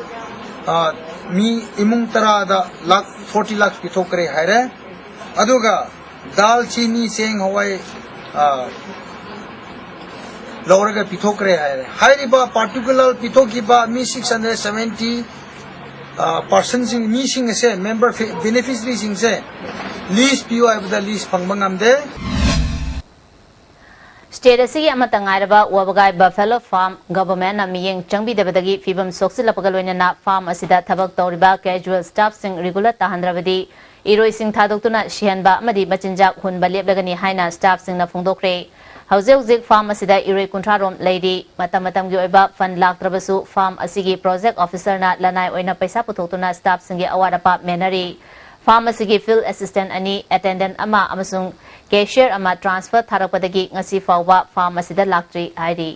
ꯑ, ꯃꯤ ꯏꯃꯨꯡ ꯇꯔꯥꯗ ꯂꯥꯈ forty ꯂꯥꯈ ꯄꯤꯊꯣꯛꯈ꯭ꯔꯦ ꯍꯥꯏꯔꯦ꯫ ꯑꯗꯨꯒ ꯗꯥꯜ, ꯆꯤꯅꯤ, ꯆꯦꯡ, ꯍꯋꯥꯏ, ꯑ, ꯂꯧꯔꯒ ꯄꯤꯊꯣꯛꯈ꯭ꯔꯦ ꯍꯥꯏꯔꯦ꯫ ꯍꯥꯏꯔꯤꯕ particular ꯄꯤꯊꯣꯛꯈꯤꯕ ꯃꯤ six hundred seventy, ꯑ, person ꯁꯤꯡ, ꯃꯤꯁꯤꯡ ꯑꯁꯦ, member, beneficiary ꯁꯤꯡꯁꯦ list ꯄꯤꯌꯨ ꯍꯥꯏꯕꯗ list ꯐꯪꯕ ꯉꯝꯗꯦ꯫ State ꯑꯁꯤꯒꯤ ꯑꯃꯠꯇ ꯉꯥꯏꯔꯕ ꯋꯥꯕꯒꯥꯏ buffalo farm government ꯅ ꯃꯤꯠꯌꯦꯡ ꯆꯪꯕꯤꯗꯕꯗꯒꯤ ꯐꯤꯕꯝ ꯁꯣꯛꯆꯤꯜꯂꯛꯄꯒ ꯂꯣꯏꯅꯅ farm ꯑꯁꯤꯗ ꯊꯕꯛ ꯇꯧꯔꯤꯕ casual staff ꯁꯤꯡ regular ꯇꯥꯍꯟꯗ꯭ꯔꯕꯗꯤ ꯏꯔꯣꯏꯁꯤꯡ ꯊꯥꯗꯣꯛꯇꯨꯅ ꯁꯤꯍꯟꯕ ꯑꯃꯗꯤ ꯃꯆꯤꯟꯖꯥꯛ ꯍꯨꯟꯕ ꯂꯦꯞꯂꯒꯅꯤ ꯍꯥꯏꯅ staff ꯁꯤꯡꯅ ꯐꯣꯡꯗꯣꯛꯈ꯭ꯔꯦ꯫ ꯍꯧꯖꯤꯛ ꯍꯧꯖꯤꯛ farm ꯑꯁꯤꯗ ꯏꯔꯣꯏ ꯀꯨꯟꯊ꯭ꯔꯥ ꯔꯣꯝ ꯂꯩꯔꯤ꯫ ꯃꯇꯝ ꯃꯇꯝꯒꯤ ꯑꯣꯏꯕ fund ꯂꯥꯛꯇ꯭ꯔꯕꯁꯨ farm ꯑꯁꯤꯒꯤ project officer ꯅ ꯂꯅꯥꯏ ꯑꯣꯏꯅ ꯄꯩꯁꯥ ꯄꯨꯊꯣꯛꯇꯨꯅ staff ꯁꯤꯡꯒꯤ ꯑꯋꯥꯠ ꯑꯄꯥ ꯃꯦꯟꯅꯔꯤ꯫ Farm ꯑꯁꯤꯒꯤ field assistant ꯑꯅꯤ, attendant ꯑꯃ ꯑꯃꯁꯨꯡ cashier ꯑꯃ transfer ꯊꯥꯔꯛꯄꯗꯒꯤ ꯉꯁꯤ ꯐꯥꯎꯕ farm ꯑꯁꯤꯗ ꯂꯥꯛꯇ꯭ꯔꯤ ꯍꯥꯏꯔꯤ꯫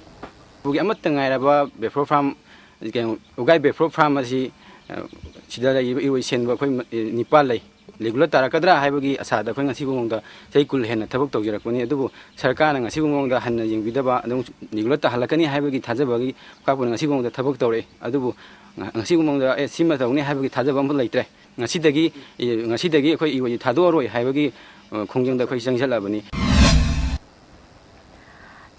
ꯃꯅꯤꯄꯨꯔꯒꯤ ꯑꯃꯠꯇ ꯉꯥꯏꯔꯕ buffalo farm, ꯀꯩꯅꯣ, ꯎꯒꯥꯏ buffalo farm ꯑꯁꯤ, ꯑ, ꯁꯤꯗ ꯂꯩꯔꯤꯕ ꯏꯔꯣꯏ ꯁꯦꯟꯕ ꯑꯩꯈꯣꯏ ꯃ-, ꯑꯦ, ꯅꯤꯄꯥꯜ ꯂꯩ꯫ Regular ꯇꯥꯔꯛꯀꯗ꯭ꯔꯥ ꯍꯥꯏꯕꯒꯤ ꯑꯁꯥꯗ ꯑꯩꯈꯣꯏ ꯉꯁꯤ ꯐꯥꯎꯕꯗ ꯆꯍꯤ ꯀꯨꯟ ꯍꯦꯟꯅ ꯊꯕꯛ ꯇꯧꯖꯔꯛꯄꯅꯤ꯫ ꯑꯗꯨꯕꯨ ꯁꯔꯀꯥꯔꯅ ꯉꯁꯤ ꯐꯥꯎꯕꯗ ꯍꯟꯅ ꯌꯦꯡꯕꯤꯗꯕ, ꯑꯗꯨꯝ regular ꯇꯥꯍꯜꯂꯛꯀꯅꯤ ꯍꯥꯏꯕꯒꯤ ꯊꯥꯖꯕꯒꯤ ꯈꯥꯛꯄꯅ ꯉꯁꯤ ꯐꯥꯎꯕꯗ ꯊꯕꯛ ꯇꯧꯔꯛꯏ꯫ ꯑꯗꯨꯕꯨ ꯉ-, ꯉꯁꯤ ꯐꯥꯎꯕꯗ, "ꯑꯦ, ꯁꯤꯃ ꯇꯧꯅꯤ" ꯍꯥꯏꯕꯒꯤ ꯊꯥꯖꯕ ꯑꯃꯐꯥꯎ ꯂꯩꯇ꯭ꯔꯦ꯫ ꯉꯁꯤꯗꯒꯤ, ꯑꯦ, ꯉꯁꯤꯗꯒꯤ ꯑꯩꯈꯣꯏ ꯏꯔꯣꯏꯁꯤ ꯊꯥꯗꯣꯛꯑꯔꯣꯏ ꯍꯥꯏꯕꯒꯤ, ꯑ, ꯈꯣꯡꯖꯪꯗ ꯑꯩꯈꯣꯏ ꯆꯪꯁꯤꯜꯂꯛꯑꯕꯅꯤ꯫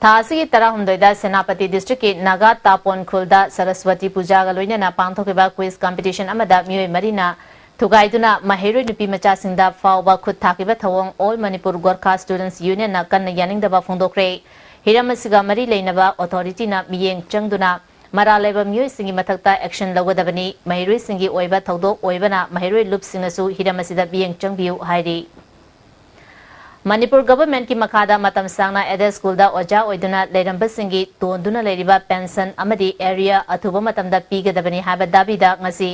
ꯊꯥ ꯑꯁꯤꯒꯤ ꯇꯔꯥꯍꯨꯝꯗꯣꯏꯗ ꯁꯦꯅꯥꯄꯇꯤ district ꯀꯤ ꯅꯥꯒꯥ ꯇꯥꯄꯣꯟ ꯈꯨꯜꯗ ꯁꯔꯁꯋꯇꯤ ꯄꯨꯖꯥꯒ ꯂꯣꯏꯅꯅ ꯄꯥꯡꯊꯣꯛꯈꯤꯕ quiz competition ꯑꯃꯗ ꯃꯤꯑꯣꯏ ꯃꯔꯤꯅ ꯊꯨꯒꯥꯏꯗꯨꯅ ꯃꯍꯩꯔꯣꯏ ꯅꯨꯄꯤ ꯃꯆꯥꯁꯤꯡꯗ ꯐꯥꯎꯕ ꯈꯨꯠ ꯊꯥꯈꯤꯕ ꯊꯧꯑꯣꯡ All Manipur Gorkha Students Union ꯅ ꯀꯟꯅ ꯌꯥꯅꯤꯡꯗꯕ ꯐꯣꯡꯗꯣꯛꯈ꯭ꯔꯦ꯫ ꯍꯤꯔꯝ ꯑꯁꯤꯒ ꯃꯔꯤ ꯂꯩꯅꯕ authority ꯅ ꯃꯤꯠꯌꯦꯡ ꯆꯪꯗꯨꯅ ꯃꯔꯥꯜ ꯂꯩꯕ ꯃꯤꯑꯣꯏꯁꯤꯡꯒꯤ ꯃꯊꯛꯇ action ꯂꯧꯒꯗꯕꯅꯤ꯫ ꯃꯍꯩꯔꯣꯏꯁꯤꯡꯒꯤ ꯑꯣꯏꯕ ꯊꯧꯗꯣꯛ ꯑꯣꯏꯕꯅ ꯃꯍꯩꯔꯣꯏ ꯂꯨꯞꯁꯤꯡꯅꯁꯨ ꯍꯤꯔꯝ ꯑꯁꯤꯗ ꯃꯤꯠꯌꯦꯡ ꯆꯪꯕꯤꯌꯨ ꯍꯥꯏꯔꯤ꯫ ꯃꯅꯤꯄꯨꯔ government ꯀꯤ ꯃꯈꯥꯗ ꯃꯇꯝ ꯁꯥꯡꯅ aided school ꯗ ꯑꯣꯖꯥ ꯑꯣꯏꯗꯨꯅ ꯂꯩꯔꯝꯕꯁꯤꯡꯒꯤ ꯇꯣꯟꯗꯨꯅ ꯂꯩꯔꯤꯕ pension ꯑꯃꯗꯤ arrear ꯑꯊꯨꯕ ꯃꯇꯝꯗ ꯄꯤꯒꯗꯕꯅꯤ ꯍꯥꯏꯕ ꯗꯥꯕꯤꯗ ꯉꯁꯤ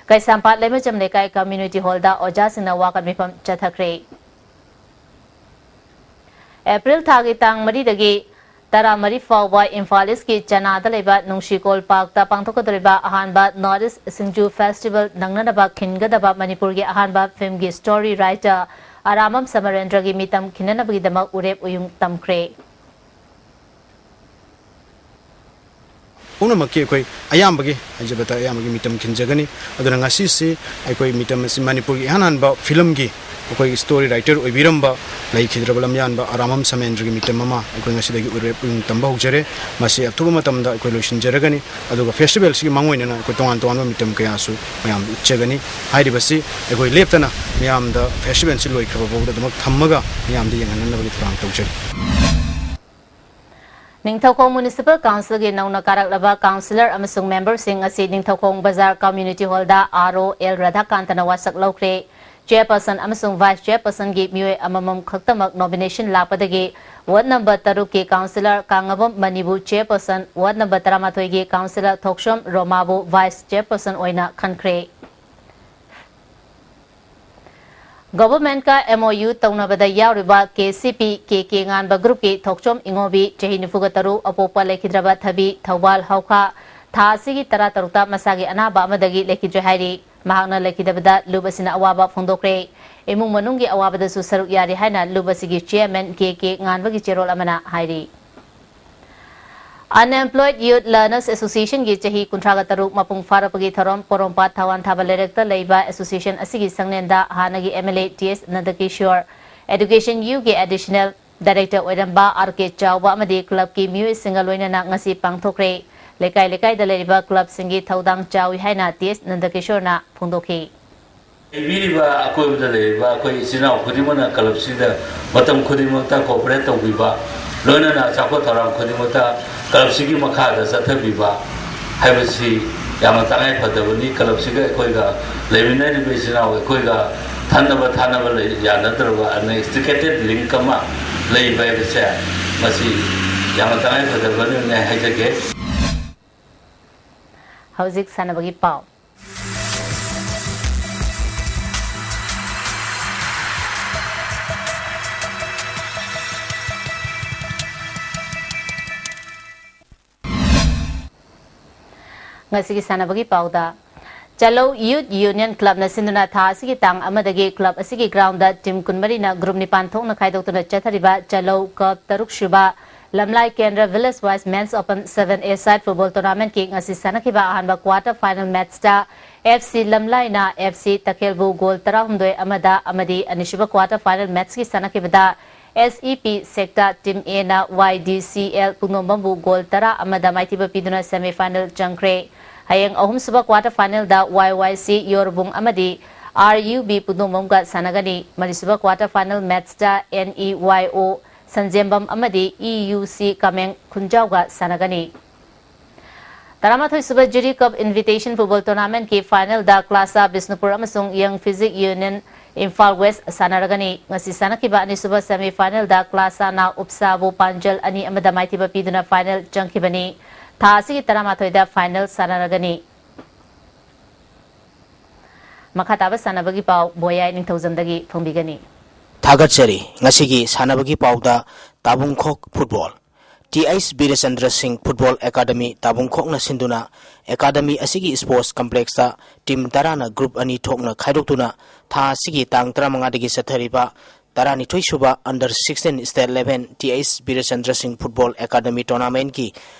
ꯀꯩꯁꯥꯝꯄꯥꯠ ꯂꯩꯃꯖꯝ ꯂꯩꯀꯥꯏ community hall ꯗ ꯑꯣꯖꯥꯁꯤꯡꯅ ꯋꯥꯀꯠ ꯃꯤꯐꯝ ꯆꯠꯊꯈ꯭ꯔꯦ꯫ ꯑꯦꯄ꯭ꯔꯤꯜ ꯊꯥꯒꯤ ꯇꯥꯡ ꯃꯔꯤꯗꯒꯤ ꯇꯔꯥꯃꯔꯤ ꯐꯥꯎꯕ ꯏꯝꯐꯥꯜ ꯏꯁꯀꯤ ꯆꯅꯥꯗ ꯂꯩꯕ ꯅꯨꯡꯁꯤꯀꯣꯜ ꯄꯥꯔꯛꯇ ꯄꯥꯡꯊꯣꯛꯀꯗꯧꯔꯤꯕ ꯑꯍꯥꯟꯕ North East ꯁꯤꯡꯖꯨ festival ꯅꯪꯅꯅꯕ ꯈꯤꯟꯒꯗꯕ ꯃꯅꯤꯄꯨꯔꯒꯤ ꯑꯍꯥꯟꯕ film ꯒꯤ story writer ꯑꯔꯥꯃꯝ ꯁꯃꯔꯦꯟꯗ꯭ꯔꯒꯤ ꯃꯤꯇꯝ ꯈꯤꯟꯅꯅꯕꯒꯤꯗꯃꯛ ꯎꯔꯦꯞ ꯎꯌꯨꯡ ꯇꯝꯈ꯭ꯔꯦ꯫ ꯄꯨꯝꯅꯃꯛꯀꯤ ꯑꯩꯈꯣꯏ ꯑꯌꯥꯝꯕꯒꯤ, ꯍꯥꯏꯖꯕꯗ ꯑꯌꯥꯝꯕꯒꯤ ꯃꯤꯇꯝ ꯈꯤꯟꯖꯒꯅꯤ꯫ ꯑꯗꯨꯅ ꯉꯁꯤꯁꯤ ꯑꯩꯈꯣꯏ ꯃꯤꯇꯝ ꯑꯁꯤ ꯃꯅꯤꯄꯨꯔꯒꯤ ꯏꯍꯥꯟ ꯍꯥꯟꯕ film ꯒꯤ ꯑꯩꯈꯣꯏꯒꯤ story writer ꯑꯣꯏꯕꯤꯔꯝꯕ ꯂꯩꯈꯤꯗ꯭ꯔꯕ ꯂꯝꯌꯥꯟꯕ ꯑꯔꯥꯃꯝ ꯁꯃꯦꯟꯗ꯭ꯔꯒꯤ ꯃꯤꯇꯝ ꯑꯃ ꯑꯩꯈꯣꯏ ꯉꯁꯤꯗꯒꯤ ꯎꯔꯦꯞ ꯎꯌꯨꯡ ꯇꯝꯕ ꯍꯧꯖꯔꯦ꯫ ꯃꯁꯤ ꯑꯊꯨꯕ ꯃꯇꯝꯗ ꯑꯩꯈꯣꯏ ꯂꯣꯏꯁꯤꯟꯖꯔꯒꯅꯤ꯫ ꯑꯗꯨꯒ festival ꯁꯤꯒꯤ ꯃꯥꯡꯑꯣꯏꯅꯅ ꯑꯩꯈꯣꯏ ꯇꯣꯉꯥꯟ ꯇꯣꯉꯥꯟꯕ ꯃꯤꯇꯝ ꯀꯌꯥꯁꯨ ꯃꯌꯥꯝꯗ ꯎꯠꯆꯒꯅꯤ꯫ ꯍꯥꯏꯔꯤꯕꯁꯤ ꯑꯩꯈꯣꯏ ꯂꯦꯞꯇꯅ ꯃꯤꯌꯥꯝꯗ festival ꯁꯤ ꯂꯣꯏꯈ꯭ꯔꯕ ꯐꯥꯎꯕꯗ ꯑꯗꯨꯃꯛ ꯊꯝꯃꯒ ꯃꯤꯌꯥꯝꯗ ꯌꯦꯡꯍꯟꯅꯕꯒꯤ ꯊꯧꯔꯥꯡ ꯇꯧꯖꯔꯤ꯫ ꯅꯤꯡꯊꯧꯈꯣꯡ Municipal Council ꯒꯤ ꯅꯧꯅ ꯀꯥꯔꯛꯂꯕ councillor ꯑꯃꯁꯨꯡ member ꯁꯤꯡ ꯑꯁꯤ ꯅꯤꯡꯊꯧꯈꯣꯡ ꯕꯖꯥꯔ community hall ꯗ R O L ꯔꯥꯙꯥꯀꯥꯟꯇꯅ ꯋꯥꯁꯛ ꯂꯧꯈ꯭ꯔꯦ꯫ Chairperson ꯑꯃꯁꯨꯡ vice chairperson ꯒꯤ ꯃꯤꯑꯣꯏ ꯑꯃꯃꯝ ꯈꯛꯇꯃꯛ nomination ꯂꯥꯛꯄꯗꯒꯤ ward number ꯇꯔꯨꯛ ꯀꯤ councillor ꯀꯥꯡꯉꯕꯝ ꯃꯅꯤꯕꯨ chairperson, ward number ꯇꯔꯥꯃꯥꯊꯣꯏ ꯒꯤ councillor ꯊꯣꯛꯁꯣꯝ ꯔꯣꯃꯥꯕꯨ vice chairperson ꯑꯣꯏꯅ ꯈꯟꯈ꯭ꯔꯦ꯫ Government ꯀ M O U ꯇꯧꯅꯕꯗ ꯌꯥꯎꯔꯤꯕ K C P K K ꯉꯥꯟꯕ group ꯀꯤ ꯊꯣꯛꯆꯣꯝ ꯏꯉꯣꯕꯤ, ꯆꯍꯤ ꯅꯤꯐꯨꯒ ꯇꯔꯨꯛ, ꯑꯄꯣꯛꯄ ꯂꯩꯈꯤꯗ꯭ꯔꯕ ꯊꯕꯤ, ꯊꯧꯕꯥꯜ, ꯍꯧꯈꯥ ꯊꯥ ꯑꯁꯤꯒꯤ ꯇꯔꯥꯇꯔꯨꯛꯇ ꯃꯁꯥꯒꯤ ꯑꯅꯥꯕ ꯑꯃꯗꯒꯤ ꯂꯩꯈꯤꯗ꯭ꯔꯦ ꯍꯥꯏꯔꯤ꯫ ꯃꯍꯥꯛꯅ ꯂꯩꯈꯤꯗꯕꯗ ꯂꯨꯞ ꯑꯁꯤꯅ ꯑꯋꯥꯕ ꯐꯣꯡꯗꯣꯛꯈ꯭ꯔꯦ꯫ ꯏꯃꯨꯡ ꯃꯅꯨꯡꯒꯤ ꯑꯋꯥꯕꯗꯁꯨ ꯁꯔꯨꯛ ꯌꯥꯔꯤ ꯍꯥꯏꯅ ꯂꯨꯞ ꯑꯁꯤꯒꯤ chairman K K ꯉꯥꯟꯕꯒꯤ ꯆꯦꯔꯣꯜ ꯑꯃꯅ ꯍꯥꯏꯔꯤ꯫ Unemployed Youth Learners Association ꯒꯤ ꯆꯍꯤ ꯀꯨꯟꯊ꯭ꯔꯥꯒ ꯇꯔꯨꯛ ꯃꯄꯨꯡ ꯐꯥꯔꯛꯄꯒꯤ ꯊꯧꯔꯝ ꯄꯣꯔꯣꯝꯄꯥꯠ ꯊꯋꯥꯟ ꯊꯥꯕ ꯂꯩꯔꯛꯇ ꯂꯩꯕ association ꯑꯁꯤꯒꯤ ꯁꯪꯂꯦꯟꯗ ꯍꯥꯟꯅꯒꯤ M L A T S ꯅꯟꯗꯀꯤꯁꯣꯔ, Education U ꯒꯤ additional director ꯑꯣꯏꯔꯝꯕ R K ꯆꯥꯎꯕ ꯑꯃꯗꯤ club ꯀꯤ ꯃꯤꯑꯣꯏꯁꯤꯡꯒ ꯂꯣꯏꯅꯅ ꯉꯁꯤ ꯄꯥꯡꯊꯣꯛꯈ꯭ꯔꯦ꯫ ꯂꯩꯀꯥꯏ ꯂꯩꯀꯥꯏꯗ ꯂꯩꯔꯤꯕ club ꯁꯤꯡꯒꯤ ꯊꯧꯗꯥꯡ ꯆꯥꯎꯏ ꯍꯥꯏꯅ T S ꯅꯟꯗꯀꯤꯁꯣꯔꯅ ꯐꯣꯡꯗꯣꯛꯈꯤ꯫ ꯂꯩꯕꯤꯔꯤꯕ ꯑꯀꯣꯏꯕꯗ ꯂꯩꯔꯤꯕ ꯑꯩꯈꯣꯏ ꯏꯆꯤꯟ ꯏꯅꯥꯎ ꯈꯨꯗꯤꯡꯃꯛꯅ ꯀ꯭ꯂꯕꯁꯤꯗ ꯃꯇꯝ ꯈꯨꯗꯤꯡꯃꯛꯇ ꯀꯣꯑꯣꯄꯔꯦꯠ ꯇꯧꯕꯤꯕ, ꯂꯣꯏꯅꯅ ꯆꯥꯎꯈꯠ ꯊꯧꯔꯥꯡ ꯈꯨꯗꯤꯡꯃꯛꯇ ꯀ꯭ꯂꯕꯁꯤꯒꯤ ꯃꯈꯥꯗ ꯆꯠꯊꯕꯤꯕ ꯍꯥꯏꯕꯁꯤ ꯌꯥꯝꯅ ꯇꯉꯥꯏ ꯐꯗꯕꯅꯤ꯫ ꯀ꯭ꯂꯕꯁꯤꯒ ꯑꯩꯈꯣꯏꯒ ꯂꯩꯃꯤꯟꯅꯔꯤꯕ ꯏꯆꯤꯟ ꯏꯅꯥꯎ ꯑꯩꯈꯣꯏꯒ ꯊꯟꯅꯕ ꯊꯥꯅꯕ ꯂꯩ-, ꯌꯥꯅꯗ꯭ꯔꯕ unextricated link ꯑꯃ ꯂꯩꯕ ꯍꯥꯏꯕꯁꯦ ꯃꯁꯤ ꯌꯥꯝꯅ ꯇꯉꯥꯏ ꯐꯗꯕꯅꯤ ꯍꯥꯏꯖꯒꯦ꯫ ꯍꯧꯖꯤꯛ ꯁꯥꯟꯅꯕꯒꯤ ꯄꯥꯎ꯫ ꯉꯁꯤꯒꯤ ꯁꯥꯟꯅꯕꯒꯤ ꯄꯥꯎꯗ, ꯆꯂꯧ Youth Union Clubꯅ ꯁꯤꯟꯗꯨꯅ ꯊꯥ ꯑꯁꯤꯒꯤ ꯇꯥꯡ ꯑꯃꯗꯒꯤ club ꯑꯁꯤꯒꯤ groundꯗ team ꯀꯨꯟꯃꯔꯤꯅ group ꯅꯤꯄꯥꯟ ꯊꯣꯛꯅ ꯈꯥꯏꯗꯣꯛꯇꯨꯅ ꯆꯠꯊꯔꯤꯕ ꯆꯂꯧ Cup ꯇꯔꯨꯛ ꯁꯨꯕ ꯂꯝꯂꯥꯏ ꯀꯦꯟꯗ꯭ꯔ Village Wise Men's Open seven A-side football tournamentꯀꯤ ꯉꯁꯤ ꯁꯥꯟꯅꯈꯤꯕ ꯑꯍꯥꯟꯕ quarter final matchꯇ F C ꯂꯝꯂꯥꯏꯅ F C ꯇꯈꯦꯜꯕꯨ goal ꯇꯔꯥꯍꯨꯝꯗꯣꯏ ꯑꯃꯗ ꯑꯃꯗꯤ ꯑꯅꯤꯁꯨꯕ quarter final matchꯀꯤ ꯁꯥꯟꯅꯈꯤꯕꯗ S E P Sector Team Aꯅ Y D C L ꯄꯨꯡꯗꯣꯡꯕꯝꯕꯨ goal ꯇꯔꯥ ꯑꯃꯗ ꯃꯥꯏꯊꯤꯕ ꯄꯤꯗꯨꯅ semi final ꯆꯪꯈ꯭ꯔꯦ꯫ ꯍꯌꯦꯡ ꯑꯍꯨꯝꯁꯨꯕ quarter finalꯗ Y Y C ꯌꯣꯔꯕꯨꯡ ꯑꯃꯗꯤ R U B ꯄꯨꯡꯗꯣꯡꯕꯝꯒ ꯁꯥꯟꯅꯒꯅꯤ꯫ ꯃꯔꯤꯁꯨꯕ quarter final matchꯇ N E Y O ꯁꯟꯖꯦꯝꯕꯝ ꯑꯃꯗꯤ E U C ꯀꯥꯃꯦꯡ ꯈꯨꯟꯖꯥꯎꯒ ꯁꯥꯟꯅꯒꯅꯤ꯫ ꯇꯔꯥꯃꯥꯊꯣꯏꯁꯨꯕ Jury Cup Invitation Football Tournamentꯀꯤ finalꯗ Class A Bishnupur ꯑꯃꯁꯨꯡ Young Physique Union Imphal West ꯁꯥꯟꯅꯔꯒꯅꯤ꯫ ꯉꯁꯤ ꯁꯥꯟꯅꯈꯤꯕ ꯑꯅꯤꯁꯨꯕ semi finalꯗ Class Aꯅ ꯎꯞꯁꯥꯕꯨ ꯄꯥꯟꯖꯜ ꯑꯅꯤ ꯑꯃꯗ ꯃꯥꯏꯊꯤꯕ ꯄꯤꯗꯨꯅ final ꯆꯪꯈꯤꯕꯅꯤ꯫ ꯊꯥ ꯑꯁꯤꯒꯤ ꯇꯔꯥꯃꯥꯊꯣꯏꯗ final ꯁꯥꯟꯅꯔꯒꯅꯤ꯫ ꯃꯈꯥ ꯇꯥꯕ ꯁꯥꯟꯅꯕꯒꯤ ꯄꯥꯎ ꯕꯣꯌꯥꯏ ꯅꯤꯡꯊꯧꯖꯝꯗꯒꯤ ꯐꯣꯡꯕꯤꯒꯅꯤ꯫ ꯊꯥꯒꯠꯆꯔꯤ꯫ ꯉꯁꯤꯒꯤ ꯁꯥꯟꯅꯕꯒꯤ ꯄꯥꯎꯗ ꯇꯥꯕꯨꯡꯈꯣꯛ football꯫ T H ꯕꯤꯔꯦꯆꯟꯗ꯭ꯔ ꯁꯤꯡ Football Academy ꯇꯥꯕꯨꯡꯈꯣꯛꯅ ꯁꯤꯟꯗꯨꯅ academy ꯑꯁꯤꯒꯤ sports complexꯇ team ꯇꯔꯥꯅ group ꯑꯅꯤ ꯊꯣꯛꯅ ꯈꯥꯏꯗꯣꯛꯇꯨꯅ ꯊꯥ ꯑꯁꯤꯒꯤ ꯇꯥꯡ ꯇꯔꯥꯃꯉꯥꯗꯒꯤ ꯆꯠꯊꯔꯤꯕ ꯇꯔꯥꯅꯤꯊꯣꯏꯁꯨꯕ Under sixteen State Level T H ꯕꯤꯔꯦꯆꯟꯗ꯭ꯔ ꯁꯤꯡ Football Academy Tournamentꯀꯤ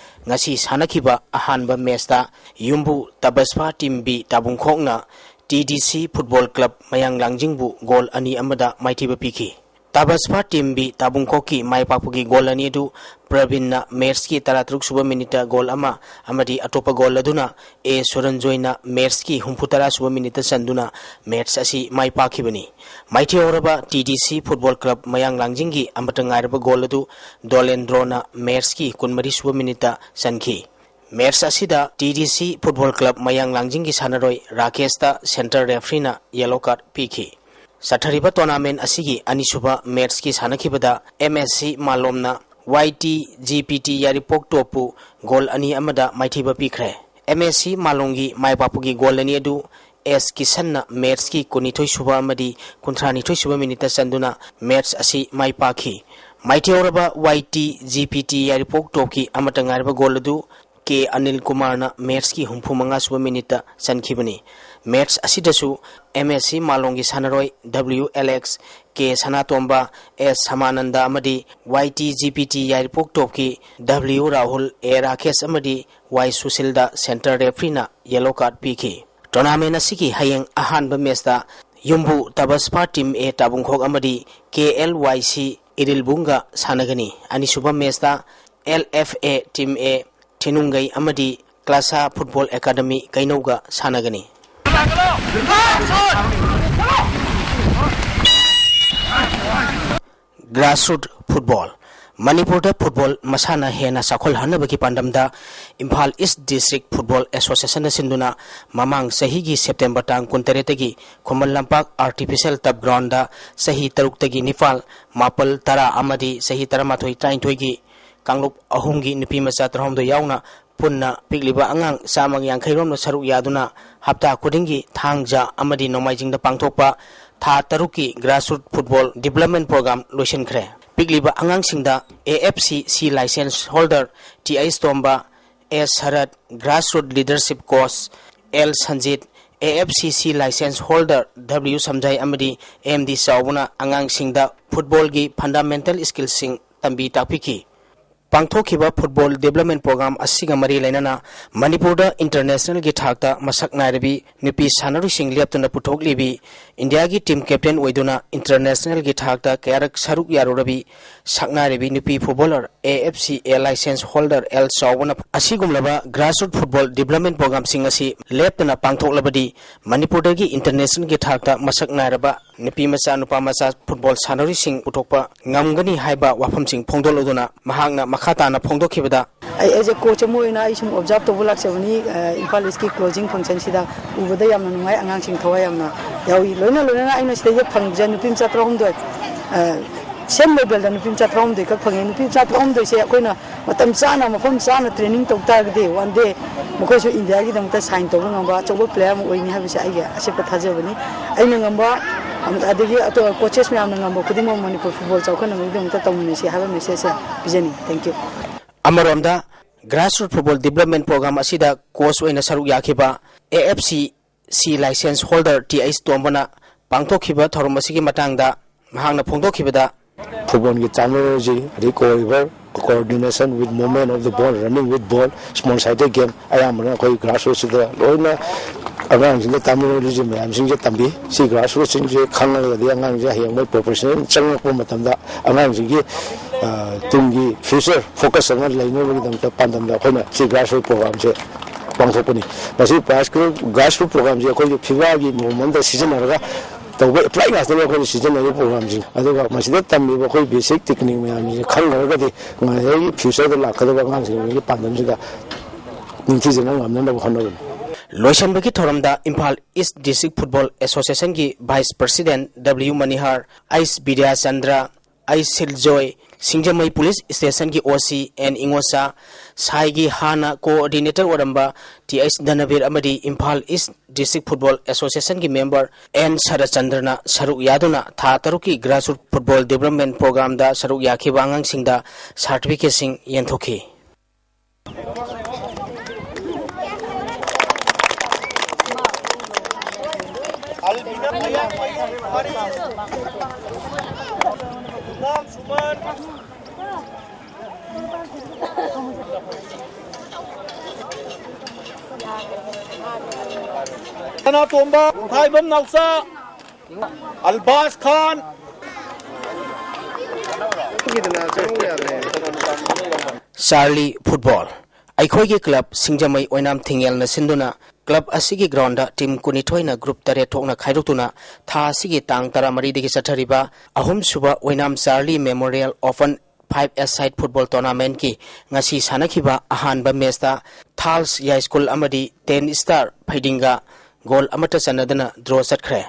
ꯉꯁꯤ ꯁꯥꯟꯅꯈꯤꯕ ꯑꯍꯥꯟꯕ matchꯇ ꯌꯨꯝꯕꯨ ꯇꯕꯁꯐꯥ team B ꯇꯥꯕꯨꯡꯈꯣꯛꯅ T D C Football Club ꯃꯌꯥꯡ ꯂꯥꯡꯖꯤꯡꯕꯨ goal ꯑꯅꯤ ꯑꯃꯗ ꯃꯥꯏꯊꯤꯕ ꯄꯤꯈꯤ꯫ ꯇꯥꯕꯁꯄꯥ ꯇꯤꯝ ꯕꯤ ꯇꯥꯕꯨꯡꯈꯣꯛꯀꯤ ꯃꯥꯏ ꯄꯥꯛꯄꯒꯤ ꯒꯣꯜ ꯑꯅꯤ ꯑꯗꯨ ꯄ꯭ꯔꯕꯤꯟꯅ ꯃꯦꯠꯁꯀꯤ ꯇꯔꯥꯇꯔꯨꯛ ꯁꯨꯕ ꯃꯤꯅꯤꯠꯇ ꯒꯣꯜ ꯑꯃ ꯑꯃꯗꯤ ꯑꯇꯣꯞꯄ ꯒꯣꯜ ꯑꯗꯨꯅ ꯑꯦ ꯁꯨꯔꯟꯖꯣꯏꯅ ꯃꯦꯠꯁꯀꯤ ꯍꯨꯝꯐꯨꯇꯔꯥ ꯁꯨꯕ ꯃꯤꯅꯤꯠꯇ ꯆꯟꯗꯨꯅ ꯃꯦꯠꯁ ꯑꯁꯤ ꯃꯥꯏ ꯄꯥꯛꯈꯤꯕꯅꯤ꯫ ꯃꯥꯏꯊꯤꯍꯧꯔꯕ ꯇꯤ ꯗꯤ ꯁꯤ ꯐꯨꯠꯕꯣꯜ ꯀ꯭ꯂꯕ ꯃꯌꯥꯡ ꯂꯥꯡꯖꯤꯡꯒꯤ ꯑꯃꯠꯇ ꯉꯥꯏꯔꯕ ꯒꯣꯜ ꯑꯗꯨ ꯗꯣꯂꯦꯟꯗ꯭ꯔꯣꯅ ꯃꯦꯠꯁꯀꯤ ꯀꯨꯟꯃꯔꯤ ꯁꯨꯕ ꯃꯤꯅꯤꯠꯇ ꯆꯟꯈꯤ꯫ ꯃꯦꯠꯁ ꯑꯁꯤꯗ ꯇꯤ ꯗꯤ ꯁꯤ ꯐꯨꯠꯕꯣꯜ ꯀ꯭ꯂꯕ ꯃꯌꯥꯡ ꯂꯥꯡꯖꯤꯡꯒꯤ ꯁꯥꯟꯅꯔꯣꯏ ꯔꯥꯀꯦꯁꯇ ꯁꯦꯟꯇꯔ ꯔꯦꯐ꯭ꯔꯤꯅ ꯌꯦꯂꯣ ꯀꯥꯔꯗ ꯄꯤꯈꯤ꯫ ꯆꯠꯊꯔꯤꯕ ꯇꯣꯔꯅꯥꯃꯦꯟ ꯑꯁꯤꯒꯤ ꯑꯅꯤꯁꯨꯕ ꯃꯦꯠꯁꯀꯤ ꯁꯥꯟꯅꯈꯤꯕꯗ ꯑꯦꯝ ꯑꯦꯁ ꯁꯤ ꯃꯥꯂꯣꯝꯅ ꯋꯥꯏ ꯇꯤ ꯖꯤ ꯄꯤ ꯇꯤ ꯌꯥꯏꯔꯤꯄꯣꯛ ꯇꯣꯞꯄꯨ ꯒꯣꯜ ꯑꯅꯤ ꯑꯃꯗ ꯃꯥꯏꯊꯤꯕ ꯄꯤꯈ꯭ꯔꯦ꯫ ꯑꯦꯝ ꯑꯦꯁ ꯁꯤ ꯃꯥꯂꯣꯝꯒꯤ ꯃꯥꯏ ꯄꯥꯛꯄꯒꯤ ꯒꯣꯜ ꯑꯅꯤ ꯑꯗꯨ ꯑꯦꯁ ꯀꯤꯁꯟꯅ ꯃꯦꯠꯁꯀꯤ ꯀꯨꯟꯅꯤꯊꯣꯏ ꯁꯨꯕ ꯑꯃꯗꯤ ꯀꯨꯟꯊ꯭ꯔꯥꯅꯤꯊꯣꯏ ꯁꯨꯕ ꯃꯤꯅꯤꯠꯇ ꯆꯟꯗꯨꯅ ꯃꯦꯠꯁ ꯑꯁꯤ ꯃꯥꯏ ꯄꯥꯛꯈꯤ꯫ ꯃꯥꯏꯊꯤꯍꯧꯔꯕ ꯋꯥꯏ ꯇꯤ ꯖꯤ ꯄꯤ ꯇꯤ ꯌꯥꯏꯔꯤꯄꯣꯛ ꯇꯣꯞꯀꯤ ꯑꯃꯠꯇ ꯉꯥꯏꯔꯕ ꯒꯣꯜ ꯑꯗꯨ ꯀꯦ ꯑꯅꯤꯜ ꯀꯨꯃꯥꯔꯅ ꯃꯦꯠꯁꯀꯤ ꯍꯨꯝꯐꯨ ꯃꯉꯥ ꯁꯨꯕ ꯃꯤꯅꯤꯠꯇ ꯆꯟꯈꯤꯕꯅꯤ꯫ ꯃꯦꯠꯁ ꯑꯁꯤꯗꯁꯨ ꯑꯦꯝ ꯑꯦꯁ ꯁꯤ ꯃꯥꯂꯣꯝꯒꯤ ꯁꯥꯟꯅꯔꯣꯏ ꯗꯕ꯭ꯂꯤꯎ ꯑꯦꯂꯦꯛꯁ, ꯀꯦ ꯁꯅꯥꯇꯣꯝꯕ, ꯑꯦꯁ ꯁꯃꯥꯅꯟꯗ ꯑꯃꯗꯤ ꯋꯥꯏ ꯇꯤ ꯖꯤ ꯄꯤ ꯇꯤ ꯌꯥꯏꯔꯤꯄꯣꯛ ꯇꯣꯞꯀꯤ ꯗꯕ꯭ꯂꯤꯎ ꯔꯥꯍꯨꯜ, ꯑꯦ ꯔꯥꯀꯦꯁ ꯑꯃꯗꯤ ꯋꯥꯏ ꯁꯨꯁꯤꯜꯗ ꯁꯦꯟꯇꯔ ꯔꯦꯐ꯭ꯔꯤꯅ ꯌꯦꯂꯣ ꯀꯥꯔꯗ ꯄꯤꯈꯤ꯫ ꯇꯣꯔꯅꯥꯃꯦꯟ ꯑꯁꯤꯒꯤ ꯍꯌꯦꯡ ꯑꯍꯥꯟꯕ ꯃꯦꯠꯁꯇ ꯌꯨꯝꯕꯨ ꯇꯕꯁꯄꯥ ꯇꯤꯝ ꯑꯦ ꯇꯥꯕꯨꯡꯈꯣꯛ ꯑꯃꯗꯤ ꯀꯦ ꯑꯦꯜ ꯋꯥꯏ ꯁꯤ ꯏꯔꯤꯜꯕꯨꯡꯒ ꯁꯥꯟꯅꯒꯅꯤ꯫ ꯑꯅꯤꯁꯨꯕ ꯃꯦꯠꯁꯇ ꯑꯦꯜ ꯑꯦꯐ ꯑꯦ ꯇꯤꯝ ꯑꯦ ꯊꯤꯅꯨꯡꯒꯩ ꯑꯃꯗꯤ ꯀ꯭ꯂꯥꯁꯥ ꯐꯨꯠꯕꯣꯜ ꯑꯦꯀꯥꯗꯃꯤ ꯀꯩꯅꯧꯒ ꯁꯥꯟꯅꯒꯅꯤ꯫ Grassroot football. ꯃꯅꯤꯄꯨꯔꯗ ꯐꯨꯠꯕꯣꯜ ꯃꯁꯥꯟꯅ ꯍꯦꯟꯅ ꯆꯥꯎꯈꯠꯍꯟꯅꯕꯒꯤ ꯄꯥꯟꯗꯝꯗ ꯏꯝꯐꯥꯜ ꯏꯁ ꯗꯤꯁꯇ꯭ꯔꯤꯛ ꯐꯨꯠꯕꯣꯜ ꯑꯦꯁꯣꯁꯤꯌꯦꯁꯟꯅ ꯁꯤꯟꯗꯨꯅ ꯃꯃꯥꯡ ꯆꯍꯤꯒꯤ ꯁꯦꯞꯇꯦꯝꯕꯔ ꯇꯥꯡ ꯀꯨꯟꯇꯔꯦꯠꯇꯒꯤ ꯈꯨꯃꯟ ꯂꯝꯄꯥꯛ ꯑꯥꯔꯇꯤꯐꯤꯁꯤꯌꯦꯜ ꯇꯔꯐ ꯒ꯭ꯔꯥꯎꯟꯗ ꯆꯍꯤ ꯇꯔꯨꯛꯇꯒꯤ ꯅꯤꯄꯥꯜ, ꯃꯥꯄꯜ, ꯇꯔꯥ ꯑꯃꯗꯤ ꯆꯍꯤ ꯇꯔꯥꯃꯥꯊꯣꯏ, ꯇꯔꯥꯅꯤꯊꯣꯏꯒꯤ ꯀꯥꯡꯂꯨꯞ ꯑꯍꯨꯝꯒꯤ ꯅꯨꯄꯤ ꯃꯆꯥ ꯇꯔꯥꯍꯨꯝꯗꯣꯏ ꯌꯥꯎꯅ ꯄꯨꯟꯅ ꯄꯤꯛꯂꯤꯕ ꯑꯉꯥꯡ ꯆꯥꯝꯃꯒ ꯌꯥꯡꯈꯩ ꯔꯣꯝꯅ ꯁꯔꯨꯛ ꯌꯥꯗꯨꯅ ꯍꯞꯇꯥ ꯈꯨꯗꯤꯡꯒꯤ ꯊꯥꯡꯖ ꯑꯃꯗꯤ ꯅꯣꯡꯃꯥꯏꯖꯤꯡꯗ ꯄꯥꯡꯊꯣꯛꯄ ꯊꯥ ꯇꯔꯨꯛꯀꯤ ꯒ꯭ꯔꯥꯁꯔꯨꯠ ꯐꯨꯠꯕꯣꯜ ꯗꯤꯕ꯭ꯂꯞꯃꯦꯟ ꯄ꯭ꯔꯣꯒ꯭ꯔꯥꯝ ꯂꯣꯏꯁꯤꯟꯈ꯭ꯔꯦ꯫ ꯄꯤꯛꯂꯤꯕ ꯑꯉꯥꯡꯁꯤꯡꯗ ꯑꯦ F C C licence holder T H Tomba, S Sarat, grassroot leadership coach L Sanjit, A F C C licence holder W ꯁꯝꯖꯥꯏ ꯑꯃꯗꯤ ꯑꯦꯝ ꯗꯤ ꯆꯥꯎꯕꯅ ꯑꯉꯥꯡꯁꯤꯡꯗ ꯐꯨꯠꯕꯣꯜꯒꯤ ꯐꯟꯗꯥꯃꯦꯟꯇꯦꯜ ꯁ꯭ꯀꯤꯜꯁꯤꯡ ꯇꯝꯕꯤ ꯇꯥꯛꯄꯤꯈꯤ꯫ ꯄꯥꯡꯊꯣꯛꯈꯤꯕ football development program ꯑꯁꯤꯒ ꯃꯔꯤ ꯂꯩꯅꯅ ꯃꯅꯤꯄꯨꯔꯗ internationalꯒꯤ ꯊꯥꯛꯇ ꯃꯁꯛ ꯅꯥꯏꯔꯕꯤ ꯅꯨꯄꯤ ꯁꯥꯟꯅꯔꯣꯏꯁꯤꯡ ꯂꯦꯞꯇꯅ ꯄꯨꯊꯣꯛꯂꯤꯕꯤ, ꯏꯟꯗꯤꯌꯥꯒꯤ team captain ꯑꯣꯏꯗꯨꯅ internationalꯒꯤ ꯊꯥꯛꯇ ꯀꯌꯥꯔꯛ ꯁꯔꯨꯛ ꯌꯥꯔꯨꯔꯕꯤ ꯁꯛꯅꯥꯏꯔꯕꯤ ꯅꯨꯄꯤ footballer, A F C A license holder L ꯆꯥꯎꯕꯅ ꯑꯁꯤꯒꯨꯝꯂꯕ grassroots football development programꯁꯤꯡ ꯑꯁꯤ ꯂꯦꯞꯇꯅ ꯄꯥꯡꯊꯣꯛꯂꯕꯗꯤ ꯃꯅꯤꯄꯨꯔꯗꯒꯤ internationalꯒꯤ ꯊꯥꯛꯇ ꯃꯁꯛ ꯅꯥꯏꯔꯕ ꯅꯨꯄꯤ ꯃꯆꯥ, ꯅꯨꯄꯥ ꯃꯆꯥ football ꯁꯥꯟꯅꯔꯣꯏꯁꯤꯡ ꯄꯨꯊꯣꯛꯄ ꯉꯝꯒꯅꯤ ꯍꯥꯏꯕ ꯋꯥꯐꯝꯁꯤꯡ ꯐꯣꯡꯗꯣꯛꯂꯗꯨꯅ ꯃꯍꯥꯛꯅ ꯃꯈꯥ ꯇꯥꯅ ꯐꯣꯡꯗꯣꯛꯈꯤꯕꯗ, ꯑꯩ as a coach ꯑꯃ ꯑꯣꯏꯅ ꯑꯩ ꯁꯨꯝ observe ꯇꯧꯕ ꯂꯥꯛꯆꯕꯅꯤ꯫ ꯑ, ꯏꯝꯐꯥꯜ ꯏꯁꯀꯤ closing functionꯁꯤꯗ ꯎꯕꯗ ꯌꯥꯝꯅ ꯅꯨꯡꯉꯥꯏ, ꯑꯉꯥꯡꯁꯤꯡ ꯊꯋꯥꯏ ꯌꯥꯝꯅ ꯌꯥꯎꯏ꯫ ꯂꯣꯏꯅ ꯂꯣꯏꯅꯅ ꯑꯩꯅ ꯁꯤꯗꯩꯗ ꯐꯪꯕꯁꯦ ꯅꯨꯄꯤ ꯃꯆꯥ ꯇꯔꯥꯍꯨꯝꯗꯣꯏ, ꯑ, same levelꯗ ꯅꯨꯄꯤ ꯃꯆꯥ ꯇꯔꯥꯍꯨꯝꯗꯣꯏ ꯈꯛ ꯐꯪꯉꯦ꯫ ꯅꯨꯄꯤ ꯃꯆꯥ ꯇꯔꯥꯍꯨꯝꯗꯣꯏꯁꯦ ꯑꯩꯈꯣꯏꯅ ꯃꯇꯝ ꯆꯥꯅ, ꯃꯐꯝ ꯆꯥꯅ training ꯇꯧ ꯇꯥꯔꯒꯗꯤ one day ꯃꯈꯣꯏꯁꯨ ꯏꯟꯗꯤꯌꯥꯒꯤꯗꯃꯛꯇ sign ꯇꯧꯕ ꯉꯝꯕ ꯑꯆꯧꯕ player ꯑꯃ ꯑꯣꯏꯅꯤ ꯍꯥꯏꯕꯁꯦ ꯑꯩꯒꯤ ꯑꯆꯦꯠꯄ ꯊꯥꯖꯕꯅꯤ꯫ ꯑꯩꯅ ꯉꯝꯕ, ꯑꯗꯒꯤ ꯑꯇꯣꯞꯄ coaches ꯃꯌꯥꯝꯅ ꯉꯝꯕ ꯈꯨꯗꯤꯡꯃꯛ ꯃꯅꯤꯄꯨꯔ football ꯆꯥꯎꯈꯠꯅꯕꯒꯤꯗꯃꯛꯇ ꯇꯧꯃꯤꯟꯅꯁꯤ ꯍꯥꯏꯕ messageꯁꯦ ꯄꯤꯖꯅꯤꯡꯉꯤ꯫ Thank you꯫ ꯑꯃꯔꯣꯝꯗ, grassroots football development program ꯑꯁꯤꯗ coach ꯑꯣꯏꯅ ꯁꯔꯨꯛ ꯌꯥꯈꯤꯕ A F C C license holder T H ꯇꯣꯝꯕꯅ ꯄꯥꯡꯊꯣꯛꯈꯤꯕ ꯊꯧꯔꯝ ꯑꯁꯤꯒꯤ ꯃꯇꯥꯡꯗ ꯃꯍꯥꯛꯅ ꯐꯣꯡꯗꯣꯛꯈꯤꯕꯗ, footballꯒꯤ terminology, ꯑꯗꯩ co-, coordination with movement of the ball, running with ball, small sided game, ꯑꯌꯥꯝꯕꯅ ꯑꯩꯈꯣꯏ grassrootsꯁꯤꯗ ꯂꯣꯏꯅ ꯑꯉꯥꯡꯁꯤꯡꯗ terminology ꯃꯌꯥꯝꯁꯤꯡꯁꯦ ꯇꯝꯕꯤ꯫ ꯁꯤ grassrootsꯁꯤꯡꯁꯦ ꯈꯪꯉꯒꯗꯤ ꯑꯉꯥꯡꯁꯦ ꯍꯌꯦꯡ ꯃꯣꯏ professional ꯆꯪꯉꯛꯄ ꯃꯇꯝꯗ ꯑꯉꯥꯡꯁꯤꯡꯒꯤ, ꯑ, ꯇꯨꯡꯒꯤ future focus ꯑꯃ ꯂꯩꯅꯕꯒꯤꯗꯃꯛꯇ ꯄꯥꯟꯗꯝꯗ ꯑꯩꯈꯣꯏꯅ ꯁꯤ grassroots programꯁꯦ ꯄꯥꯡꯊꯣꯛꯄꯅꯤ꯫ ꯃꯁꯤ grassroots, grassroots programꯁꯦ ꯑꯩꯈꯣꯏꯒꯤ FIFAꯒꯤ ꯅꯣꯔꯝ ꯑꯃꯗ ꯁꯤꯖꯤꯟꯅꯔꯒ ꯇꯧꯕ apply ꯉꯥꯛꯇꯅꯤ ꯑꯩꯈꯣꯏꯅ ꯁꯤꯖꯤꯟꯅꯔꯤꯕ programꯁꯤꯡ꯫ ꯑꯗꯨꯒ ꯃꯁꯤꯗ ꯇꯝꯃꯤꯕ ꯑꯩꯈꯣꯏ basic technique ꯃꯌꯥꯝꯁꯤꯡꯁꯦ ꯈꯪꯅꯔꯒꯗꯤ ꯉꯁꯥꯏꯒꯤ futureꯗ ꯂꯥꯛꯀꯗꯕ ꯑꯉꯥꯡꯁꯤꯡꯒꯤ ꯄꯥꯟꯗꯝꯁꯤꯗ ꯅꯤꯡꯊꯤꯖꯅ ꯉꯝꯅꯅꯕ ꯍꯣꯠꯅꯕꯅꯤ꯫ ꯂꯣꯏꯁꯤꯟꯕꯒꯤ ꯊꯧꯔꯝꯗ Imphal East District Football Associationꯒꯤ Vice President W ꯃꯅꯤꯍꯥꯔ, ꯑꯩꯁ ꯕꯤꯗ꯭ꯌꯥꯆꯟꯗ꯭ꯔ, ꯑꯩꯁ ꯁꯤꯜꯖꯣꯏ, ꯁꯤꯡꯖꯃꯩ Police Stationꯒꯤ O C N ꯏꯉꯣꯆꯥ, ꯁꯥꯏꯒꯤ ꯍꯥꯟꯅ coordinator ꯑꯣꯏꯔꯝꯕ T H ꯙꯅꯕꯤꯔ ꯑꯃꯗꯤ Imphal East District Football Associationꯒꯤ member N ꯁꯔꯠꯆꯟꯗ꯭ꯔꯅ ꯁꯔꯨꯛ ꯌꯥꯗꯨꯅ ꯊꯥ ꯇꯔꯨꯛꯀꯤ grassroots football development programꯗ ꯁꯔꯨꯛ ꯌꯥꯈꯤꯕ ꯑꯉꯥꯡꯁꯤꯡꯗ certificateꯁꯤꯡ ꯌꯦꯟꯊꯣꯛꯈꯤ꯫ ꯁꯅꯥꯇꯣꯝꯕ, ꯈꯥꯏꯕꯝ ꯅꯥꯎꯆꯥ, ꯑꯜꯕꯥꯁ ꯈꯥꯟ꯫ Charlie football. ꯑꯩꯈꯣꯏꯒꯤ ꯀ꯭ꯂꯕ ꯁꯤꯡꯖꯃꯩ ꯑꯣꯏꯅꯥꯝ ꯊꯤꯡꯉꯦꯜꯅ ꯁꯤꯟꯗꯨꯅ ꯀ꯭ꯂꯕ ꯑꯁꯤꯒꯤ ꯒ꯭ꯔꯥꯎꯟꯗ ꯇꯤꯝ ꯀꯨꯟꯅꯤꯊꯣꯏꯅ ꯒ꯭ꯔꯨꯞ ꯇꯔꯦꯠ ꯊꯣꯛꯅ ꯈꯥꯏꯗꯣꯛꯇꯨꯅ ꯊꯥ ꯑꯁꯤꯒꯤ ꯇꯥꯡ ꯇꯔꯥꯃꯔꯤꯗꯒꯤ ꯆꯠꯊꯔꯤꯕ ꯑꯍꯨꯝꯁꯨꯕ ꯑꯣꯏꯅꯥꯝ ꯆꯥꯔꯂꯤ ꯃꯦꯃꯣꯔꯤꯌꯦꯜ ꯑꯣꯄꯟ ꯐꯥꯏꯚ ꯑꯦ ꯁꯥꯏꯠ ꯐꯨꯠꯕꯣꯜ ꯇꯣꯔꯅꯥꯃꯦꯟꯠꯀꯤ ꯉꯁꯤ ꯁꯥꯟꯅꯈꯤꯕ ꯑꯍꯥꯟꯕ ꯃꯦꯆꯇ ꯊꯥꯜꯁ ꯌꯥꯏꯁ꯭ꯀꯨꯜ ꯑꯃꯗꯤ ꯇꯦꯟ ꯁ꯭ꯇꯥꯔ ꯐꯩꯗꯤꯡꯒ ꯒꯣꯜ ꯑꯃꯠꯇ ꯆꯟꯅꯗꯅ ꯗ꯭ꯔꯣ ꯆꯠꯈ꯭ꯔꯦ꯫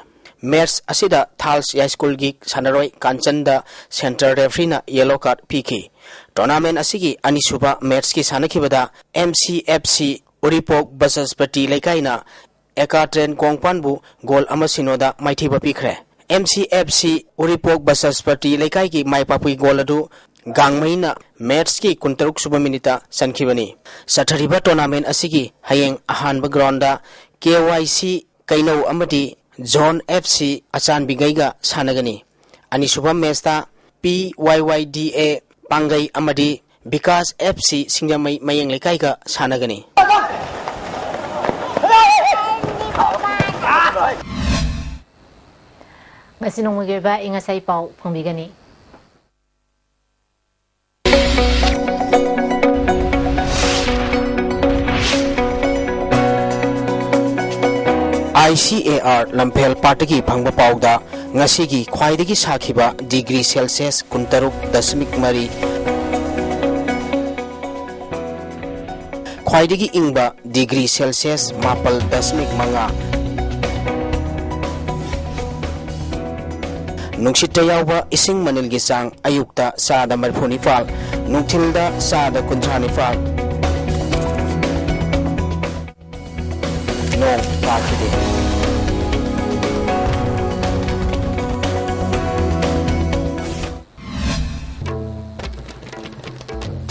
ꯃꯦꯆ ꯑꯁꯤꯗ ꯊꯥꯜꯁ ꯌꯥꯏꯁ꯭ꯀꯨꯜꯒꯤ ꯁꯥꯟꯅꯔꯣꯏ ꯀꯥꯟꯆꯟꯗ ꯁꯦꯟꯇꯔ ꯔꯦꯐ꯭ꯔꯤꯅ ꯌꯦꯂꯣ ꯀꯥꯔꯗ ꯄꯤꯈꯤ꯫ ꯇꯣꯔꯅꯥꯃꯦꯟꯠ ꯑꯁꯤꯒꯤ ꯑꯅꯤꯁꯨꯕ ꯃꯦꯆꯀꯤ ꯁꯥꯟꯅꯈꯤꯕꯗ ꯑꯦꯝ ꯁꯤ ꯑꯦꯐ ꯁꯤ ꯎꯔꯤꯄꯣꯛ ꯕꯆꯁꯄꯇꯤ ꯂꯩꯀꯥꯏꯅ ꯑꯦꯀꯥꯇ꯭ꯔꯦꯟ ꯀꯣꯡꯄꯥꯟꯕꯨ ꯒꯣꯜ ꯑꯃ ꯁꯤꯅꯣꯗ ꯃꯥꯏꯊꯤꯕ ꯄꯤꯈ꯭ꯔꯦ꯫ ꯑꯦꯝ ꯁꯤ ꯑꯦꯐ ꯁꯤ ꯎꯔꯤꯄꯣꯛ ꯕꯆꯁꯄꯇꯤ ꯂꯩꯀꯥꯏꯒꯤ ꯃꯥꯏ ꯄꯥꯛꯄꯒꯤ ꯒꯣꯜ ꯑꯗꯨ ꯒꯥꯡꯃꯩꯅ ꯃꯦꯆꯀꯤ ꯀꯨꯟꯇꯔꯨꯛ ꯁꯨꯕ ꯃꯤꯅꯤꯠꯇ ꯆꯟꯈꯤꯕꯅꯤ꯫ ꯆꯠꯊꯔꯤꯕ ꯇꯣꯔꯅꯥꯃꯦꯟꯠ ꯑꯁꯤꯒꯤ ꯍꯌꯦꯡ ꯑꯍꯥꯟꯕ ꯒ꯭ꯔꯥꯎꯟꯗ ꯀꯦ ꯋꯥꯏ ꯁꯤ ꯀꯩꯅꯧ ꯑꯃꯗꯤ ꯖꯣꯟ ꯑꯦꯐ ꯁꯤ ꯑꯆꯥꯟꯕꯤꯒꯩꯒ ꯁꯥꯟꯅꯒꯅꯤ꯫ ꯑꯅꯤꯁꯨꯕ ꯃꯦꯆꯇ ꯄꯤ ꯋꯥꯏ ꯋꯥꯏ ꯗꯤ ꯑꯦ ꯄꯥꯡꯒꯩ ꯑꯃꯗꯤ ꯕꯤꯀꯥꯁ ꯑꯦꯐ ꯁꯤ ꯁꯤꯡꯖꯃꯩ ꯃꯌꯦꯡ ꯂꯩꯀꯥꯏꯒ ꯁꯥꯟꯅꯒꯅꯤ꯫ ꯉꯁꯤ ꯅꯣꯡꯃꯒꯤ ꯑꯣꯏꯕ ꯑꯏꯪ ꯑꯁꯥꯒꯤ ꯄꯥꯎ ꯐꯪꯕꯤꯒꯅꯤ꯫ ꯑꯥꯏ ꯁꯤ ꯑꯦ ꯑꯥꯔ ꯂꯝꯐꯦꯜ ꯄꯥꯠꯇꯒꯤ ꯐꯪꯕ ꯄꯥꯎꯗ ꯉꯁꯤꯒꯤ ꯈ꯭ꯋꯥꯏꯗꯒꯤ ꯁꯥꯈꯤꯕ ꯗꯤꯒ꯭ꯔꯤ ꯁꯦꯜꯁꯤꯌꯁ ꯀꯨꯟꯇꯔꯨꯛ ꯗꯁꯃꯤꯛ ꯃꯔꯤ, ꯈ꯭ꯋꯥꯏꯗꯒꯤ ꯏꯪꯕ ꯗꯤꯒ꯭ꯔꯤ ꯁꯦꯜꯁꯤꯌꯁ ꯃꯥꯄꯜ ꯗꯁꯃꯤꯛ ꯃꯉꯥ꯫ ꯅꯨꯡꯁꯤꯠꯇ ꯌꯥꯎꯕ ꯏꯁꯤꯡ ꯃꯅꯤꯜꯒꯤ ꯆꯥꯡ ꯑꯌꯨꯛꯇ ꯆꯥꯗ ꯃꯔꯤꯐꯨ ꯅꯤꯄꯥꯜ, ꯅꯨꯡꯊꯤꯜꯗ ꯆꯥꯗ ꯀꯨꯟꯊ꯭ꯔꯥ ꯅꯤꯄꯥꯜ꯫ ꯅꯣꯡ ꯇꯥꯈꯤꯗꯦ꯫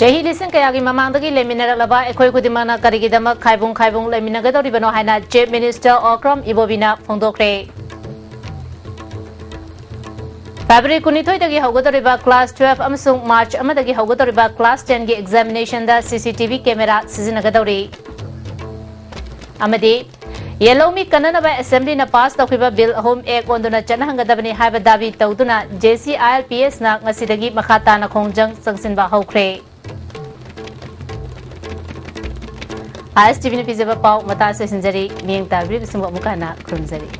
ꯆꯍꯤ ꯂꯤꯁꯤꯡ ꯀꯌꯥꯒꯤ ꯃꯃꯥꯡꯗꯒꯤ ꯂꯩꯃꯤꯟꯅꯔꯛꯂꯕ ꯑꯩꯈꯣꯏ ꯈꯨꯗꯤꯡꯃꯛꯅ ꯀꯔꯤꯒꯤꯗꯃꯛ ꯈꯥꯏꯕꯨꯡ ꯈꯥꯏꯕꯨꯡ ꯂꯩꯃꯤꯟꯅꯒꯗꯧꯔꯤꯕꯅꯣ ꯍꯥꯏꯅ Chief Minister Okram Ibobiꯅ ꯐꯣꯡꯗꯣꯛꯈ꯭ꯔꯦ꯫ ꯐꯦꯕ꯭ꯔꯨꯋꯥꯔꯤ ꯀꯨꯟꯅꯤꯊꯣꯏꯗꯒꯤ ꯍꯧꯒꯗꯧꯔꯤꯕ class twelve ꯑꯃꯁꯨꯡ March ꯑꯃꯗꯒꯤ ꯍꯧꯒꯗꯧꯔꯤꯕ class tenꯒꯤ examinationꯗ CCTV camera ꯁꯤꯖꯤꯟꯅꯒꯗꯧꯔꯤ꯫ ꯑꯃꯗꯤ ꯌꯦꯜꯍꯧꯃꯤ ꯀꯟꯅꯅꯕ Assemblyꯅ pass ꯇꯧꯈꯤꯕ bill ꯑꯍꯨꯝ act ꯑꯣꯟꯗꯨꯅ ꯆꯠꯅꯍꯟꯒꯗꯕꯅꯤ ꯍꯥꯏꯕ ꯗꯥꯕꯤ ꯇꯧꯗꯨꯅ JCILPSꯅ ꯉꯁꯤꯗꯒꯤ ꯃꯈꯥ ꯇꯥꯅ ꯈꯣꯡꯖꯪ ꯆꯪꯁꯤꯟꯕ ꯍꯧꯈ꯭ꯔꯦ꯫ ISTVꯅ ꯄꯤꯖꯕ ꯄꯥꯎ ꯃꯇꯥꯡ ꯑꯁꯤꯗ ꯂꯣꯏꯁꯤꯟꯖꯔꯤ꯫ ꯃꯤꯠꯌꯦꯡ ꯇꯥꯕꯤꯔꯤꯕꯁꯤꯡꯕꯨ ꯑꯃꯨꯛꯀ ꯍꯟꯅ ꯈꯨꯔꯨꯝꯖꯔꯤ꯫